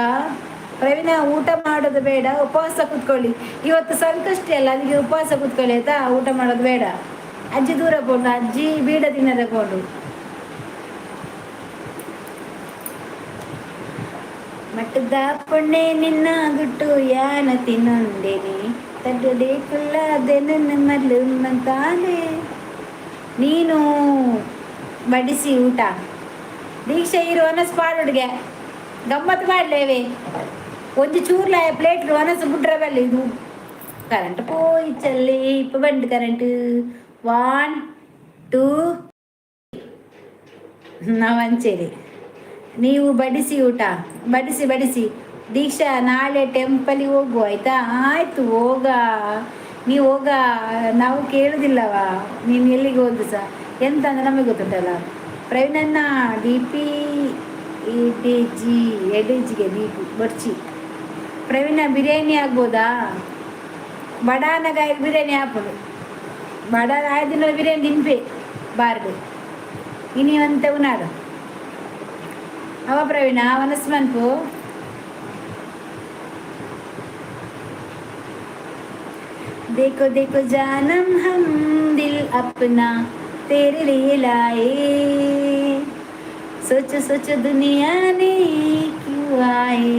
ಪ್ರವೀಣ ಊಟ ಮಾಡೋದು ಬೇಡ, ಉಪವಾಸ ಕೂತ್ಕೊಳ್ಳಿ. ಇವತ್ತು ಸಂಕಷ್ಟ ಅಲ್ಲ, ಅದಕ್ಕೆ ಉಪವಾಸ ಕೂತ್ಕೊಳ್ಳಿ ಆಯ್ತಾ. ಊಟ ಮಾಡೋದು ಬೇಡ. ಅಜ್ಜಿ ದೂರ ಪೋಂಡು ಅಜ್ಜಿ ಬೀಡ ತಿನ್ನರೆ ಪೋಂಡು. ಮಟ್ಟದ ಪೊಣ್ಣೆ ನಿನ್ನ ಗುಟ್ಟು ಯಾನ ತಿನ್ನೊಂಡೆನೆ ತಡ್ಡಡೆ ಕುಲ್ಲಾದೆ ನನ್ನ ಮಲ್ಲು ಮಂತಾನೆ. ನೀನು ಬಡಿಸಿ ಊಟ. ದೀಕ್ಷೆ ಇರು ಒನಸ್ ಪಾಡುಡ್ಗೆ ಗಮ್ಮತ್ತು ಮಾಡಲೇವೆ ಒಂಜಿ ಚೂರ್ಲ ಪ್ಲೇಟ್ ಒನಸ್ ಬುಡ್ರ ಬಲ್ಲಿ. ಇದು ಕರೆಂಟ್ ಪೋಯಿ ಚಲ್ಲಿ ಇಪ್ಪ ಬಂಡು ಕರೆಂಟ್ 1 2 ನವಂಚೇರಿ. ನೀವು ಬಡಿಸಿ ಊಟ ಬಡಿಸಿ ಬಡಿಸಿ. ದೀಕ್ಷಾ ನಾಳೆ ಟೆಂಪಲಿಗೆ ಹೋಗು ಆಯಿತಾ. ಆಯಿತು ಹೋಗ ನೀವು ಹೋಗ, ನಾವು ಕೇಳುದಿಲ್ಲವಾ ನೀನು ಎಲ್ಲಿಗೆ ಹೋದ್ರು ಸಹ ಎಂತ ಅಂದ್ರೆ ನಮಗೆ ಗೊತ್ತುಂಟಲ್ಲ. ಪ್ರವೀಣಣ್ಣ ಡಿ ಪಿ ಎಡೆಜಿ ಎಡೆಜಿಗೆ ಡಿ ಪಿ ಬಡ್ಚಿ. ಪ್ರವೀಣ ಬಿರಿಯಾನಿ ಆಗ್ಬೋದಾ? ಬಡಾನಗಾಯ ಬಿರಿಯಾನಿ ಹಾಪುಡು ಬಡ ಆಯ್ದಿನ ಬಿರಿಯಾನಿ ತಿನ್ಪೆ ಬಾರ್ದು ಇನಿ ಅಂತೆ ಉನಾಡು ಅವ ಪ್ರವೀಣ ಮನಸ್ಮನ್ಪು. देखो देखो जानम हम दिल अपना तेरे लिए लाए, सोचो सोचो दुनिया ने क्यों आए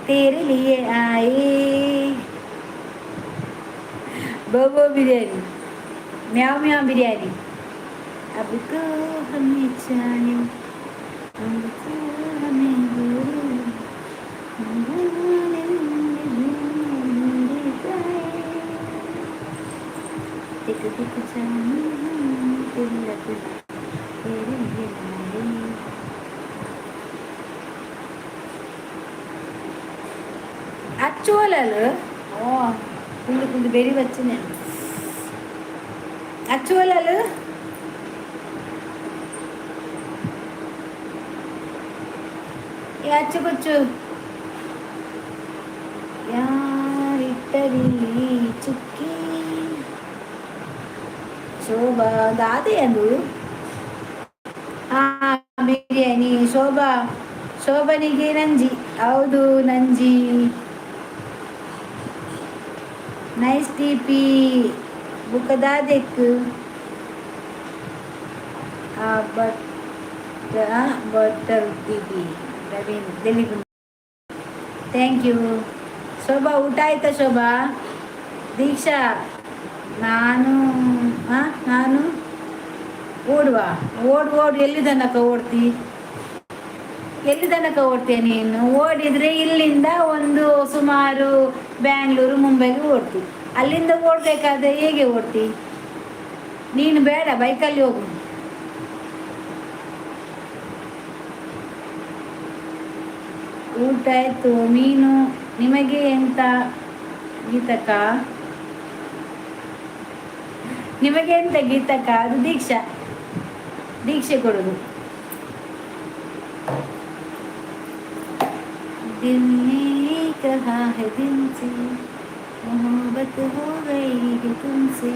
तेरे लिए आए। बोबो बिरयानी म्याओ म्याओ बिरयानी अब तो हमें जाने अब तो हमें देखो देखो जाने हम दिल अपना तेरे लिए लाए। ಅಚ್ಚೋಲಲು ಓ ಕುಂದು ಕುಂದು ಬೆರಿ వచ్చింది అచ్చోలలు. ಈ ಅಚ್ಚುಕುಚ್ಚು ಯಾರಿಟ್ಟರಿ ಚುಕ್ಕಿ ಶೋಭಾ ದಾದೆ ಅದು. ಹಾ ಬಿರಿಯಾನಿ ಶೋಭಾ ಶೋಭನಿಗೆ ನಂಜಿ. ಹೌದು ನಂಜಿ. ನೈಸ್ ಟಿ ಪಿ ಬುಕ್ಕದಾದೆಕ್ but butter T P Praveen Dilip thank you. Shobha ಊಟ ಆಯ್ತಾ ಶೋಭಾ? ದೀಕ್ಷಾ ನಾನು ನಾನು ಓಡುವ, ಓಡು ಓಡು. ಎಲ್ಲಿ ತನಕ ಓಡ್ತಿ? ಎಲ್ಲಿ ತನಕ ಓಡ್ತೀಯ ನೀನು? ಓಡಿದ್ರೆ ಇಲ್ಲಿಂದ ಒಂದು ಸುಮಾರು ಬ್ಯಾಂಗ್ಳೂರು, ಮುಂಬೈಗೆ ಓಡ್ತಿ. ಅಲ್ಲಿಂದ ಓಡಬೇಕಾದ್ರೆ ಹೇಗೆ ಓಡ್ತಿ ನೀನು? ಬೇಡ, ಬೈಕಲ್ಲಿ ಹೋಗು. ಊಟ ಆಯ್ತು, ಮೀನು. ನಿಮಗೆ ಎಂತ ಗೀತಕ್ಕ? ನಿಮಗೆ ಎಂತ ಗೀತಕ್ಕ? ಅದು ದೀಕ್ಷಾ, ದೀಕ್ಷೆ ಕೊಡುದು. दिल ने कहा है दिल से, मोहब्बत हो गई है तुमसे।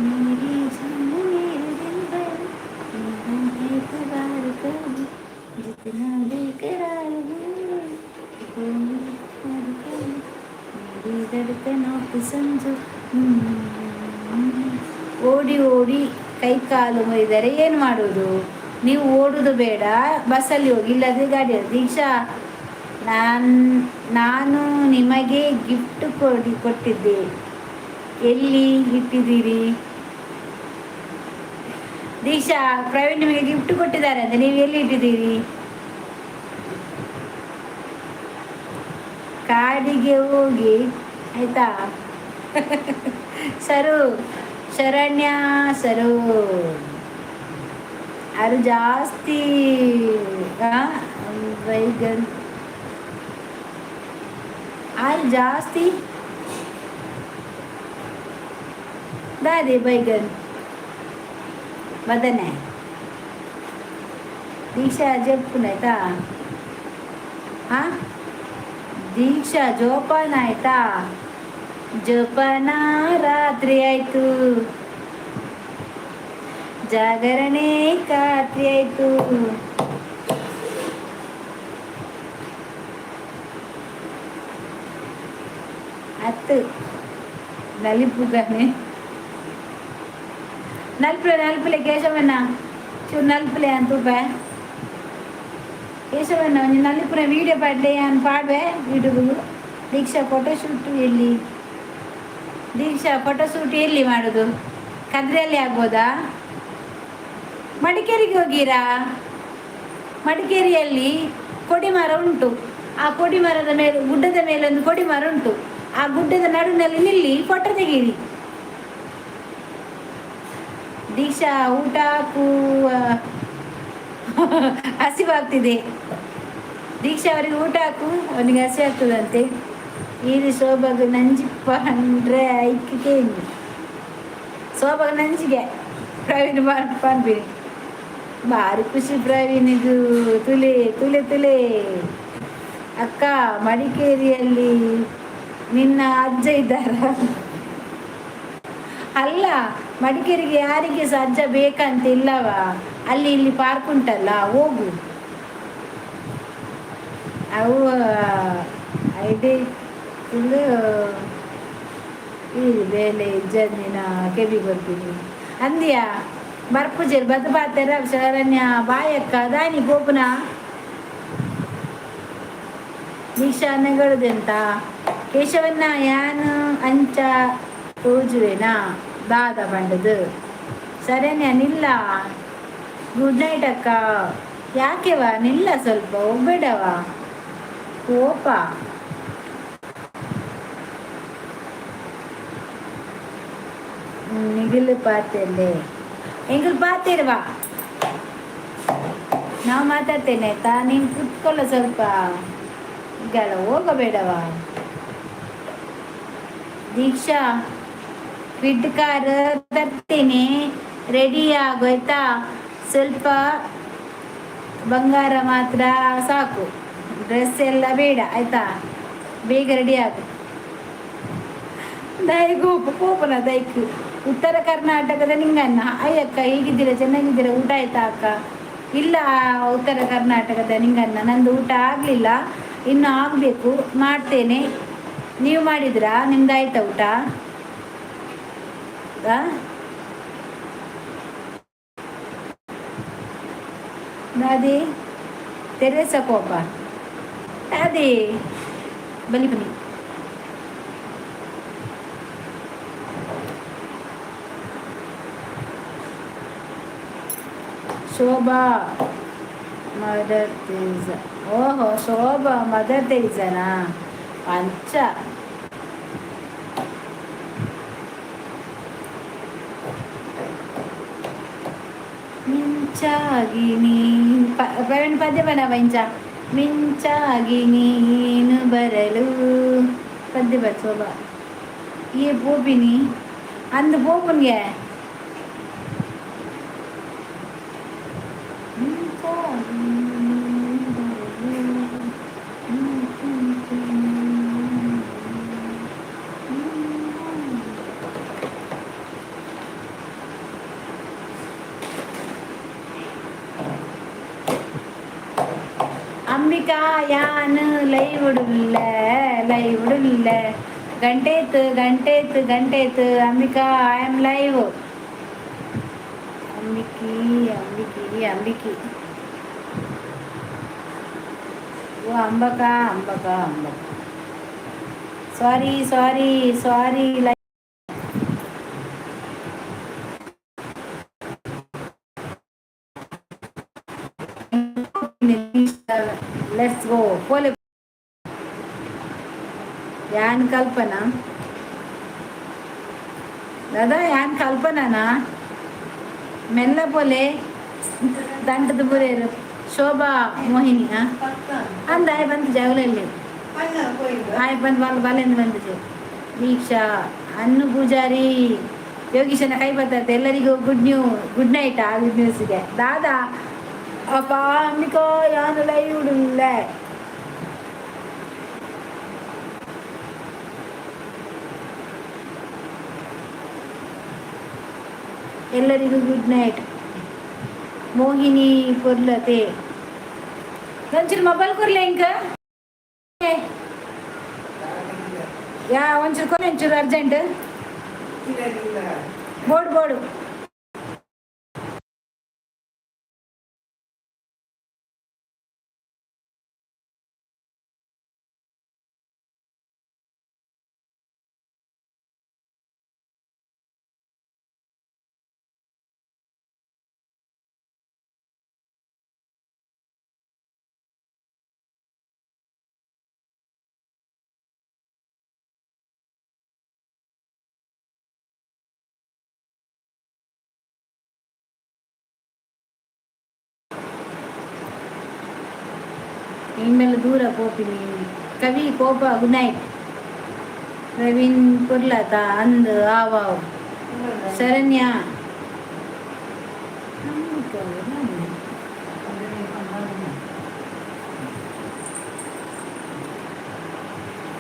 मेरी जान, मेरे दिल पर एतबार कर, जितना बेकरार हूँ वो कर, मेरी धड़कनों को समझो। ಓಡಿ ಓಡಿ ಕೈ ಕಾಲು ಮುರಿದರೆ ಏನು ಮಾಡುವುದು? ನೀವು ಓಡುವುದು ಬೇಡ, ಬಸ್ಸಲ್ಲಿ ಹೋಗಿ, ಇಲ್ಲದೆ ಗಾಡಿಯಲ್ಲಿ. ದೀಕ್ಷಾ, ನಾನು ನಿಮಗೆ ಗಿಫ್ಟ್ ಕೊಟ್ಟಿದ್ದೆ, ಎಲ್ಲಿ ಇಟ್ಟಿದ್ದೀರಿ? ದೀಕ್ಷಾ, ಪ್ರವೀಣ್ ನಿಮಗೆ ಗಿಫ್ಟ್ ಕೊಟ್ಟಿದ್ದಾರೆ ಅಂತ, ನೀವು ಎಲ್ಲಿ ಇಟ್ಟಿದ್ದೀರಿ? ಕಾಡಿಗೆ ಹೋಗಿ, ಆಯ್ತಾ? ಸರು, ಶರಣ್ಯ ಸರು, ಅದು ಜಾಸ್ತಿ ಬೈಗನ್ ಅದು ಜಾಸ್ತಿ ದಾದಿ ಬೈಗನ್ ಬದನೆ. ದೀಕ್ಷಾ ಜಪ್ಪುನಾಯ್ತಾ? ಹಾ ದೀಕ್ಷಾ, ಜೋಪಾನ ಆಯ್ತಾ? ಜೋಪಾನ. ರಾತ್ರಿ ಆಯ್ತು, ಜಾಗರಣೆ ಖಾತ್ರಿ ಆಯ್ತು. ಹತ್ತು ನಲಿಪುಗಾನೆ ನಲ್ಪುಲೆ ನಲ್ಪುಲೆ. ಕೇಶವಣ್ಣ, ಚೂರು ನಲ್ಪುಲೆ ಅಂತ ರೂಪಾಯಿ. ಕೇಶವಣ್ಣ, ಒಂಜಿ ನಲಿಪುರ ವೀಡಿಯೋ ಪಾಡ್ಲೆ, ಯಾನ್ ಪಾಡ್ವೆ ಯೂಟ್ಯೂಬ್ಗು. ದೀಕ್ಷಾ, ಫೋಟೋ ಶೂಟ್ ಎಲ್ಲಿ? ದೀಕ್ಷಾ, ಫೋಟೋ ಶೂಟ್ ಎಲ್ಲಿ ಮಾಡೋದು? ಕದ್ರೆಯಲ್ಲಿ ಆಗ್ಬೋದಾ? ಮಡಿಕೇರಿಗೆ ಹೋಗಿರಾ? ಮಡಿಕೇರಿಯಲ್ಲಿ ಕೊಡಿಮರ ಉಂಟು. ಆ ಕೊಡಿಮರದ ಮೇಲೆ, ಗುಡ್ಡದ ಮೇಲೆ ಒಂದು ಕೊಡಿಮರ ಉಂಟು. ಆ ಗುಡ್ಡದ ನಡುವಿನಲ್ಲಿ ನಿಲ್ಲಿ, ಫೋಟೋ ತೆಗೀರಿ. ದೀಕ್ಷಾ, ಊಟ ಹಾಕು, ಹಸಿವಾಗ್ತಿದೆ. ದೀಕ್ಷಾ, ಅವರಿಗೆ ಊಟ ಹಾಕು, ಅವನಿಗೆ ಹಸಿ ಆಗ್ತದಂತೆ. ಇದು ಶೋಭಾಗ ನಂಜಿಪ್ಪ ಅಂದ್ರೆ ಐಕ್ಯಕ್ಕೆ ಶೋಭಾಗ ನಂಜಿಗೆ. ಪ್ರವೀಣ್ ಪನ್ಪಿನಿ, ಭಾರಿ ಖುಷಿ ಪ್ರವೀಣ್ ಇದು. ತುಲೆ ತುಲೆ ತುಲೆ. ಅಕ್ಕ, ಮಡಿಕೇರಿಯಲ್ಲಿ ನಿನ್ನ ಅಜ್ಜ ಇದ್ದಾರ? ಅಲ್ಲ, ಮಡಿಕೇರಿಗೆ ಯಾರಿಗೆ ಸಹ ಅಜ್ಜ ಬೇಕಂತ ಇಲ್ಲವಾ? ಅಲ್ಲಿ ಇಲ್ಲಿ ಪಾರ್ಕ್ ಉಂಟಲ್ಲ, ಹೋಗು. ಅವು ಐಡಿ ಫುಲ್ ಈ ಬೇಲೆ ಇಜ್ಜಂದಿನ ಕೆಬಿ ಬರ್ತೀನಿ ಅಂದ್ಯಾ. ಬರ್ಪುಜೆರ್ ಬದ್ ಪಾತೆರ. ಶರಣ್ಯ, ಬಾಯಕ್ಕ. ದಾನಿ ಪೋಪುನ? ದೀಕ್ಷಾ ನೆಗಡುದೆಂತ? ಕೇಶವನ್ನ, ಯಾನ್ ಅಂಚ ತೋಜುವೆನಾ? ದಾದ ಪಂಡದು? ಶರಣ್ಯ, ನಿಲ್ಲ. ಗುಡ್ ನೈಟ್ ಅಕ್ಕ. ಯಾಕೆವಾ? ನಿಲ್ಲ ಸ್ವಲ್ಪ, ಹೋಗ್ಬೇಡವಾ, ಕೋಪ. ನಿಗಿಲು ಪಾತೆರ್ಲೆ, ಎಂಗುಲು ಪಾತೆರ್ವಾ. ನಾವು ಮಾತಾಡ್ತೇನೆ, ಆಯ್ತಾ? ನೀನು ಕುತ್ಕೊಳ್ಳ ಸ್ವಲ್ಪ ಈಗಲ್ಲ, ಹೋಗಬೇಡವಾ. ದೀಕ್ಷಾ, ಕ್ವಿಡ್ ಕಾರ್ ತರ್ತೀನಿ, ರೆಡಿ ಆಗೋಯ್ತಾ? ಸ್ವಲ್ಪ ಬಂಗಾರ ಮಾತ್ರ ಸಾಕು, ಡ್ರೆಸ್ ಎಲ್ಲ ಬೇಡ, ಆಯ್ತಾ? ಬೇಗ ರೆಡಿ ಆಗು. ದಯಗೂ ಕೋಪನ ದೈಕ್. ಉತ್ತರ ಕರ್ನಾಟಕದ ನಿಂಗಣ್ಣ, ಅಯ್ಯಕ್ಕ, ಹೇಗಿದ್ದೀರಾ? ಚೆನ್ನಾಗಿದ್ದೀರಾ? ಊಟ ಆಯ್ತಾ ಅಕ್ಕ? ಇಲ್ಲ, ಉತ್ತರ ಕರ್ನಾಟಕದ ನಿಂಗಣ್ಣ, ನಂದು ಊಟ ಆಗಲಿಲ್ಲ, ಇನ್ನು ಆಗಬೇಕು, ಮಾಡ್ತೇನೆ. ನೀವು ಮಾಡಿದ್ರಾ? ನಿಮ್ದು ಆಯ್ತಾ ಊಟ? ದಾದಿ ತೆರೇಸ ಕೋಪ. ದಾದಿ ಬಲಿ ಬನ್ನಿ. ಶೋಭಾ ಮದರ್ ತೆರಿಸಾ. ಓಹೋ, ಶೋಭಾ ಮದರ್ ತೆರಿಸಾನಾ? ಅಂಚ ಮಿಂಚಾಗಿ ನೀನ್ ಪ್ರವೀಣ್ ಪದ್ಯ ಬನವ ಇಂಚ. ಮಿಂಚಾಗಿ ನೀನು ಬರಲು ಪದ್ಯ ಬ ಶೋಭಾ. ಈ ಪೋಪಿನಿ ಅಂದು ಪೋಪುನ್ಗೆ. ಮಿಂಚಾಗಿ ನೀನು ಬರಲು. ಅಂಬಿಕಾ ಯಾನ್ ಲೈವ್ ಲೈವ್ ಇಲ್ಲ. ಗಂಟೆ ಆಯ್ತು, ಗಂಟೆ ಆಯ್ತು, ಗಂಟೆ ಆಯ್ತು. Ambika, I am live. Ambiki, Ambiki, Ambiki. O Ambaka, Ambaka, Ambaka, sorry, sorry, sorry. Let's go. ಪೋಲೆ ಯಾನ್ ಕಲ್ಪನಾ ದಾದಾ, ಯಾನ್ ಕಲ್ಪನಾ? ಮೆಲ್ಲ ಪೋಲೆ ದಂಟದ ಪುರೇರು. ಶೋಭಾ ಮೋಹಿನಿ ಅಂದ ಆಯ್ ಬಂತು ಜಾಗಲಲ್ಲಿ ಆಯ್ ಬಂದು ಬಲ್ ಬಲೆಂದು ಬಂದಿದೆ. ದೀಕ್ಷಾ, ಅನ್ನು ಪೂಜಾರಿ, ಯೋಗೀಶನ ಕೈ ಬರ್ತದೆ. ಎಲ್ಲರಿಗೂ ಗುಡ್ ನ್ಯೂ ಗುಡ್ ನೈಟ್. ಆ ಗುಡ್ ನ್ಯೂಸ್ಗೆ ದಾದಾ ಅಪ್ಪ. ಅಂಬಿಕಾ ಯಾನ್ ಲೈವ್ ಇಲ್ಲ. ಎಲ್ಲರಿಗೂ ಗುಡ್ ನೈಟ್. ಮೋಹಿನಿ ಪೊರ್ಲತೆ. ಒಂಚೂರು ಮೊಬೈಲ್ ಕೊರ್ಲೆ ಇಂಕ. ಯಾ, ಒಂಚೂರು ಕೊನೆ, ಒಂಚೂರು ಅರ್ಜೆಂಟ್. Board board. ಇನ್ಮೇಲೆ ದೂರ ಪೋಪಿನಿ. ಕವಿ ಕೋಪ, ಗುಡ್ ನೈಟ್. ಪ್ರವೀಣ್ ಪುರ್ಲತ ಅಂದ್ ಆವಾವ್. ಶರಣ್ಯ.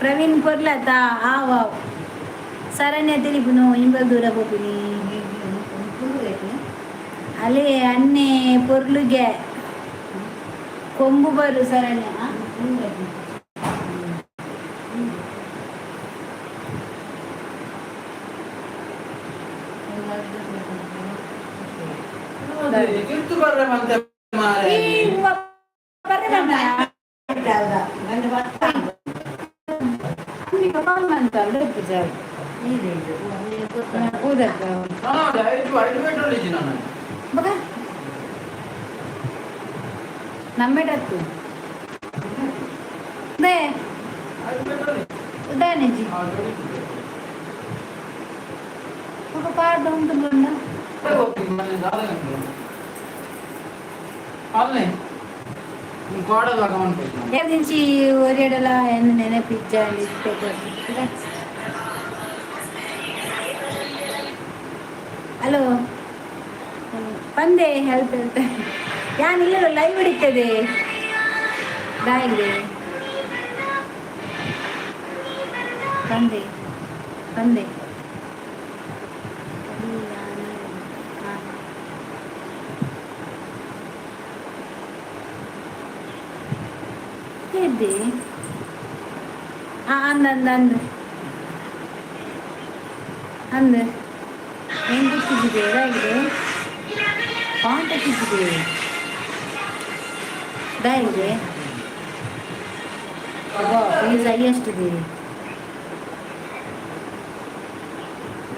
ಪ್ರವೀಣ್ ಪೊರ್ಲತ ಆವಾವ್. ಶರಣ್ಯ ತಿಳಿಪುನು ಇಂಬಲ್ ದೂರ ಪೋಪಿನಿ. ಅಲ್ಲಿ ಅನ್ನೆ ಪೊರ್ಲುಗೆ ಕೊಂಬು ಬರು ಶರಣ್ಯ. ತಿರ್ತು ಬರ್ರೆ ಮಂತೆ ಮಾರೆ. ಬರ್ರೆ ಬಂದ. ಐದು ಐದು ಪೆಟ್ರೋಲ್ ಇಜ್ಜಿ ನಾನು. ಬಗ ನಮ್ಮೆಡತ್ತು they. ಐದು ಪೆಟ್ರೋಲ್. ಉದಾಹರಣೆಜಿ ఒక ಕಾರ್ಡ್ ಉಂಟು. ಅಲ್ಲೇ ಗೋಡದ నుంచి ఒరేడలా ఎన్న ನೆನಪಿಜ್ಜಾಂడి. ಹಲೋ ಬಂದೆ. Help help. ಯಾನ್ ಇಲ್ಲ, ಲೈವ್ ಹಿಡಿತದೆ ದಾಯಿಗೆ. ಬಂದೆ, ಬಂದೆ. ಹಾ. ಎದ್ದಿ ಅಂದ ಅಂದ ಅಂದ ಅಂದ. ಹೆಂಗ್ ಗೊತ್ತಿದೆ? ದಾಯಿಗೆ ಪಾಂಟ್ ಹಾಕಿದ್ದೆ ದಾಯಿಗೆ. ಅಬ್ಬಾ, ಫೀಸ್ ಹೈಯೆಸ್ಟ್ ಇದೆ.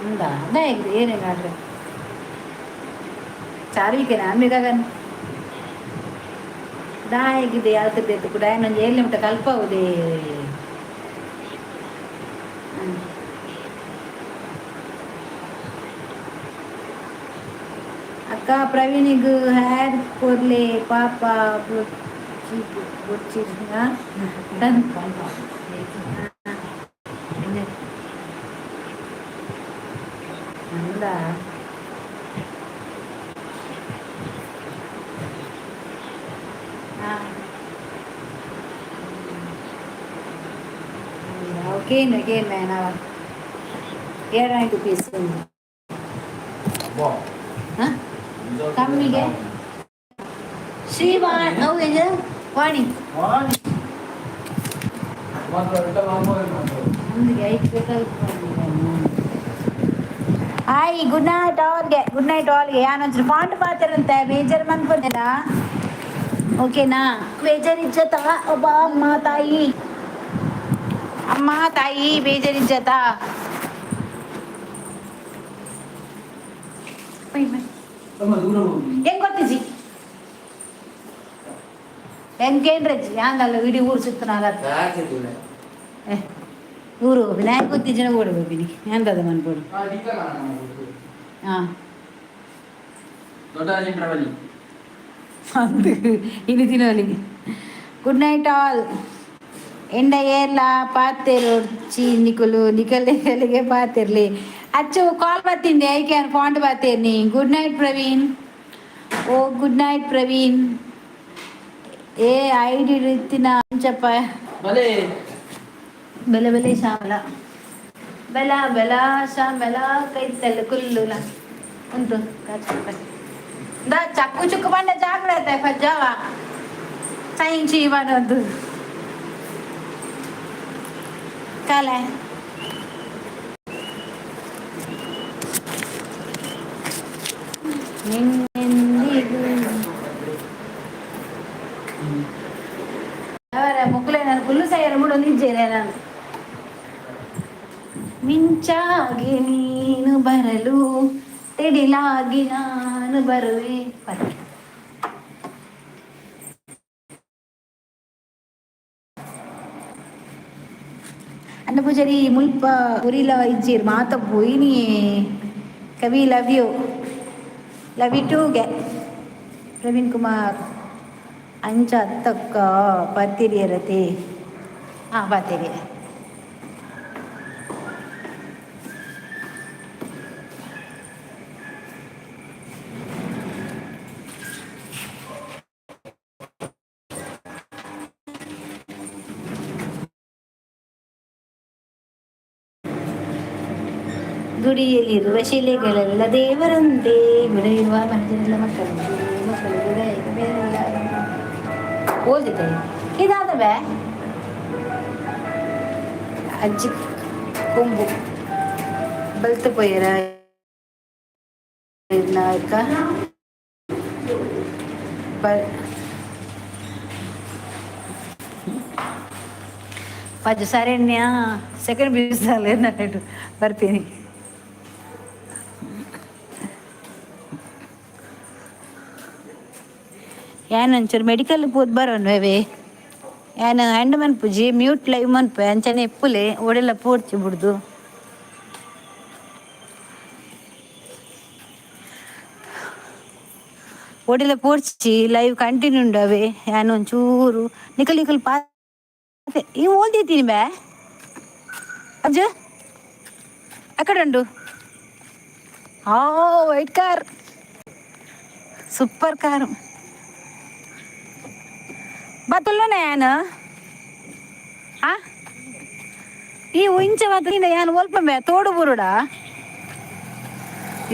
ఉందా? ದಾಯಿಗೆ ಏನೇನಾದ್ರೆ ಚಾರ್ವಿಕೆನಾ? ಅಂಬಿಕಾಗನ್. ದಾಯಿಗಿದೆ ಅಲ್ಕದೆ ಕೂಡ ಒಂಜಿ ಏಳು ನಿಮಿಷ ಕಲ್ಪವುದೇ. ಅಕ್ಕ, ಪ್ರವೀಣಿಗ್ ಹೇರ್ ಕೊರ್ಲೆ ಪಾಪ ಬೊಚ್ಚಿ ಬೊಚ್ಚಿ. ಅಂದ ಕೇನು ಕೇನ್ ನಾವ ಏಳು ರುಪೀಸ್. ಹಾಂ, ಕಮ್ಮಿಗೆ ಶ್ರೀವಾಣಿ ಅವು ಎಂಜ ವಾಣಿ. ವಾಣಿ ನಮ್ದಿಗೆ ಐದು. ಹಾಯ್, ಗುಡ್ ನೈಟ್ ಆಲ್ಗೆ, ಗುಡ್ ನೈಟ್ ಆಲ್ಗೆ. ಯಾನೊಂಚೂರು ಫಾಂಟ್ ಪಾತೆರಂತೆ ಬೇಜಾರು ಮನ್ಪೊಂದೆನಾ? ಓಕೆನಾ? ಬೇಜಾರಿಜ್ಜತ ಒಬ್ಬ ಅಮ್ಮ ತಾಯಿ, ಅಮ್ಮ ತಾಯಿ, ಬೇಜಾರಿಜ್ಜತ. ಹೆಂಗ್ ಗೊತ್ತಿಜಿ ಹೆಂಗೇನ್ರಜ್ಜಿ ಹಂಗಲ್ಲ, ಇಡೀ ಊರು ಸುತ್ತನಾಲ ಊರು ವಿನಾಯಕ ಗೊತ್ತಿಜ್ಜಿನ ಓಡಿ ಹೋಗಿನಿ ಎಂತದ ಮನ್ಪೊಡು. ಹಾಂ. ದೊಡ್ಡ. ಅಂದು ಇನಿ ತಿನ್ನೋಲಿಗೆ. ಗುಡ್ ನೈಟ್ ಆಲ್. ಎಂಡ ಏರ್ಲ ಪಾತೆರೊಡ್ಚಿ ನಿಕುಲು ನಿಕಲ್ ನಿಕಲಿಗೆ ಪಾತಿರ್ಲಿ. ಅಚ್ಚು ಕಾಲ್ ಬತ್ತಿಂದೆ ಐಕೆ ಫಾಂಟ್ ಬಾತೇರ್ನಿ. Good night Praveen. ಓ, ಗುಡ್ ನೈಟ್ ಪ್ರವೀಣ್. ಏ ಐಡಿ ಇತ್ತಿನ ಅಂಚಪ್ಪ. ಬಲೆ. ಬೆಲೆ ಬೆಲೆ ಶ್ಯಾಮಲ ಬೆಲ ಬೆಲ ಶ್ಯಾಮಲ ಕೈತಲ್ಲ ಕುಲ್ಲುಲ ಉಂಟು. ದಾ ಚಕ್ಕು ಚುಕ್ಕು ಬಂಡ ಜಾಗ್ರತೆ ಫಜ್ಜಾವ ಚೈಂಚಿ ಬರೋದು ಕಾಲೆ. ನಿನ್ನೆಂದಿಗೂ ಅವರ ಮುಕ್ಕುಲೆ ನಾನು ಕುಲ್ಲು ಸೈಯರ ಮುಡು ನಿಜ್ಜೇನೆ ನಾನು. ಮಿಂಚಾಗಿ ನೀನು ಬರಲು ತೆಡಿಲಾಗಿ ನಾನು ಬರುವೆ. ಬರ ಅನ್ನ ಪೂಜಾರಿ ಮುಲ್ಪ ಉರಿಲ ಇಜ್ಜೀರ್ ಮಾತ ಪೋಯಿನಿ. Kavi, love you, love you ಟೂಗೆ. ಪ್ರವೀಣ್ ಕುಮಾರ್ ಅಂಚ ಅತ್ತಕ್ಕ ಪಾತಿರಿಯರತೆ. ಹಾಂ, ಪಾತಿರಿಯ. ಗುಡಿಯಲ್ಲಿರುವ ಶಿಲೆಗಳೆಲ್ಲ ದೇವರಂತೆ, ಗುಡಿಯಿರುವ ಮನುಷ್ಯರೆಲ್ಲ ಮಕ್ಕಳು ಮಕ್ಕಳು ಬೇರೆಲ್ಲ ಓದಿದೆ. ಇದಾದವೆ ಅಜ್ಜಿ ಕೊಂಬು ಬಲ್ತು ಪೋಯರ ನಾಯಕ ಪಜ್ಜು ಸರಣ್ಯ ಸೆಕೆಂಡ್ ಪಿ ಯು ಬರ್ತೀನಿ. ಯಾನ್ ಒಂಚೂರು ಮೆಡಿಕಲ್ ಪೋದು ಬರೋನ್ವೇ. ಯಾನ್ ಹ್ಯಾಂಡ್ ಮನ್ಪುಜಿ, ಮ್ಯೂಟ್ ಲೈವ್ ಮನ್ಪೆ ಅಂಚನೆ ಇಪ್ಪುಲೆ ಓಡೆಲ್ಲ ಪೋಡ್ಚಿ ಬುಡ್ದು. Odela ಪೋಡ್ಚಿ, live continue ಉಂಡವೆ. ಯಾನ್ ಒಂಚೂರು ನಿಕಲ್ ನಿಕಲ್ ಪಾ ಈ ಓಲ್ದಿತ್ತೀನಿ ಬೇ ಅಜ್ಜ ಅಕಡೆ ಉಂಡು. ಆ ವೈಟ್ ಕಾರ್, ಸೂಪರ್ ಕಾರ್. ಬತ್ತಲ್ಲೋನೆ ಯಾನ್ ಆ ಈ ಇಂಚ ಮಾತ್ರ ಯಾನ್ ಒಲ್ಪ ಮೇ ತೋಡು ಬುರುಡ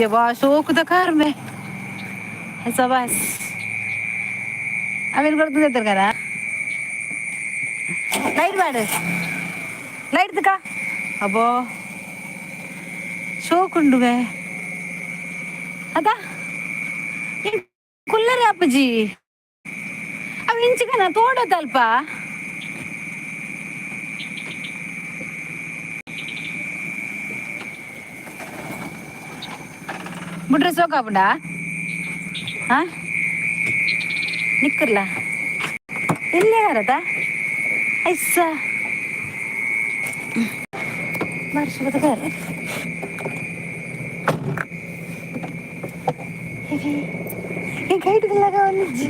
ಯವ್ವಾ ಶೋಕುದ ಕಾರ್ ಮೇ ಸಬಾಸ್. ಅವೇನು ಕೊಡ್ತದೆ ಕಾರ. ಲೈಟ್ ಮಾಡು, ಲೈಟ್ ತಕ. ಅಬ್ಬೋ, ಶೋಕುಂಡುವೆ ಅದ ಕುಲ್ಲರೆ ಅಪ್ಪಾಜಿ. ಅವ ಇಂಚಿಕನ ತೋಡತಲ್ಪ. ಬಿಡ್ರೆ ಸೋಕಾಪುಂಡ. ಹಾ, ನಿಕ್ಕರ್ಲ. ಇಲ್ಲೇ ಬರದಾ ಐಸ ವರ್ಷದ ಕಾರ್ ಈ ಗೈಡ್ ಒಂಜಿ.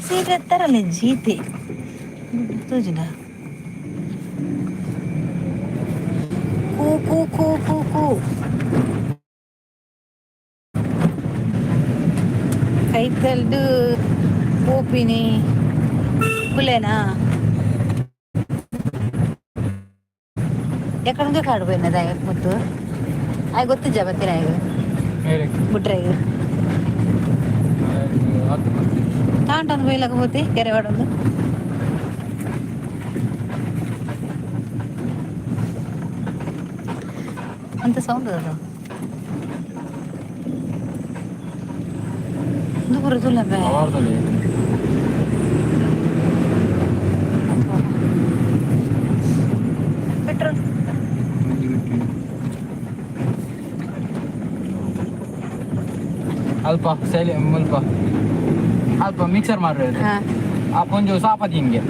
ಸೀರೆ ತರಲೆ ಜೀತೆ ತೋಜಿನ ಕೂ ಕೂ ಕೂ ಕೂ ಕೂ. ಕೈತಲ್ಡು ಪೋಪಿನಿ ಕುಲೇನಾ ಎಕ್ಕಡೆ ಕಾಡು పోయినది ಮುತ್ತು ಆಯ್ ಗೊತ್ತಿಜ್ಜ ಬತ್ತಿನ ಬುಟ್ರೆ ತಾಂಟೊಂದು పోయలేకపోతే ಕೆರೆವಾಡೊಂದು. ಅಂತ ಸೌಂಡ್ ಅದು ಒಂದು ಬರುದಿಲ್ಲ ಬೇ. ಪೆಟ್ರೋಲ್. ಅಲ್ಪ ಸೈಲಿ ಮುಲ್ಪ ಅಲ್ಪ ಮಿಕ್ಸರ್ ಮಾಡ್ರೆ ಆ ಪೊಂಜು ಸಾಪತಿ ಹಿಂಗೆ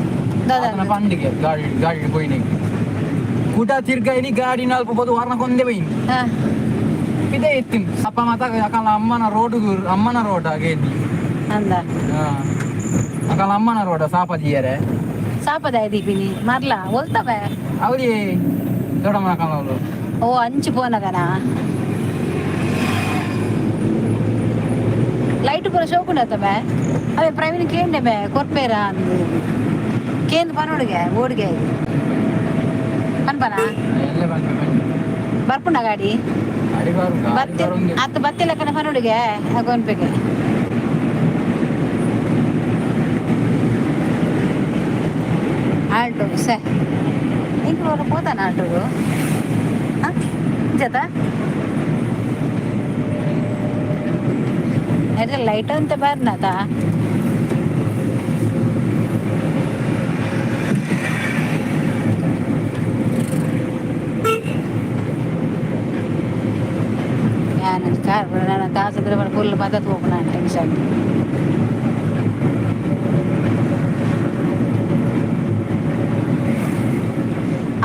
ದಾದಾ. ಪಂಡಿಗೆ ಗಾಡಿ ಗಾಡಿ ಪೋಯಿನಿ ಕುಟ ತಿರ್ಗಾಯಿನಿ ಗಾಡಿ ಅಲ್ಪ ಬೋದು ವಾರನ ಕೊಂದೆ ಬೈನಿ ಇದೇ ಎತ್ತಿನ ಅಪ್ಪ ಮಾತ ಅಕಲ ಅಮ್ಮನ ರೋಡ್, ಅಮ್ಮನ ರೋಡ್ ಆಗೇದಿ. ಅಂದ. ಅಕಲ ಅಮ್ಮನ ರೋಡ ಸಾಪದಿಯರೆ. ಸಾಪದ ದೀಪಿನಿ ಮರ್ಲ ಒಲ್ತವೆ. ಅವ್ರಿ ದೊಡ್ಡಮ್ಮನ ಕಲವ್ಲು. ಓ, ಅಂಚು ಪೋನಗನ ಲೈಟ್ ಪೂರ ಶೋಕುಂಡತ್ತವೆ. ಅವೇ ಪ್ರವೀಣ್ ಕೇಂಡೆ ಬೇ ಕೊರ್ಪೇರ ಅಂದು ಕೇಂದ್ರ ಪನೋಡುಗೆ ಓಡುಗೆ ಪನ್ಪನ. ಎಲ್ಲೇ ಬಂದು ಬನ್ನಿ. ಬರ್ಪುಂಡ ಗಾಡಿ. ಗಾಡಿ ಬಾರು ಗಾಡಿ. ಬತ್ತಿ. ಬರೋಂಗೆ. ಅತ್ತ ಬತ್ತಿ ಲೆಕ್ಕನ ಪನೋಡುಗೆ ಗೊಂಪೆಗೆ ಆಲ್ಟೋ ಸೆ ಇಂಕ್ ಹೋತಾನ ಆಲ್ಟೋಗು ಜತ ಲೈಟ್ ಅಂತ ಬಾರ್ನಾತ. ಯಾನ್ ಕಾರ್ ನಾನು ಕಾಸಿದ್ರೆ ಫುಲ್ ಮದತ್ ಹೋಗೋಣ ಟೆನ್ಷನ್.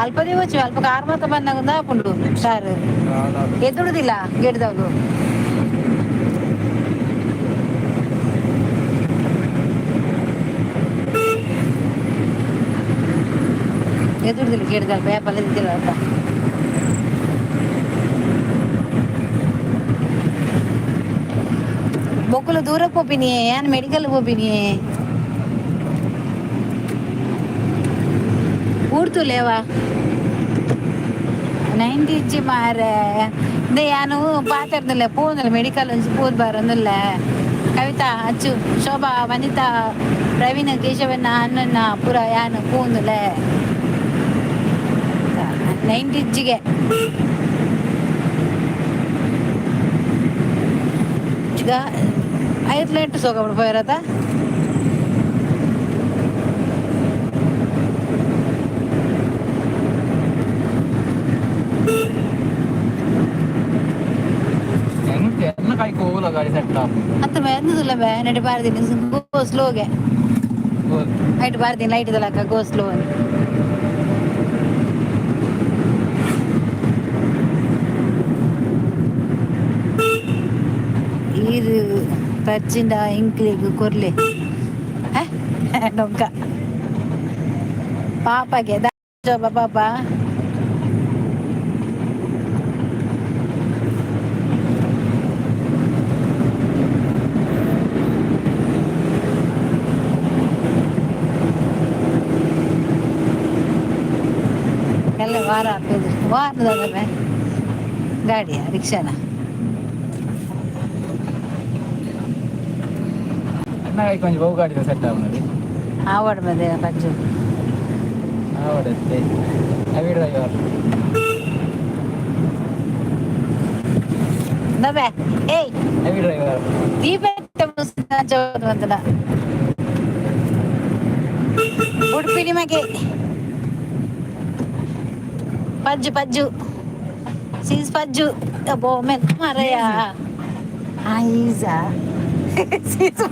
ಅಲ್ಪ ದಿವಸ ಅಲ್ಪ ಕಾರ್ ಮಾತ್ರ ಬಂದಾಗ ಆಪುಂಡು ಕಾರ್ ಎದುರುದಿಲ್ಲ ಗೇಟ್ದವ್ರು. ಎದುರುದಿಲ್ಲ ಗೇಟ್ದಲ್ಪ ವ್ಯಾಪಾರ ಇದ್ದಿಲ್ಲ ಅಂತ. ಬೊಕ್ಕುಲು ದೂರ ಪೋಪಿನಿ ಯಾನ್ ಮೆಡಿಕಲ್ ಪೋಪಿನಿ ಊರ್ತು ಲೇವಾ 90 ಇಜ್ಜಿ ಮಾರೆ. ಇಂದೆ ಯಾನು ಪಾತೆರ್ದಿಲ್ಲ ಪೋಂದಿಲ್ಲ ಮೆಡಿಕಲ್ ಒಂಜಿ ಪೋದ್ ಬಾರೊಂದುಲ್ಲ. ಕವಿತಾ, ಅಚ್ಚು, ಶೋಭಾ, ವನಿತಾ, ಪ್ರವೀಣ್, ಕೇಶವಣ್ಣ, ಅಣ್ಣಣ್ಣ ಪೂರ ಯಾನು ಪೋಂದುಲ್ಲ 90 ಇಜ್ಜಿಗೆ. ಈಗ ಐದು ಸೋಗ ಪೋಯಿರತ. ಎನ್ನ ಕಾಯಿ ಕೋಲ ಗಾಡಿ ಸೆಟ್. ಅತ್ತ ಎಂತದಿಲ್ಲ ಬೇ ನಡಿ ಬಾರ್ದಿನಿ ಗೋ ಸ್ಲೋಗೆ ಐಟ್ ಬಾರ್ದಿನಿ ಲೈಟ್ ಇದಲಕ್ಕ ಗೋ ಸ್ಲೋ ಅಂತ. ಈರು ಪರ್ಚಿಂಡ ಇಂಕ್ಲಿಗ್ ಕೊರ್ಲೆ ಡೊಂಕ ಪಾಪಗೆ ಶೋಭಾ ಪಾಪ. ಎಲ್ಲ ವಾರ ಹಾಕಿದ್ರು ವಾರದ ಗಾಡಿಯ ರಿಕ್ಷಾನ. ಎನ್ನ ಕಾಯಿ ಕೊಂಚ ಬಹು ಗಾಡಿ ಸೆಟ್ ಆಗುನದಿ. ಆವಡ್ ಮದೆ ಪಂಚು. ಆವಡತ್ತೆ ಹೆವಿ ಡ್ರೈವರ್. ದಬೆ ಏಯ್. Heavy driver. ದೀಪ ಬಂದದ ಉಡುಪಿ ನಿಮಗೆ ಪಜ್ಜು ಪಜ್ಜು ಸೀಸ್ ಪಜ್ಜು ಅಬ್ಬೋ ಮೆತ್ ಮಾರಯ್ಯ. ಈಸಾ ಸೀಸ್.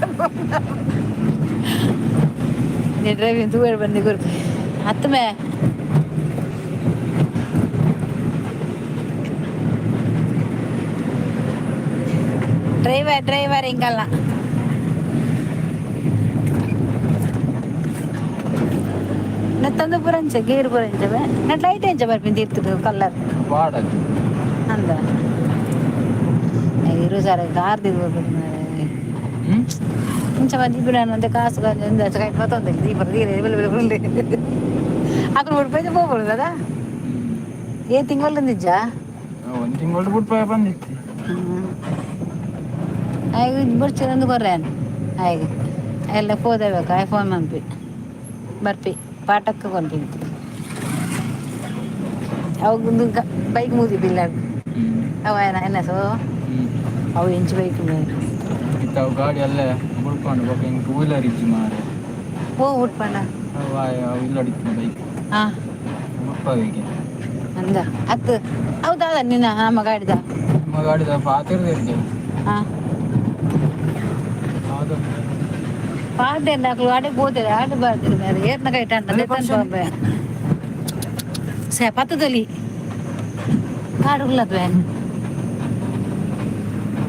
ಡ್ರೈವಿಂಗ್ ತೂಗಡೆ ಬಂದು ಗುರು ಹತ್ತಮೆ. Driver driver ಹಿಂಗಲ್ಲ. ತಂದು ಪುರಂಚ ಗೇರ್ ಪುರಂಚ ನಟ್ ಲೈಟ್ ಎಂಚ ಬರ್ಪಿನ ತೀರ್ತದು ಕಲ್ಲರ್. ಬಾಡದು. ಅಂದ ಇರು ಸರ ಕಾರ್ ತಿರ್ಬೇಕು. ಹ್ಮ್. ಇಂಚ ಮಂದಿ ಬಿಡೋಣ ಅಂತ ಕಾಸು ಕಾಯಿ ಮತ್ತೊಂದು ದೀಪ ಬೀರು ಅక్కడ ಉಡುಪೈತೆ ಹೋಗ್ಬೋದು. ಏ ತಿಂಗಳು ನಿಜ. ಒಂದು ತಿಂಗಳು ಬಿಟ್ಟು ಬಂದಿತ್ತು. ಆಯ್ತು, ಬರ್ಚಿರಂದು ಕೊರ್ರೇನು ಆಯ್ತು ಎಲ್ಲ ಪೋದೇಬೇಕು. ಆಯ್ ಫೋನ್ ಮನ್ಪಿ ಬರ್ಪಿ ಪಾಠಕ್ಕೆ ಕೊಂತೀನಿ. ಅವಾಗ ಬೈಕ್ ಮುಗಿದಿಲ್ಲ. ಅವ ಏನ ಸೊ ಅವು ಎಂಚು ಬೈಕ್. ಇತ್ತ ಅವು ಗಾಡಿ ಅಲ್ಲೇ ಬುಡ್ಕೊಂಡು ಬೊಕ ಹಿಂಗೆ ಟೂ ವೀಲರ್ ಇಜ್ಜಿ ಮಾರೆ. ಹೋ ಉಟ್ಪಂಡ. ಅವು ಅವು ಇಲ್ಲ ಹೊಡಿತು ಬೈಕ್. ಹಾಂ. ಬುಡ್ಪವೇಗೆ. ಅಂದ ಅತ್ತು ಹೌದಾ ನಿನ್ನ ನಮ್ಮ ಗಾಡಿದ? ನಮ್ಮ ಗಾಡಿದ ಪಾತಿರ್ದು ಇರ್ತೇವೆ. ಹಾಂ. ಹೌದು. ಪಾತೆಲ್ಲ ಅಡೆ పోతారు ಆಟ ಬರ್ತಾರೆ ಬೇರೆ ಏರ್ನ ಕೈ ಟಂಡ. ಅದೇ function. ಸೇ ಪತ್ತದಲ್ಲಿ ಕಾಡುಗುಲ್ಲದು.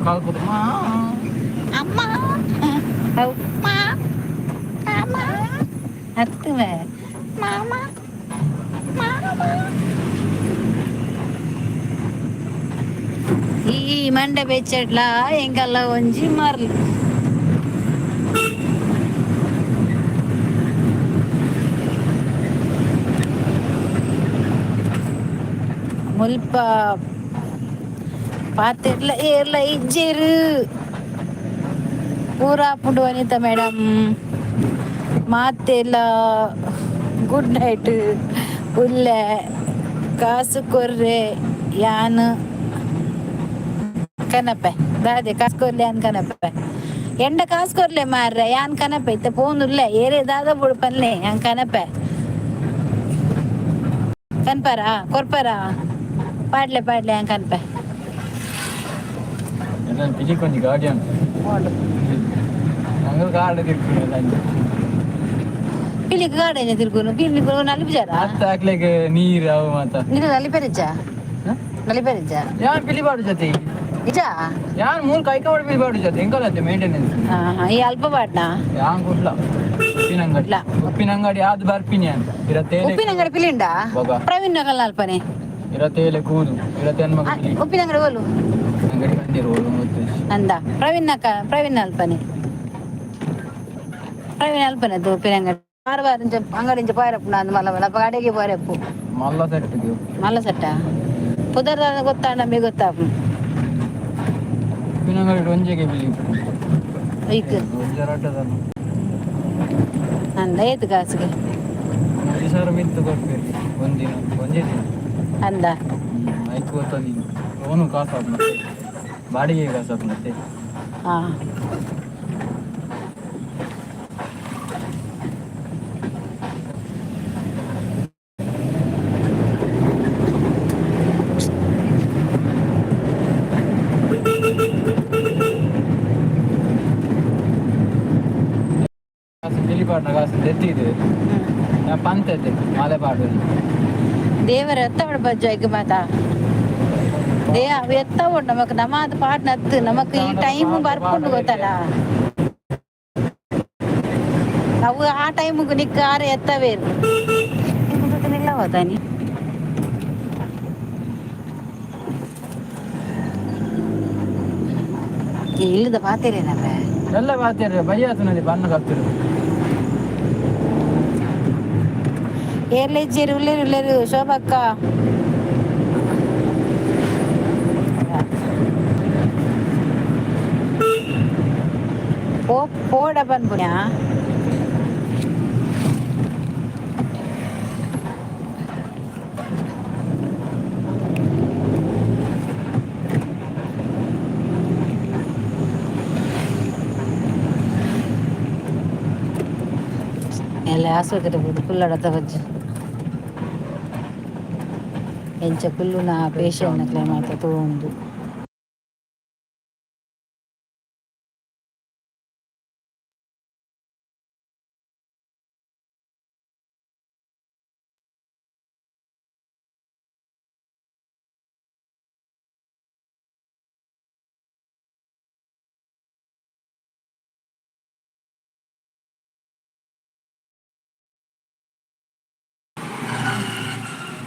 ಕಾಲ್ ಕೂತು ಮಾ. ಅಮ್ಮ ಅಮ್ಮ ಅಮ್ಮ ಹತ್ತುವೆ ಮಾಮ ಮಾಮ. ಈ ಮಂಡೆ ಬೆಚ್ಚಡ್ಲ ಎಂಕಲ್ಲ ಒಂಜಿ ಮರ್ಲು. ಮುಲ್ಪ ಪಾತೆರ್ಲ ಏರ್ಲ ಇಜ್ಜೇರು ಪೂರಾ ಪುಂಡು. ವನಿತಾ ಮೇಡಮ್ ಮಾತೆಲ್ಲ ಗುಡ್ ನೈಟ್. ಉಲ್ಲೆ ಕಾಸು ಕೊರ್ರೆ ಯಾನ್ ಕನಪೆ ದಾದೆ ಕಾಸು ಕೊರ್ಲೆ ಯಾನ್ ಕನಪೆ ಎಂಡ ಕಾಸು ಕೊರ್ಲೆ ಮಾರ್ರೆ ಯಾನ್ ಕನಪೆ ಇತ್ತ ಪೋನುಲ್ಲೆ ಏರೆ ದಾದ ಬುಡು ಪನ್ಲೆ ಯಾನ್ ಕನಪೆ ಕನ್ಪರ ಕೊರ್ಪರ ಪಾಡ್ಲೆ ಪಾಡ್ಲೆ ಯಾನ್ ಕನ್ಪೆ. ಎಲ್ಲ ಪಿಜಿಕೊಂಜಿ ಗಾಡಿ ಅಂತ. ಓಡು. ನಂಗೆ ಗಾಡಿ ತಿರ್ಕೊಂಡು ಪಿಲಿಕ್ ಗಾಡಿ ತಿರ್ಗುನು ಪಿಲಿಕ್ ನಲಿಪುಜಾರ. ಅತ್ತ ಹಾಕ್ಲಿಕ್ಕೆ ನೀರು ಅವು ಮಾತ. ನೀನು ನಲಿಪೆರಿಜ್ಜ ನಲಿಪೆರಿಜ್ಜ? ಯಾನ್ ಪಿಲಿ ಬಾಡು ಜೊತೆ. ನಿಜ? ಯಾನ್ ಮೂರು ಕೈ ಕವಡ್ ಪಿಲಿ ಬಾಡು ಜೊತೆ ಎಂಕಲತ್ತೆ ಮೇಂಟೆನೆನ್ಸ್. ಹಾ ಹಾ, ಈ ಅಲ್ಪ ಬಾಡ್ನಾ? ಯಾನ್ ಕುಡ್ಲ ಉಪ್ಪಿನಂಗಡಿ. ಕುಡ್ಲ. ಉಪ್ಪಿನಂಗಡಿ ಆದ್ ಬರ್ಪಿನಿ ಅಂತ ಇರತ್ತೇಲೆ. ಉಪ್ಪಿನಂಗಡಿ ಪಿಲಿಂಡ? ಬೊಗ. ಪ್ರವೀಣ್ ನಗಲ್ ಅಲ್ಪನೆ. ಇರತ್ತೇಲೆ ಕೂದು ಇರತ್ತೆ ಮಗ ಪಿಲಿ. ಉಪ್ಪಿನಂಗಡಿ ಓಲು? ಅಂಗಡಿ ಬಂದಿರು ಗೊತ್ತು. ಅಂದ ಪ್ರವೀಣ್ ಅಕ್ಕ ಪ್ರವೀಣ್ ಅಲ್ಪನೆ ಪ್ರವೀಣ್ ಅಲ್ಪನೆ ಅದು ಉಪ್ಪಿನಂಗಡಿ ವಾರ ವಾರ ಇಂಚ ಅಂಗಡಿ ಇಂಚ ಪೋಯರಪ್ಪು ಅಂದ್ ಮಲ್ಲ ಮಲ್ಲ ಅಪ್ಪ ಅಡಿಗೆ ಪೋಯರಪ್ಪು. ಮಲ್ಲ ಸೆಟ್. ಮಲ್ಲ ಸೆಟ್ಟ ಪುದರ್ ಗೊತ್ತಾಂಡ ಮೇ ಗೊತ್ತಾಪು. ಉಪ್ಪಿನಂಗಡಿ ಒಂಜೆಗೆ ಪಿಲಿ. ಐಕ್. ಒಂಜೆ ರಡ್ಡದಲ್ಲ. ಅಂದ ಏತು ಕಾಸಿಗೆ? 3,000 ಮಿತ್ತು ಕೊಡ್ಬೇರಿ ಒಂದಿನ ಒಂದೇ ದಿನ. ಅಂದ. ಐಕ್ ಗೊತ್ತ ನೀನು ಲೋನು ಕಾಸು ಮತ್ತೆ ಬಾಡಿಗೆ ಕಾಸು ಮತ್ತೆ. ಹಾ. ಕಾಸು ಪಿಲಿ ಪಾಡ್ನ ಕಾಸು ತೆತ್ತಿದೆ. ನಾ ಪಂತತೆ ಮಾಲೆ ಪಾಡು. ದೇವರ ಎತ್ತ ಬಜ್ಜು ಐಕ್ ಮಾತಾ they ಅವು ಎತ್ತ ಉಂಡು ನಮಕ್ ನಮಾದ ಪಾಟ್ ನತ್ತು ನಮಕ್ ಈ ಟೈಮ್ ಬರ್ಪುಂಡು ಗೊತ್ತಲ್ಲ. ಅವು ಆ ಟೈಮ್ಗೆ ನಿಕ್ಕ ಆರ ಎತ್ತವೇರು ಹೋದಾನಿ. ಇಲ್ಲದ ಪಾತಿರೇನಪ್ಪ? ಎಲ್ಲ ಬಾತಿರ ಬಯ್ಯಾತನಲ್ಲಿ ಬಣ್ಣ ಕತ್ತಿರು. ಏರ್ಲೆಜ್ಜೇರು ಉಲ್ಲೇರು ಉಲ್ಲೇರು ಶೋಭಕ್ಕ. ಪೋ ಪೋಡ ಪನ್ಪುನ. ಎಲ್ಲ ಆಸ್ಪತ್ರೆ ಪೋದು ಕುಲ್ಲಡತ ಬಜ್ಜಿ ಎಂಚ ಕುಲ್ಲುನ ಪೇಷಂಟ್ ನಕ್ಲೆ ಮಾತ ತೂವೊಂದು.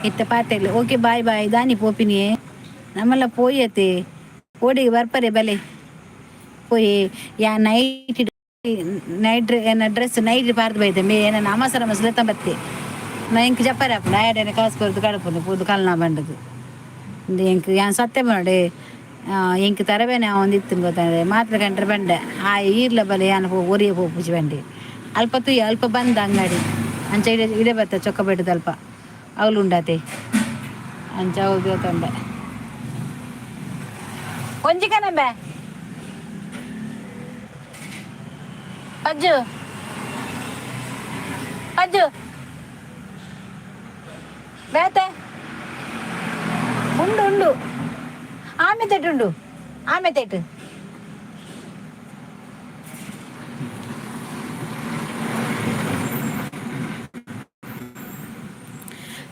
ಇತ್ತೆ ಪಾತೆರ್ಲೆ, ಓಕೆ, ಬಾಯ್ ಬಾಯ್. ದಾನಿ ಪೋಪಿನಿಯೇ ನಮ್ಮಲ್ಲ ಪೋಯತೆ ಓಡಿಗೆ ಬರ್ಪರೆ ಬಲೆ ಪೋಯಿ. ಯಾ ನೈಟ್ ನೈಟ್ ಎನ್ನ ಡ್ರೆಸ್ ನೈಟ್ ಪಾರ್ದು ಬೈತೆ ಮೇ ಏನ ಅಮಸರ ಮಸಲೆ ಬತ್ತೆ. ನಾ ಎಂಕ್ ಜಪ್ಪರೆ ಆಪುಂಡು. ಆಯಡನೆ ಕಾಸು ಕೊರ್ದು ಕಡಪುಂಡು ಪೂದು ಕಲ್ನ ಬಂಡದು. ಎಂಕ್ ಯಾನ್ ಸತ್ಯ ಪನೊಡೆ, ಎಂಕ್ ತರಬೇನೆ ಒಂದಿತ್ತು ಗೊತ್ತಾಂಡೆ ಮಾತ್ರ ಕಂಡ್ರೆ ಬಂಡೆ. ಆ ಈರ್ಲ ಬಲೆ ಯಾನ್ ಪೋ ಒರಿಯ ಪೋಪುಜಿ ಬಂಡೆ. ಅಲ್ಪ ತೂಯ ಅಲ್ಪ ಬಂದ ಅಂಗಡಿ ಅಂಚ ಇಡೆ ಇಡೆ ಬತ್ತ ಚೊಕ್ಕಬೆಟ್ಟದ ಅಲ್ಪ ಅವಳು ಉಂಡಾತೆ. ಅಂಚ ಹೌದು ತೊಂಡೆ ಒಂಜಿ ಕನಂಬೆ ಅಜ್ಜು ಅಜ್ಜು ಬೇತೆ ಉಂಡು ಉಂಡು ಆಮೆ ತೆಟ್ಟುಂಡು ಆಮೆ ತೆಟ್ಟು.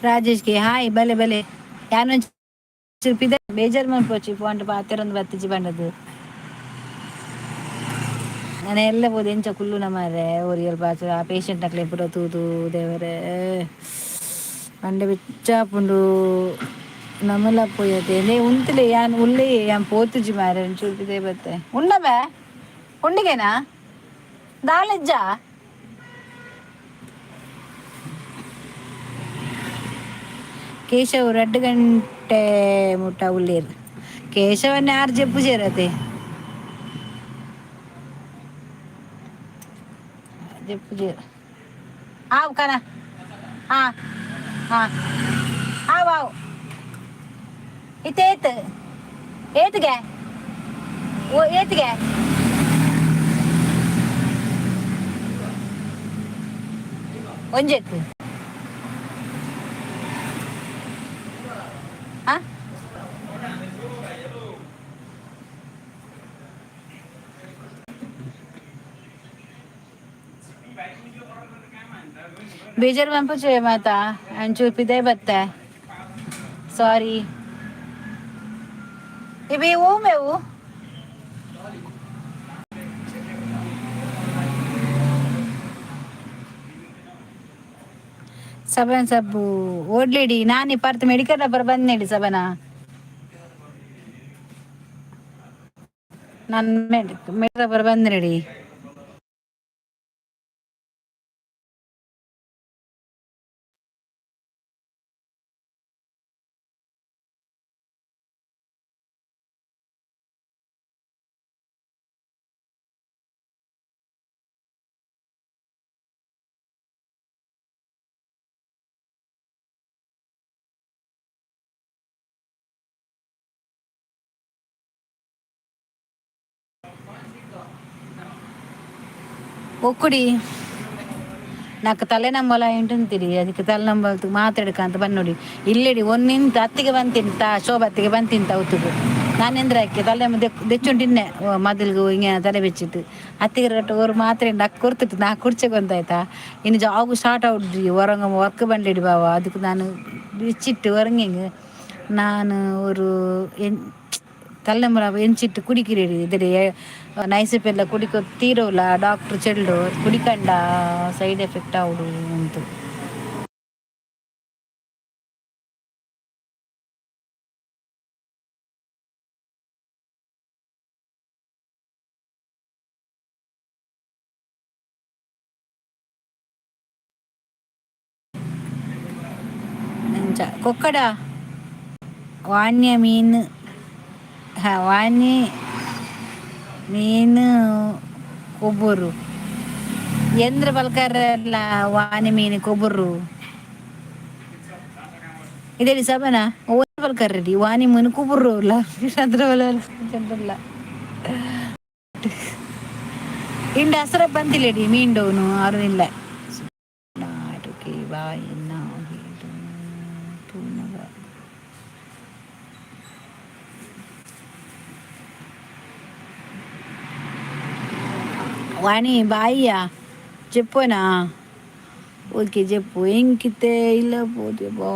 ರಾಜೇಶ್ಗೆ ಹಾಯ್, ಬಲೆ ಬಲೆ. ಯಾನು ಪಿದ ಬೇಜಾರ್ ಮನ್ಪೊಚ್ಚಿ ಪೋಂಡು ಪಾತೆರೊಂದು ಬತ್ತಿಜಿ ಬಂಡದು. ನಾನು ಎಲ್ಲ ಪೋದು ಎಂಚ ಕುಲ್ಲುನ ಮಾರ್ರೆ. ಒರಿಯಲ್ ಪಾಚ ಆ ಪೇಷಂಟ್ ನಕ್ಲೆ ಪೂರ ತೂದು ದೇವರೇ ಮಂಡೆ ಬೆಚ್ಚಾಪುಂಡು. ನಮಲ ಪೋಯತೆ ನೇ ಉಂತುಲೆ. ಯಾನ್ ಉಲ್ಲೆ, ಯಾನ್ ಪೋತುಜಿ ಮಾರ್ರೆ. ಒಂಚೂರು ಪಿದಯಿ ಬತ್ತೆ. ಉಂಡಬೆ ಉಂಡಿಗೆನಾ ದಾಲೆಜ್ಜ. ಕೇಶವ್ 2 ಗಂಟೆ ಮುಟ್ಟ ಉಳ್ಳೇರು. ಕೇಶವನ್ ಯಾರು ಜೆಪ್ಪು ಸೇರತೆ ಜೆಪ್ಪು ಜೇರು. ಆವು ಕನ ಹಾ ಹಾ ಆವು ಆವು. ಇತ್ತೆ ಏತ್ ಏತ್ಗೆ ಓ ಏತ್ಗೆ ಒಂಜೆಕ್ ಆ ಬೇಜಾರು ಮನ್ಪುಚೆ ಮಾತಾ. ಅಂಚೂರು ಪಿದಯಿ ಬತ್ತೆ, ಸಾರಿ. ಇವೆ ಓಮೆವು ಸಬನ್ ಸಬ್ಬು ಓಡ್ಲಿಡಿ. ನಾನು ಪರ್ತ್ ಮೆಡಿಕಲ್ ಅಪರ ಬಂದ್ನೇಡಿ ಸಬನ. ನಾನು ಮೆಡಿಕಲ್ ಅಪರ ಬಂದ್ನೇಡಿ. ಒಕ್ಕುಡಿ నాకు ತಲೆ ಎಂಟುಂತಿರಿ. ಅದಕ್ಕೆ ತಲೆ ಮಾತಾಡ್ಕಂತ ಬಂದ್ ನೋಡಿ. ಇಲ್ಲಿಡಿ ಒಂದಿಂತ ಅತ್ತಿಗೆ ಬಂತಿಂತ ಶೋಭತ್ತಿಗೆ ಬಂತಿಂತ ಅವತ್ತುಗು ನಾನೆಂದ್ರೆ ಅಕ್ಕೆ ತಲೆ ದೆಚ್ಚುಂಟಿನ್ನೆ ಮೊದಲಿಗೆ ಹಿಂಗೆ ತಲೆ ಬೆಚ್ಚಿಟ್ಟು ಅತ್ತಿಗೆ ರಟ್ಟು ஒரு ಮಾತ್ರೆ ನಕ್ಕು ಕೊಡ್ತಿಟ್ಟು ನಾ ಕುಡ್ಚೆ ಗೊತ್ತಾಯ್ತಾ. ಇನ್ನು ಜಾಗು ಸ್ಟಾರ್ಟ್ అవుಡ್ರಿ ಹೊರಂಗ ವರ್ಕ್ ಬಂದಿಡಿ ಬಾವ. ಅದಕ್ಕೆ ನಾನು ಬಿಚ್ಚಿಟ್ಟು ಹೊರಂಗೆ ನಾನು ஒரு ಎನ್ ತಲೆಮರ ಎಂಚಿಟ್ಟು ಕುಡಿಕಿರಿ ಇದ್ರೆ ನೈಸೆಲ್ಲ ಕುಡಿಕೊ ತೀರೋಲ್ಲ. ಡಾಕ್ಟ್ರ್ ಚೆಲ್ಲು ಕುಡಿಕಂಡ ಸೈಡ್ ಎಫೆಕ್ಟ್ ಆవుಡು ಅಂತು. ಅಂಚ ಕೊಕ್ಕಡ ವಾನ್ಯ ಮೀನು ವಾನಿ ಮೀನು ಕೊಬ್ಬರು ಎಂದ್ರ ಬಲ್ಕರಲ್ಲ ವಾನಿ ಮೀನು ಕೊಬ್ಬರು ಇದೇಳಿ ಸಬನ ಓ ಬಲ್ಕರ್ರಿ ವಾನಿ ಮೀನು ಕೊಬ್ಬರು ಅಲ್ಲ ಅದ್ರ ಚಂದ್ರಲ್ಲ ಇಂಡ ಹಸರ ಬಂದಿಲ್ಲಡಿ ಮೀಂಡೋನು ಆರು ಇಲ್ಲ. ವಾಣಿ ಬಾಯಿಯ ಜೆಪ್ಪುನಾ? ಓಕೆ, ಜೆಪ್ಪು. ಎಂಕಿತ್ತೆ ಇಲ್ಲ ಪೋತೆ ಬೋ.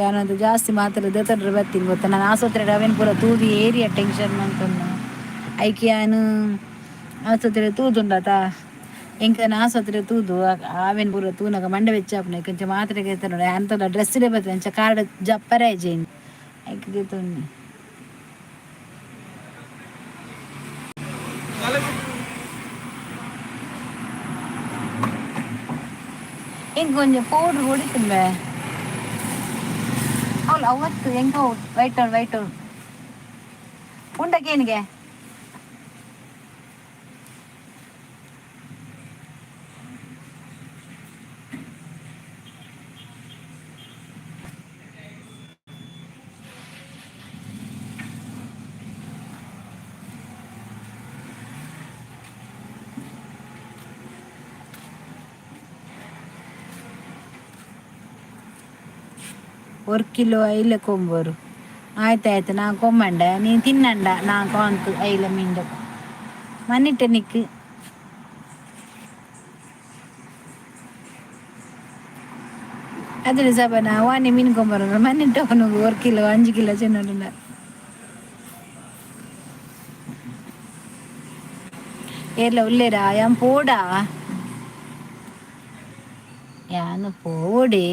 ಯಾನಂತ ಜಾಸ್ತಿ ಮಾತ್ರ ದೆತ್ತಂಡ್ರೆ ಬರ್ತೀನಿ ಗೊತ್ತಾ. ನಾನು ಆಸ್ಪತ್ರೆ ಅವೇನು ಪೂರ ತೂದು ಏರಿಯಾ ಟೆನ್ಷನ್ ಮಂತೊಂದು ಐಕೆ ಯಾನು ಆಸ್ಪತ್ರೆ ತೂದುಂಡತ. ಎಂಕನ ಆಸ್ಪತ್ರೆ ತೂದು ಆವೇನು ಪೂರ ತೂನಗ ಮಂಡೆ ಬೆಚ್ಚಾಪುನ. ಕೊಂಚ ಮಾತ್ರೆ ಗೆತ್ತೊಂಡು ಅಂತಲ್ಲ ಡ್ರೆಸ್ ಬರ್ತದೆ. ಅಂಚ ಕಾರ್ಡ್ ಜಪ್ಪರೆ ಜೈನ್ ಐಕೆ ಗೆತ್ತೊಂಡು. ಇಂಕೊಂಚ ಪೌಡ್ರ್ ಹೊಡಿತುಂಬೆ ಅವಳು ಅವತ್ತು. ಎಂಕ ವೈಟ್ ವೈಟ್ ಉಂಡಕೇನಿಗೆ. ಒಂದು ಕಿಲೋ ಐಲ ಕೊಂಬರು. ಆಯ್ತಾಯ್ತು, ನಾ ಕೊಮ್ಮಂಡ ನೀನು ತಿನ್ನಂಡ. ನಾ ಕಾಂತು ಐಲ ಮಿಂಡ ಮನ್ನಿಟ್ಟ ನಿಕ್. ಅದ್ರ ಸಬನ ವಾಣಿ ಮೀನು ಕೊಂಬರ ಮನ್ನಿಟ್ಟ. ಅವನು 1 ಕಿಲೋ 5 ಕಿಲೋ ಚೆನ್ನೋಡ. ಏರ್ಲ ಉಲ್ಲೇರಾ? ಯಾನ್ ಪೋಡಾ? ಯಾನು ಪೋಡೆ.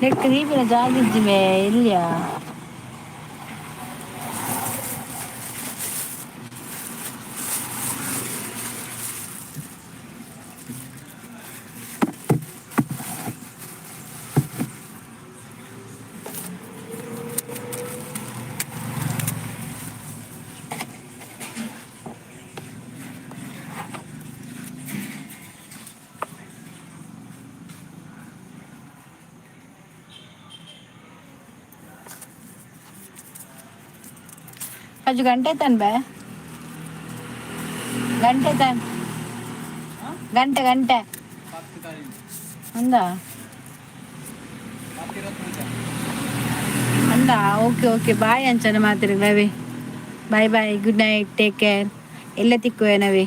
ನೆಕ್ ದೀಪಿನ ಜಾಗಿಜ್ಜಿಮೆ ಇಲ್ಲಿಯಾ? ಅಜ್ಜು ಗಂಟೆ ತನ್ ಬೇ, ಗಂಟೆ ತನ್, ಗಂಟೆ ಗಂಟೆ ಅಂದ ಅಂದ. ಓಕೆ ಓಕೆ, ಬಾಯ್ ಅಂಚನ ಮಾತಿರಿ. Bye bye, good night, take care. ಎಲ್ಲ ತಿಕ್ಕುವೆ ನವಿ.